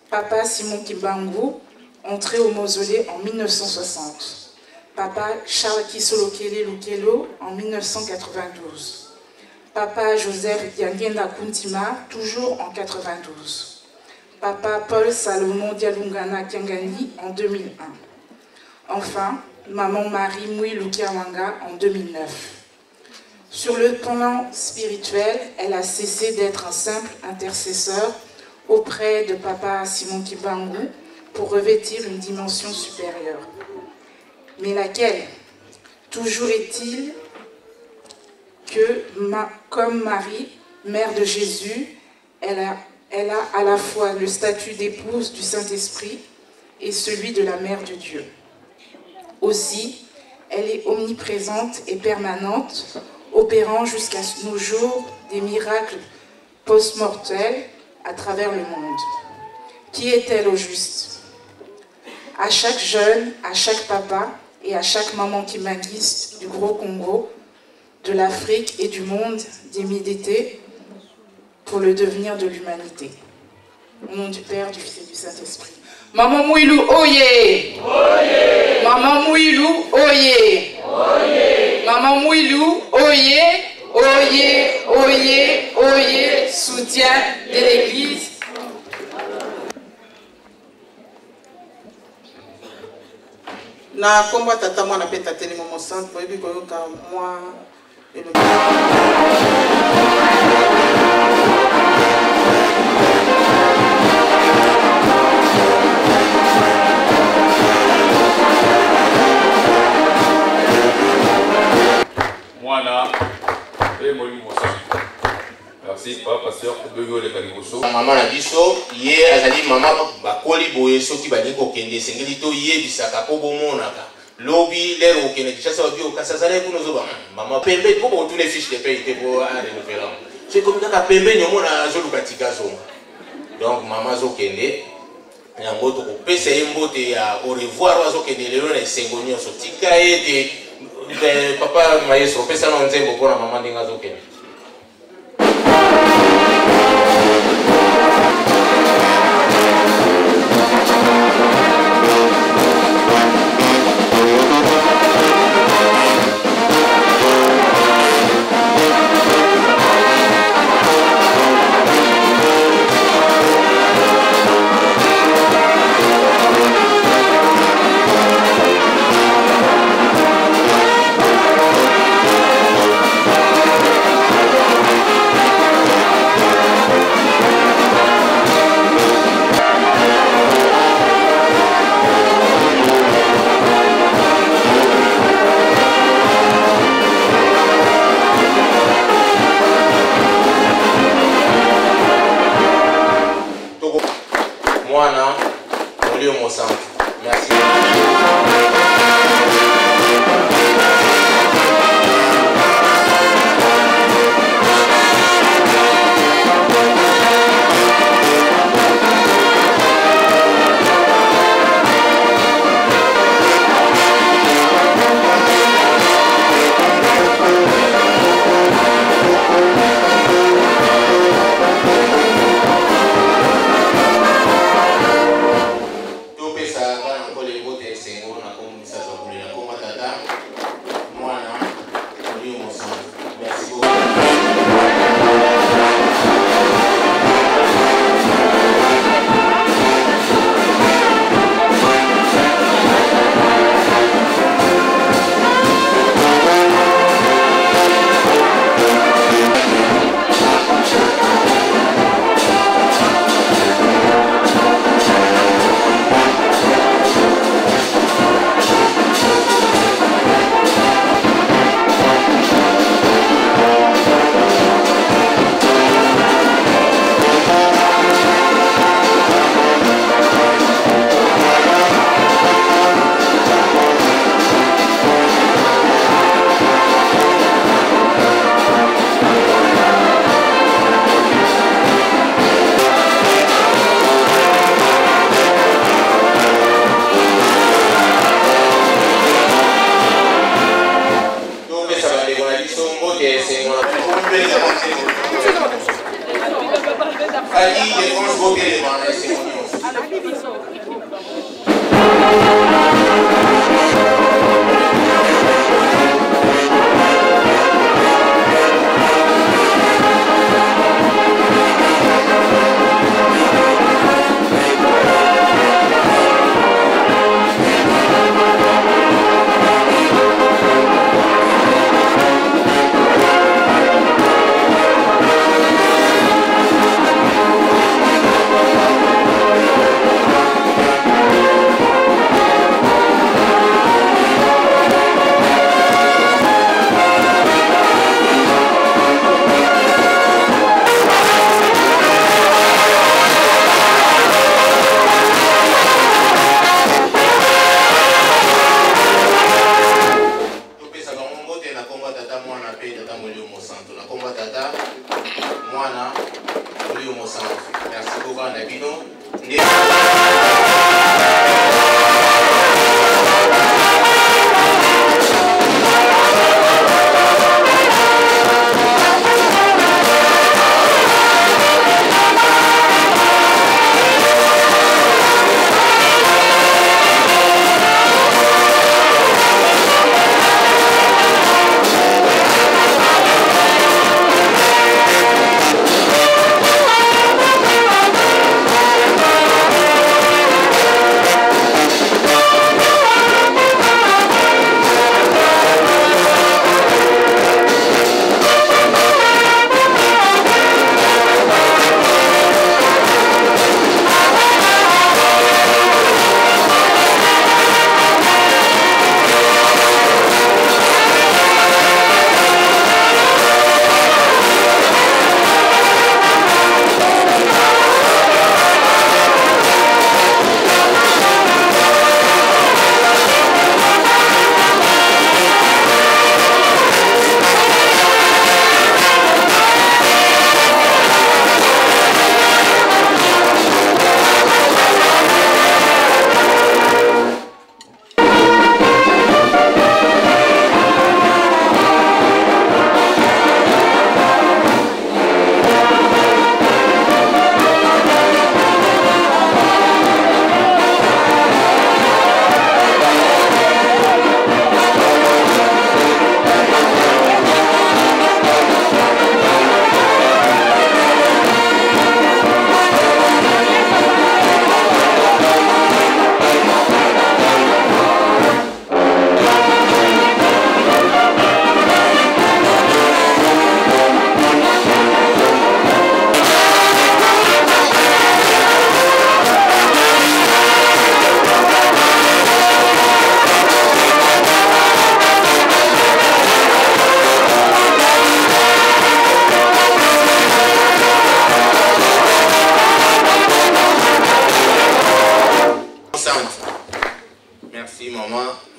Papa Simon Kimbangu, entré au mausolée en 1960. Papa Charles Kisolokele Lukelo en 1992. Papa Joseph Diangienda Kuntima, toujours en 92. Papa Paul Salomon Dialungana Kiangani en 2001. Enfin, Maman Marie Mwilu Kiawanga en 2009. Sur le plan spirituel, elle a cessé d'être un simple intercesseur auprès de Papa Simon Kimbangu pour revêtir une dimension supérieure. Mais laquelle? Toujours est-il que, comme Marie, mère de Jésus, elle a à la fois le statut d'épouse du Saint-Esprit et celui de la mère de Dieu. Aussi, elle est omniprésente et permanente, opérant jusqu'à nos jours des miracles post-mortels à travers le monde. Qui est-elle au juste? À chaque jeune, à chaque papa et à chaque maman qui m'aguiste du Gros Congo, de l'Afrique et du monde des d'été pour le devenir de l'humanité. Au nom du Père, du Fils et du Saint-Esprit. Maman Mouilou, oyez Oyez Maman Mouilou, oyez Oyez Maman Mouilou, oyez Oyez, oyez, oyez, soutien de l'Église. Na nkombo ya tata mwana mpe tata elimo mosantu boyebi koyoka mwa elobi. Mwana mpe molimo mosantu. Merci papa pasteur obengi oleka liboso. Mama na biso ye azali mama bakoli boye soki balingi kokende esengeli toyebisaka mpo bomonaka lobi lere okende Kinshasa babi okasi azalaki kuna ozoba hmm, mama pembeni mpo bokotuna fiche de paye te mpo arenouvelant soki ekomi kaka pembeni omona azoluka tika azonga donc mama azokende yango tokopesa ye mbote ya au revoir oyo azokende lelo na esengo nyonso tika ete eh, papa maestro opesa na nzembo mpo na mama ndenge azokende.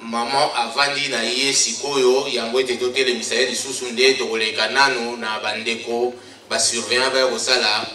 Mama avandi na ye sikoyo yango ete totelemisa ye lisusu nde tokoleka nanu na bandeko basurveillant baya kosala.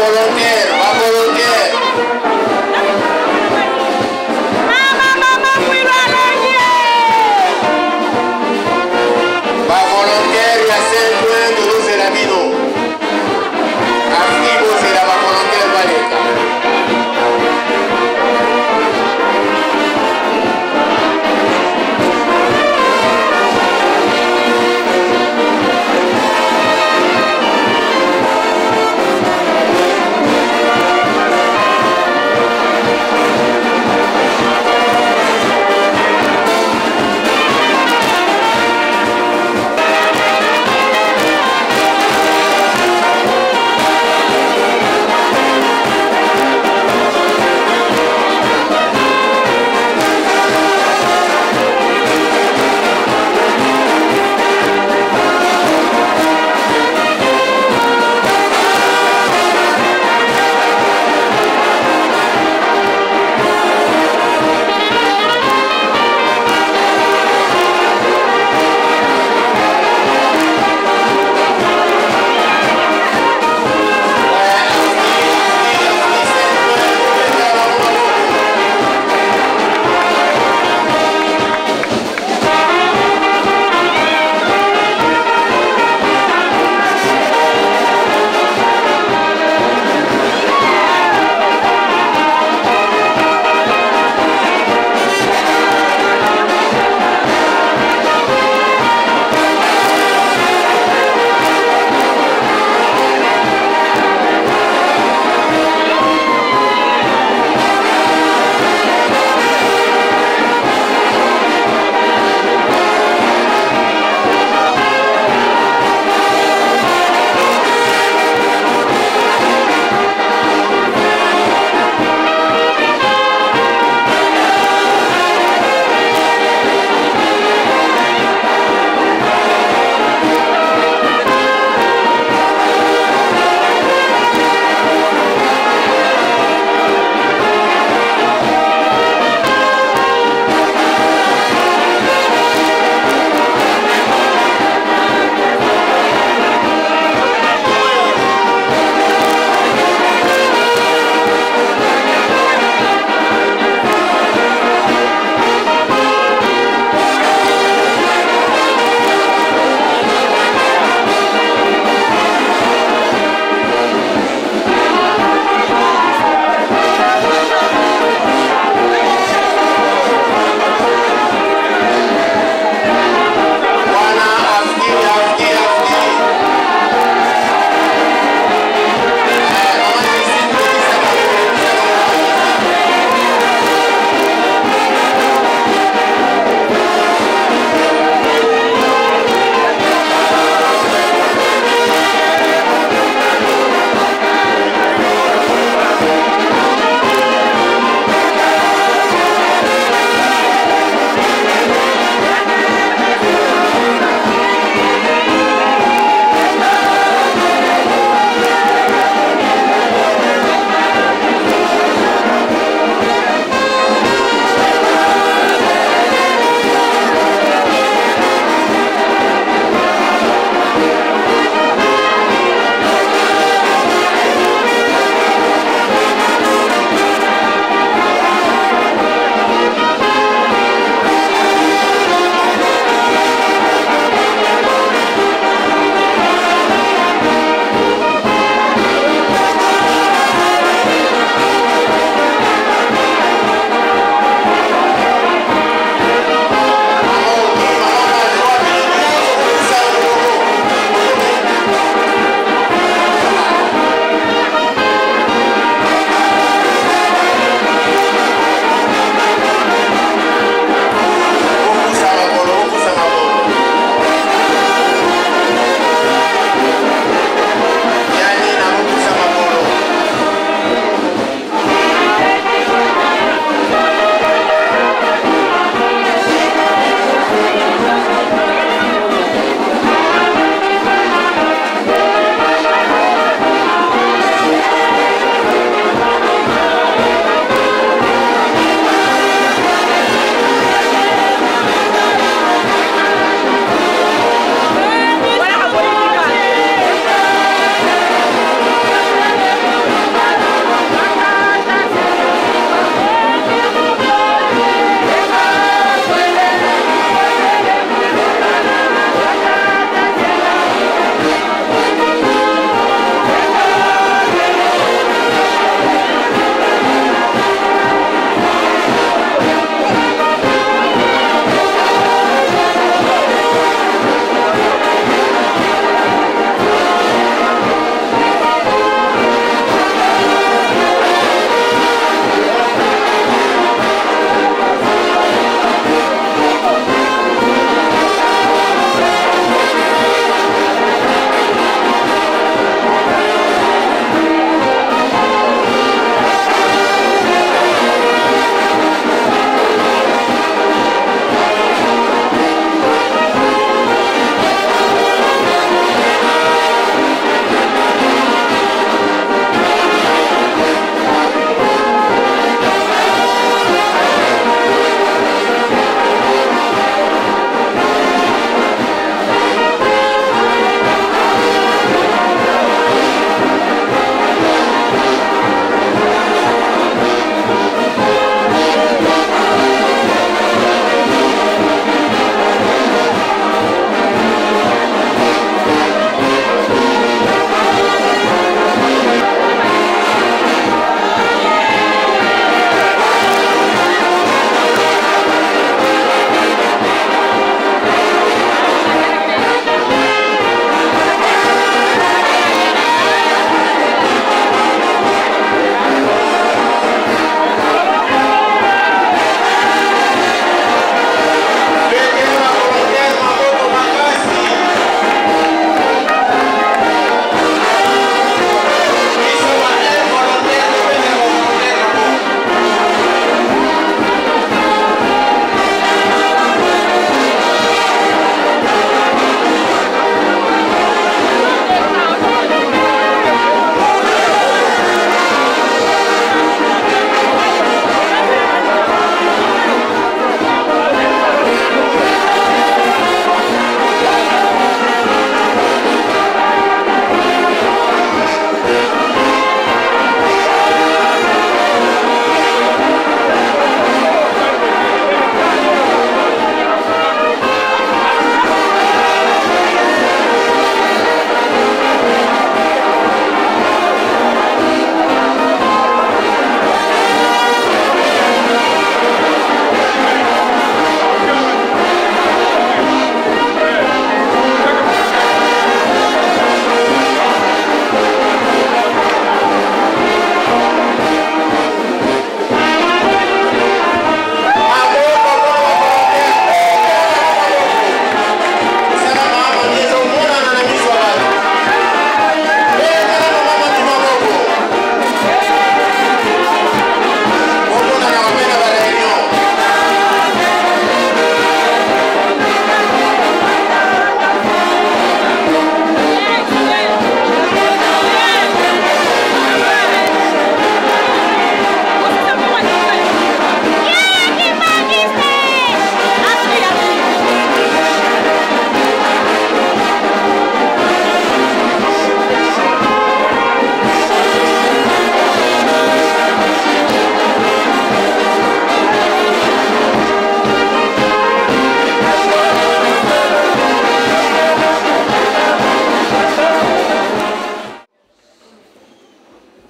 Bavolontaire, bavolontaire. Bavolontaire ya Saint-Ouen, tozozela bino. Afri bozela bavolontaire baleka.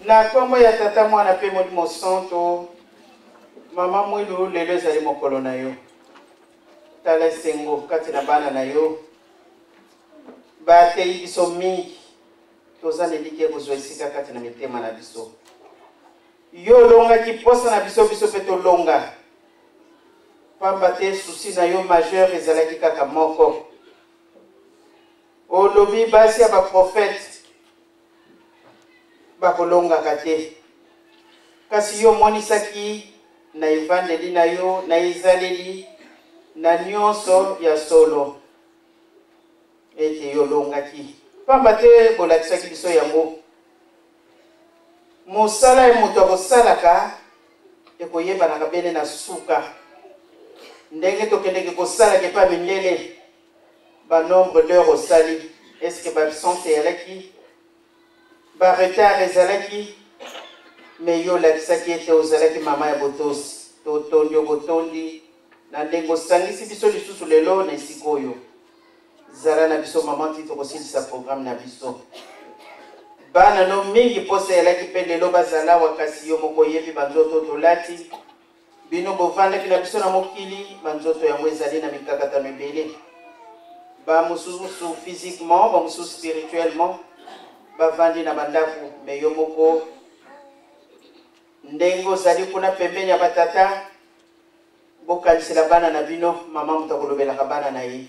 Na nkombo ya Tata, Mwana mpe Molimo Santo, Mama Mwilu, lelo ezali mokolo na yo. Tala esengo kati na bana na yo. Bateyi biso mingi, toza na elikya kozwa esika kati na mitema na biso. Yo olongaki mposa na biso, biso mpe tolonga. Pamba te souci na yo majeur ezalaki kaka moko. Olobi basi ya baprofete bakolongaka te. Kasi yo omonisaki na evandeli na yo, na ezaleli, na nyonso ya solo, ete yo olongaki. Pamba te bolakisaki biso yango. Mosala ya moto akosalaka ekoyebanaka bene na suka. Ndenge tokendeke kosalaka epai mindele, ba nombre d'heures osali, est-ce que ba absence eyalaki, ba retard ezalaki, mais yo olakisaki ete ozalaki mama ya botosi. Totondi yo botondi na ndenge osangisi biso lisusu lelo na esika oyo. Zala na biso mama ti tokosilisa programme na biso. Bana no mingi mposa eyalaki mpe lelo bazala awa, kasi yo moko oyebi banzoto tolati. Bino bovandaki na biso na mokili, banzoto yango ezali na mikakatano ebele. Ba mosusu physiquement, ba mosusu spirituellement, bavandi na bandako, mais yo moko ndenge ozali kuna pembeni ya batata, bokanisela bana na bino, mama moto akolobelaka bana na ye,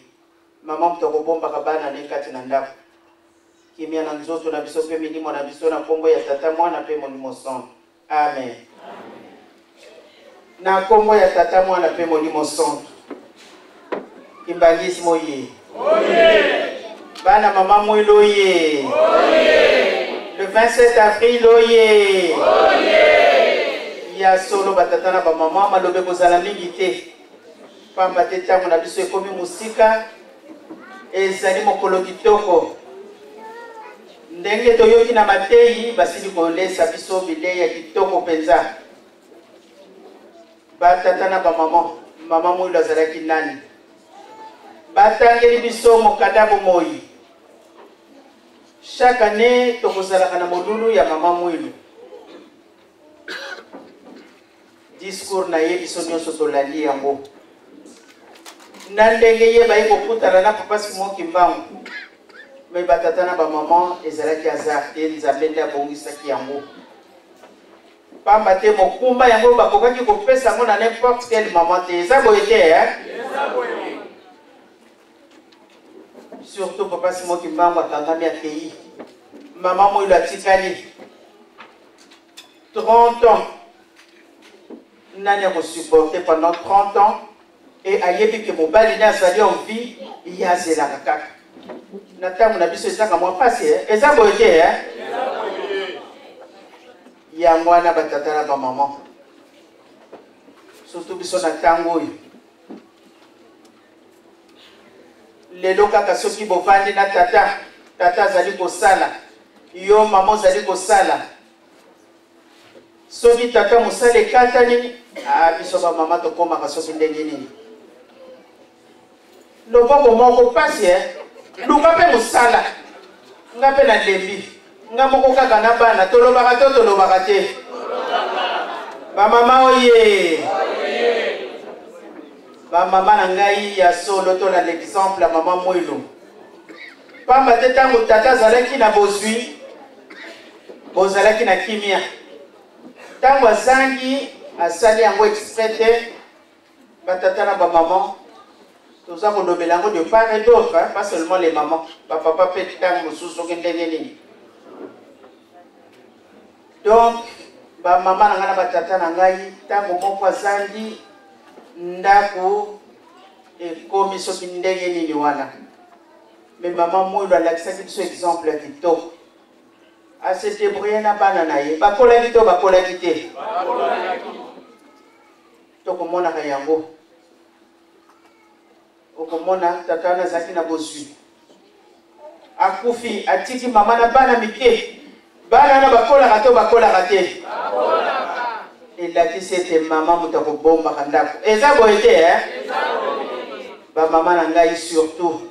mama moto akobombaka bana na ye kati na ndako. Kimia na nzoto na biso mpe milimo na biso na nkombo ya Tata, Mwana mpe Molimo Santu. Amen. Na nkombo ya Tata, Mwana mpe Molimo Santu. Kimbanguisme oye. Bana mama Mwilu oye. Le 27 avril oye. Ya solo batata na bamama maloba ekozala mingi te. Pamba te ntango na biso ekomi mosika. Ezali mokolo kitoko. Ndenge toyoki na mateyi, basili kolesa biso bilei ya kitoko mpenza. Batata na bamama, mama Mwilu azalaki nani? Batangeli biso mokanda bomoi. Chaque année tokozalaka na molulu ya mama Mwilu. Discours na ye biso nyonso tolandi yango. Na ndenge ye baye kokutana na papa Simon Kimbangu. Mais batata na bamama ezalaki hasard te, Nzambe nde abongisaki yango. Pamba te mokumba yango bakokaki kopesa yango na n'importe quelle maman te. Eza boye te, hein? Surtout papa Simon Kimbangu akangami akei. Mama Mwilu atikali. 30 ans nani akosupporte pendant 30 ans e ayebi ke mobali ne azali en vie, ye azelaka kaka. Na ntango na biso ezaka mwa mpasi, eh? Eza boye te, eh? Yango wana batata na bamama, surtout biso na ntango oyo lelo, kaka soki bovandi na tata, tata azali kosala, yo mama ozali kosala, soki tata mosala ekatani, ah, biso bamama tokomaka soki ndenge nini, loboko moko pasi, eh? Luka mpe mosala, nga mpe nalembi, nga moko kaka na bana. Tolobaka to tolobaka te? Bamama oye, bamama na ngai ya solo, tolanda exemple ya mama Mwilu. Pamba te ntango tata azalaki na bozwi, bozalaki na kimia. Ntango azangi, asali yango exprès te. Batata na bamama, toza kolobela yango de part et d'autre, hein, pas seulement les mamans, bapapa mpe ntango mosusu soki ndenge nini. Donc bamama na ngai na batata na ngai, ntango moko azangi, ndako ekomi soki ndenge nini wana. Mais mama Mwilu alakisaki biso exemple ya kitoko. Ase débrouille na bana na ye, bakolaki to bakolaki te, tokomonaka yango. Okomona tata wana azalaki na bozwi, akufi, atiki mama na bana mike. Bana wana bakolaka to bakolaka te? Elakisi ete mama moto akobombaka ndako. Eza boye te, eh? Bamama na ngai, surtout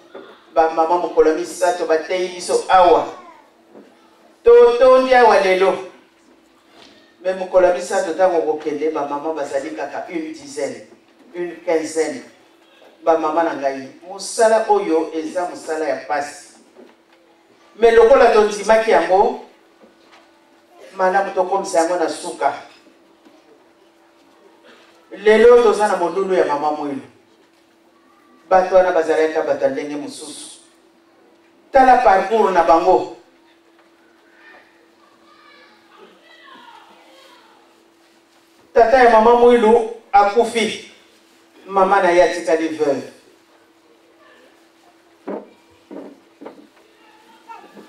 bamama, mokolo misato bateyi biso awa, totondi awa lelo. Mais mokolo ya misato ntango okokende, bamama bazali kaka une dizaine, une quinzaine. Bamama na ngai, mosala oyo eza mosala ya pasi, mais lokola tondimaki yango malamu, tokomisa yango na suka. Lelo toza na molulu ya mama Mwilu. Bato wana bazalaki bato ya ndenge mosusu. Tala parcours na bango. Tata ya mama Mwilu akufi, mama na ye atikali veuve.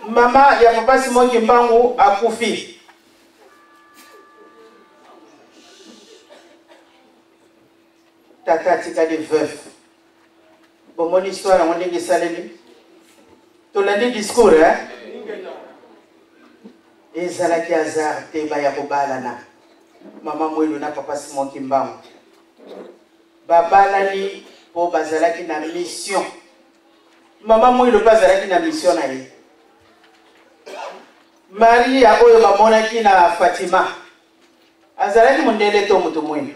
Mama ya papa Simon Kimbangu akufi. Tata atikali veuf. Bomoni histoire yango ndenge esalemi. Tolandi discours, eh? Ezalaki hasard te baya kobalana. Mama Mwilu na papa Simon Kimbangu babalani mpo bazalaki na mission. Mama Mwilu mpe azalaki na mission na ye. Maria oyo bamonaki na Fatima azalaki mondele to moto mwindo?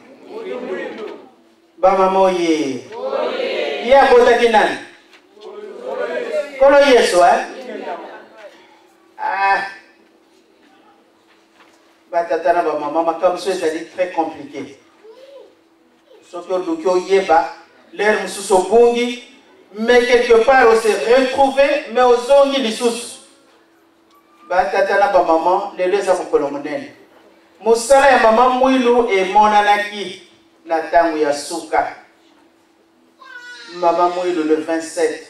Bamama oye, ye abotaki nani? Nkolo Yesu, eh? Ah. Batata na bamama, makambo so ezali très compliqué. Soki oluki oyeba, lere mosusu obungi, mais quelque part ose retrouve, mais ozongi lisusu. Batata na bamama, lelo eza mokolo monene. Mosala ya mama Mwilu emonanaki na ntango ya suka. Mama Mwilu, le 27,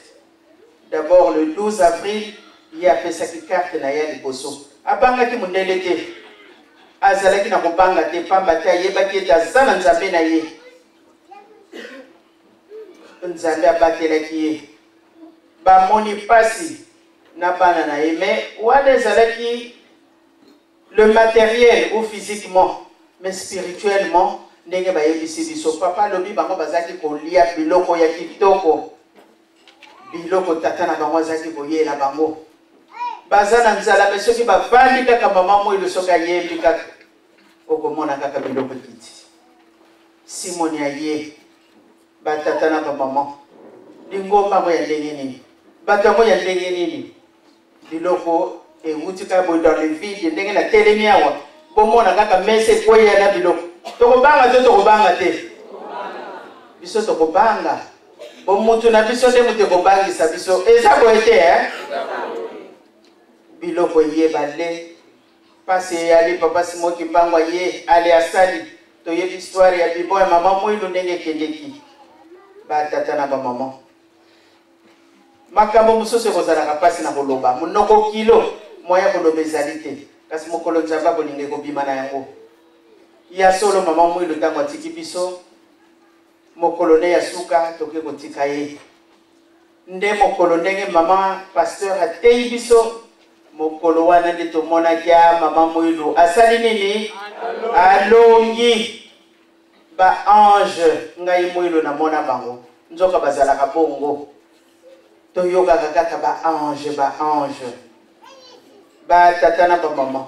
d'abord le 12 avril, ye apesaki carte na ye ya liboso. Abangaki mondele te, azalaki na kobanga te, pamba te ayebaki ete aza na Nzambe na ye. Nzambe abatelaki ye. Bamoni pasi na bana na ye, mais wana ezalaki le matériel ou physiquement, mais spirituellement, ndenge bayebisi biso, papa alobi bango bazalaki kolia biloko ya kitoko, biloko tata na bango azalaki koyela bango. Baza na nzala, mais soki bavandi kaka, mama Mwilu soki ayembi kaka, okomona kaka biloko ekiti. Simoni aye. Batata na bamama, lingomba yango ya ndenge nini? Bato yango ya ndenge nini? Biloko ewuti kaka boye dans le vide. Ndenge natelemi awa, bomona kaka mesa ekweya na biloko. Tokobanga te? Tokobanga te? Biso tokobanga. Bomutu na biso nde moto ekobangisa biso. Eza boye te, eh? Biloko eyebale, pasi eyali. Papa Simon Kimbangu aye, ale asali. Toyebi histoire ya bibon ya mama Mwilu ndenge ekendeki. Batata na bamama, makambo mosusu ekozalaka mpasi na koloba, monoko kilo, moya koloba ezali te, kasi mokolo Nzambe akolinga ekobima na yango. Ya solo, mama Mwilu ntango atiki biso, mokolo nde ya suka tokoki kotika ye nde mokolo ndenge mama pasteur ateyi biso. Mokolo wana nde tomonaki a mama Mwilu asali nini, alongi ba ange. Ngai Mwilu namona bango, nzoka bazalaka bongo. Toyokaka kaka ba ange, ba ange. Batata na bamama,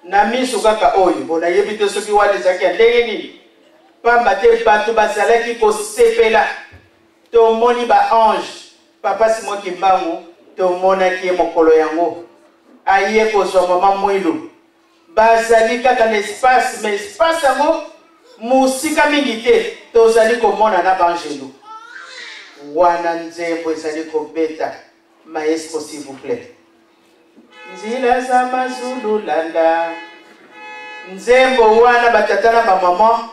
na miso kaka oyo bo nayebi te soki wana ezalaki ya ndenge nini, pamba te bato bazalaki kosepela. Tomoni ba ange. Papa Simon Kimbangu tomonaki ye mokolo yango aye kozwa mama Mwilu. Bazali kaka na espace, mais espace yango mosika mingi te, tozali komona na baangelu wana. Nzembo ezali kobeta, maestro s'il vous plaît, nzila za mazulu landa. Nzembo wana, batata na bamama,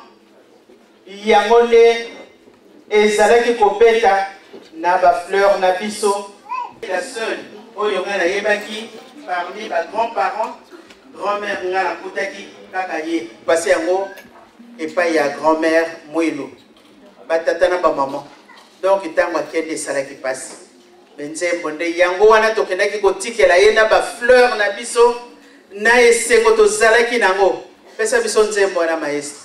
yango nde ezalaki kobeta na bafleur na biso. La seule oyo ngai nayebaki parmi ba grands parents, grand-mère, ngai nakutaki kaka ye. Pasi yango epai ya grand-mère Mwilu. Batata na bamama, donc ntango akende esalaki mpasi, mais nzembo nde yango wana tokendaki kotikela ye na bafleur na biso na esengo tozalaki nango. Pesa biso nzembo wana, maestro.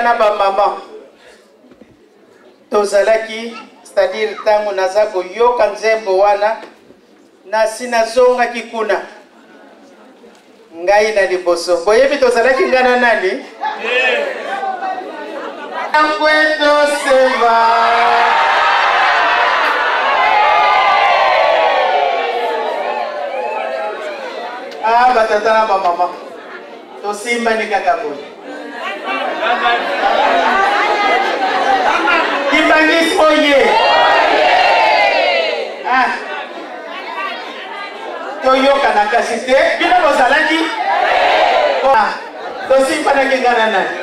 na bamama tozalaki, c'est-à-dire ntango naza koyoka nzembo wana, nasi nazongaki kuna ngai na liboso. Boyebi tozalaki ngai na nani? Kweto Seva. Ah, batata na bamama, tosimbani kaka boye. Kimbanguiste oye! Ah, toyokana kasi te, bino bozalaki. Ah, tosimbanaki ngai na nani?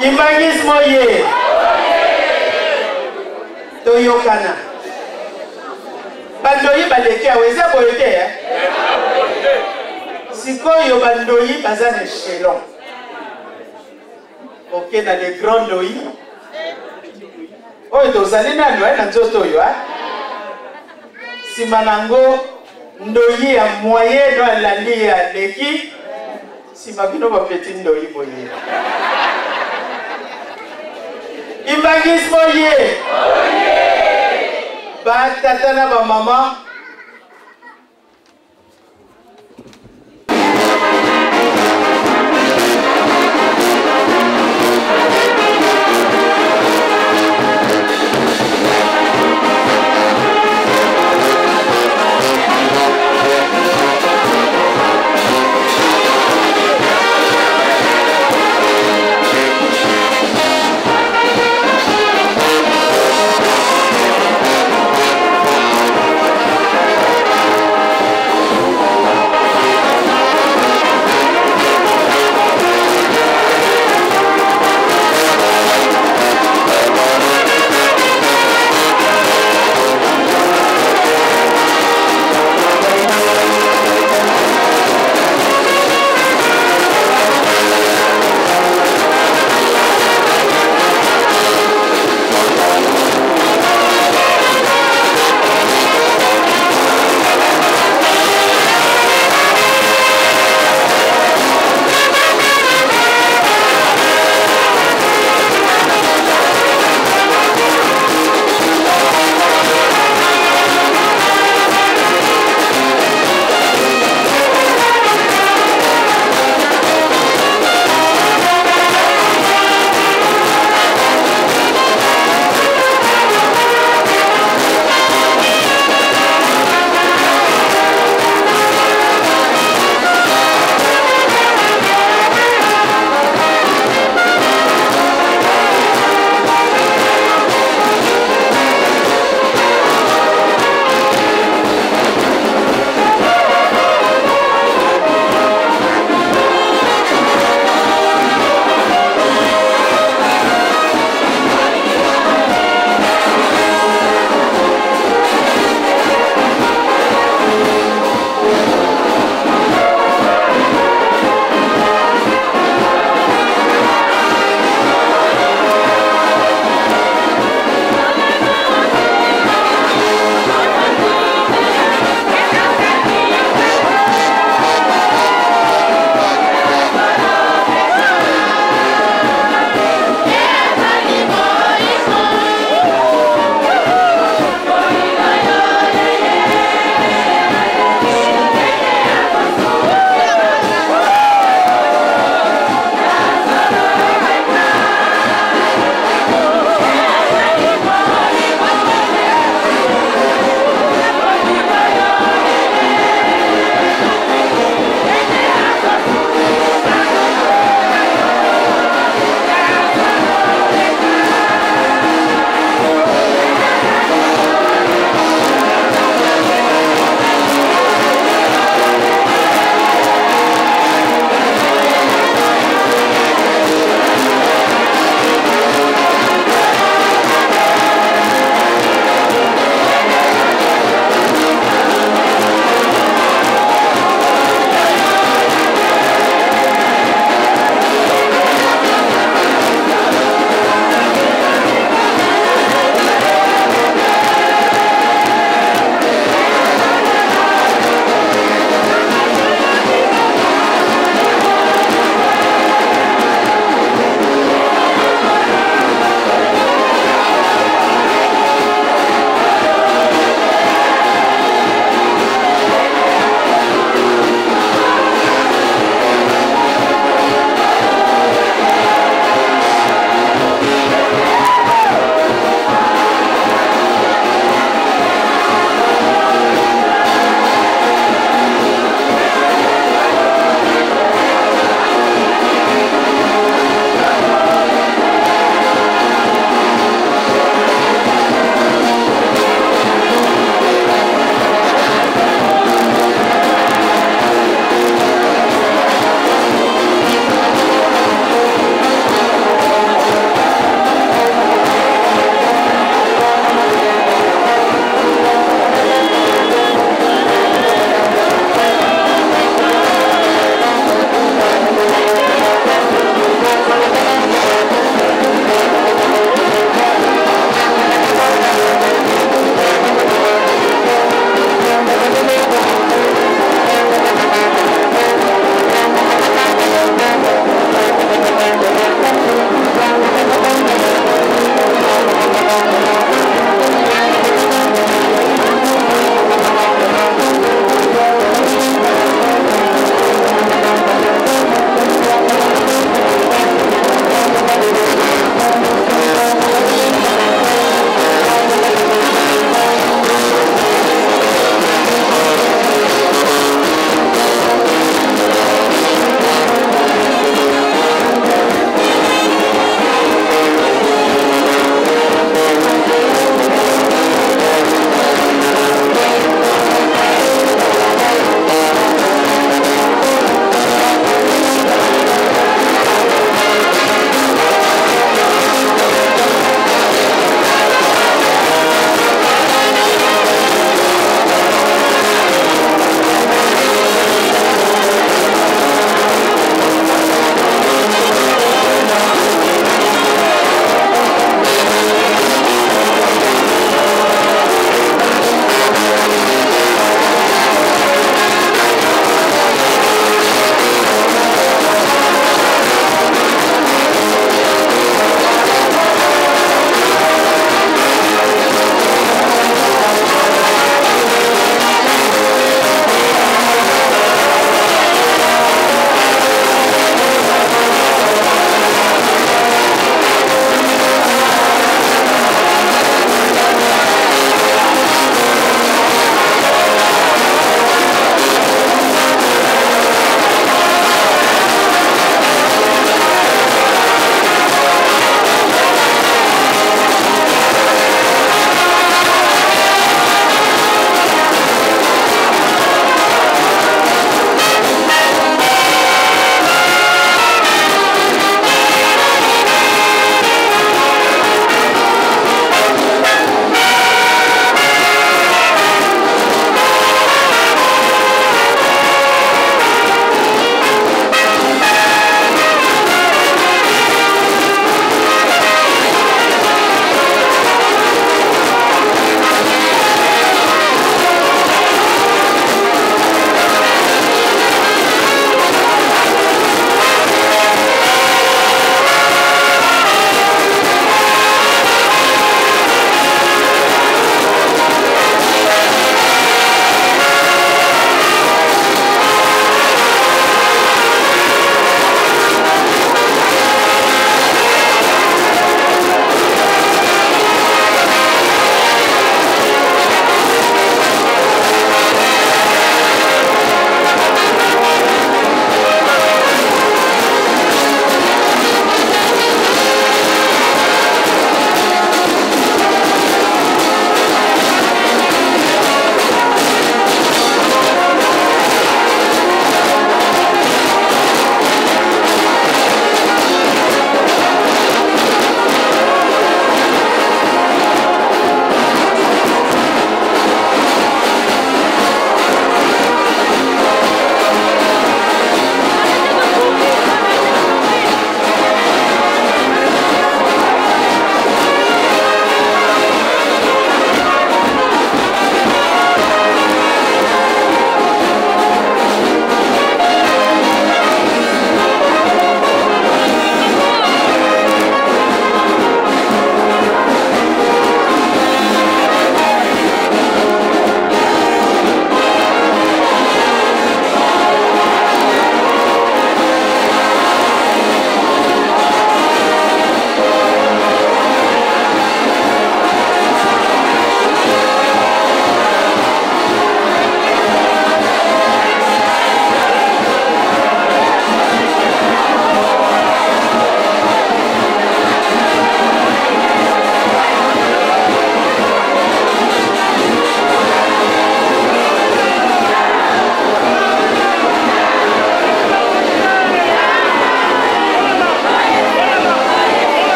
Kimbanguisme oye! Toyokana. Bandoyi baleki awa, eza boye te eh? Sikoyo bandoyi baza na echelon. Oke na le grand ndoyi oyo tozali nano eh, na nzoto oyo eh? Nsima nango ndoyi ya moyen no alandi ye aleki nsima bino bapeti ndoyi boye. Kimbanguisme oye! Batata na bamama.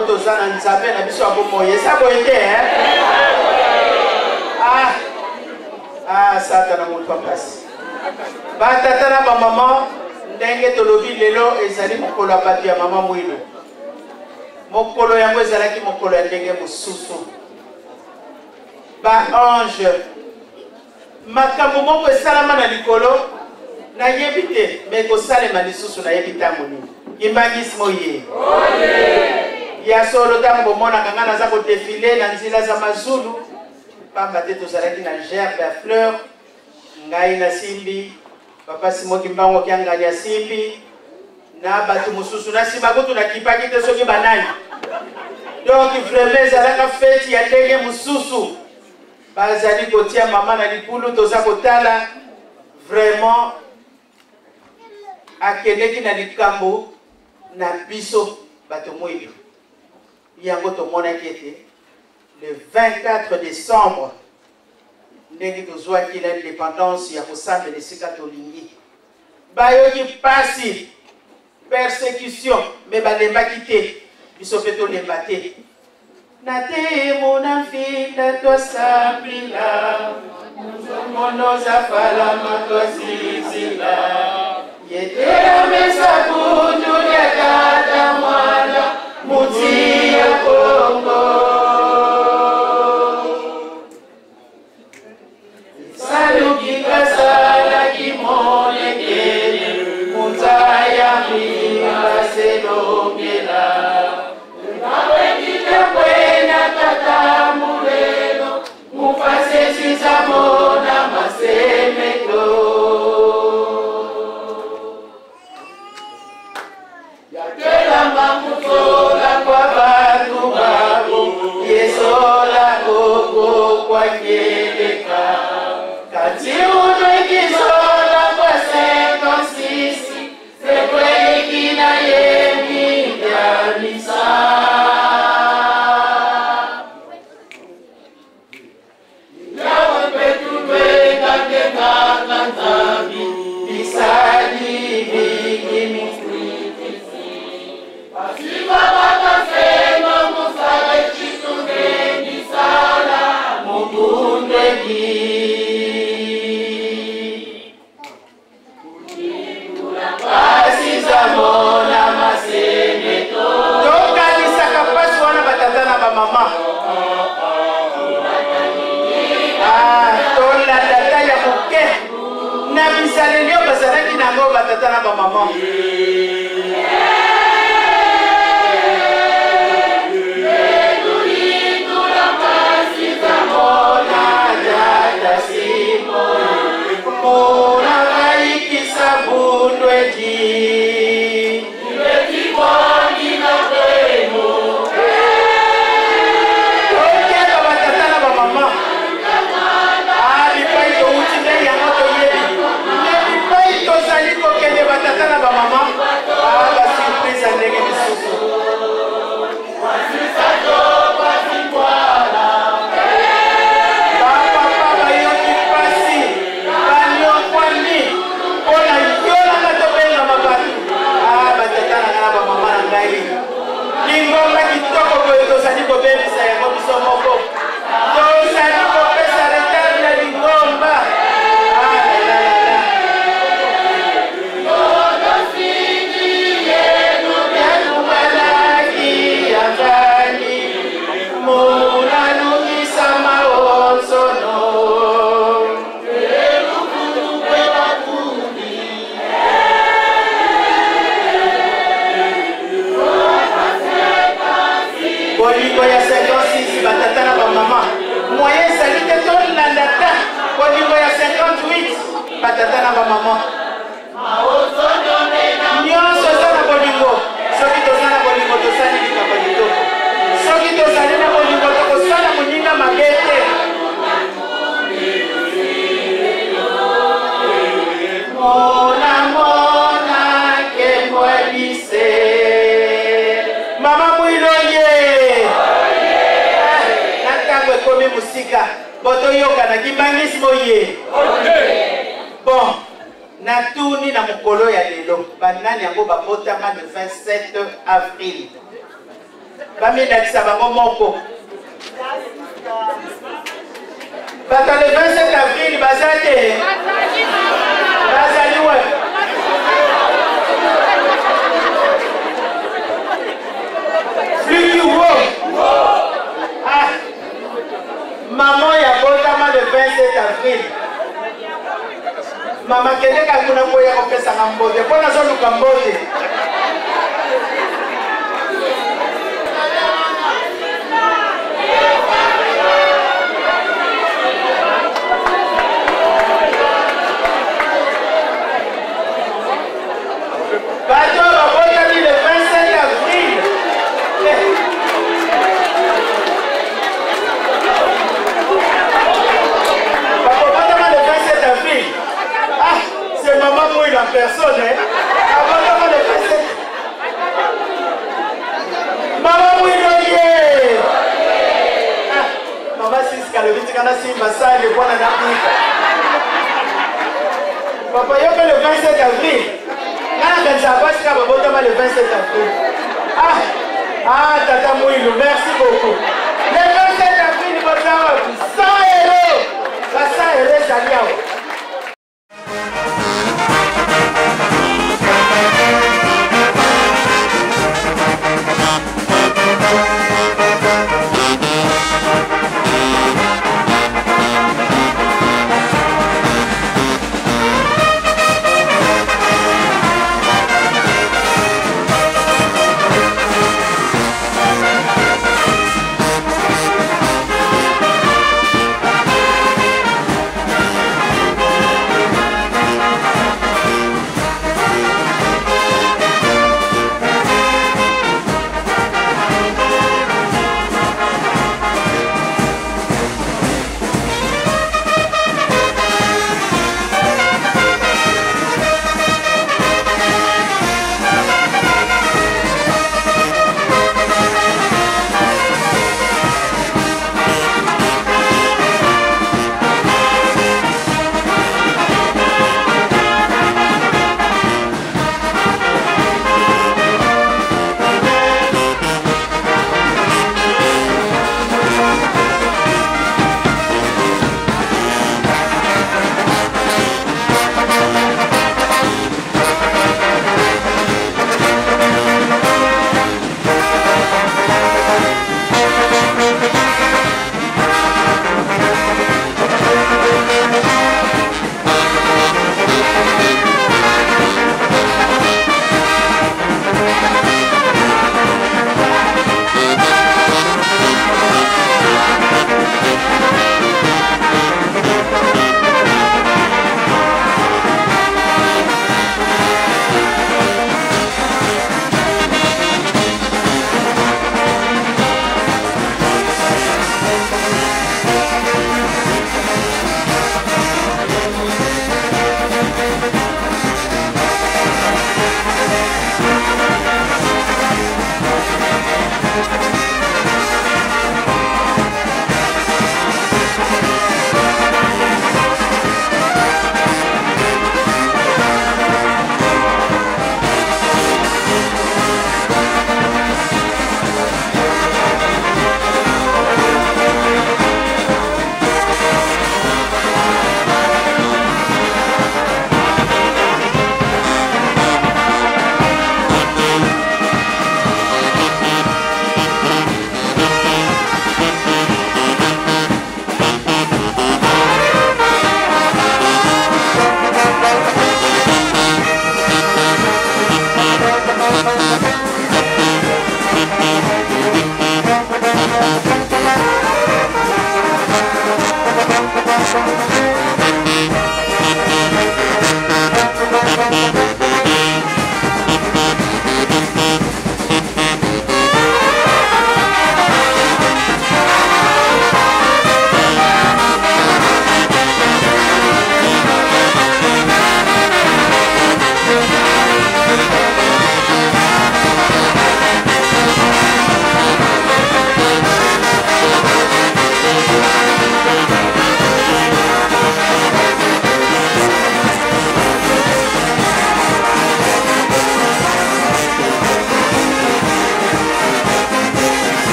Mpo toza na Nzambe na biso ya bomoi. Eza boye te, eh? Ah, ah, Satana moto ya mpasi. Batata na bamama, ndenge tolobi lelo ezali mokolo ya bato ya mama Mwilu. Mokolo yango ezalaki mokolo ya ndenge mosusu. Ba ange makambo moko esalama na likolo nayebi te me ekosalema lisusu nayebi ntango nini. Kimbangisme oye ya solo. Ntango bomonaka ngai naza kodefile na nzela za Mazulu, pamba te tozalaki na gerbe ya fleur. Ngai nasimbi, papa Simo Kimbangu Kiangani asimbi na bato mosusu na nsima, kutu nakipaki te soki banani. Donc vraiment ezalaka feti ya ndenge mosusu. Bazali kotia mama na libulu, toza kotala. Vraiment akendeki na likambo na biso bato mwindo. Yango tomonaki ete le 24 décembre, ndenge tozwaki l'indépendance ya kosambela esika tolingi, bayoki mpasi, persecution, me balembaki te. Biso mpe tolemba te. Na temo na mfinda twasambila, mono zafalama twazizila, yetela mesa kundu ya tata mwana muti ya Kongo. Saluki kasalaki monekele munzaya mibaselongela kwena tata mulelo mufasesizamona masemeto yatelamba musola kwa batu babo yesola koko kwakeleka kati unwekisola kwa 56 sekweki na yemigamisa. Yawe petulwekakekaka Nzambi bisali mingi mikwitisi basima bakasema musala ecitungenisala mugundeki. Tokanisaka mpasi wana, batata na bamama. Ah, tolanda ta ya moke na bizaleli oyo bazalaki na yango, batata na bamama. Monakaikisa bundwedi. Tokeba, batata na bamama. Ah, bipai touti nde yango toyebi, nde bipai tozali kokende, batata na bamama. Ah, basurprise ya ndenge misusu. Bapapa bayoki mpasi, banyokwami mpo na yo nanga tobengama bato. Ah, batata na ngai na bamama na ngai, lingomba kitoko boye tozali kobebisa yango biso moko, tozali kopesa retard na lingomba. Ah, la, la, la, la. Yakubalaki yangani munanukisa maonsono. Bolingo ya 56, batata na bamama, moyen ezali te tolanda ta bolingo ya 58, batata na bamama. Nyonso eza na bolingo. Soki toza na bolingo, tosali likambo kitoko. Soki tozali na bolingo, tokosala moninga mabe te. Mona mona nkembo ya bise mama Mwilonye. Na ntango ekomi mosika, botoyokana kibangisi boye. Bon, natuni na mokolo ya lelo, banani yango babotama le 27 avril? Bamilakisa bango moko. Bato le 27 avril baza te. Bazali wapi? Fluki wo. Ah. Maman ya botama le 27 avril. Mama kende kaka kuna mpo ya kopesaka mbote mpo nazoluka mbote. Bato babotami le 25 avril. Bakobotama le 27 avril. Ah, c'est maman Mouille en personne, hein. Abotama le 27. Maman Mouille, oye! Ah, mama Siska alobi tika nasimba sani mpona nabika. Papa yo mpe le 27 avril. Nga nakanisaka basi kaka babotama le 27 avril. Ah, ah tata Mwilu, merci beaucoup. Le 27 avril boza wapi? 100 euros. Ba 100 euros ezali awa.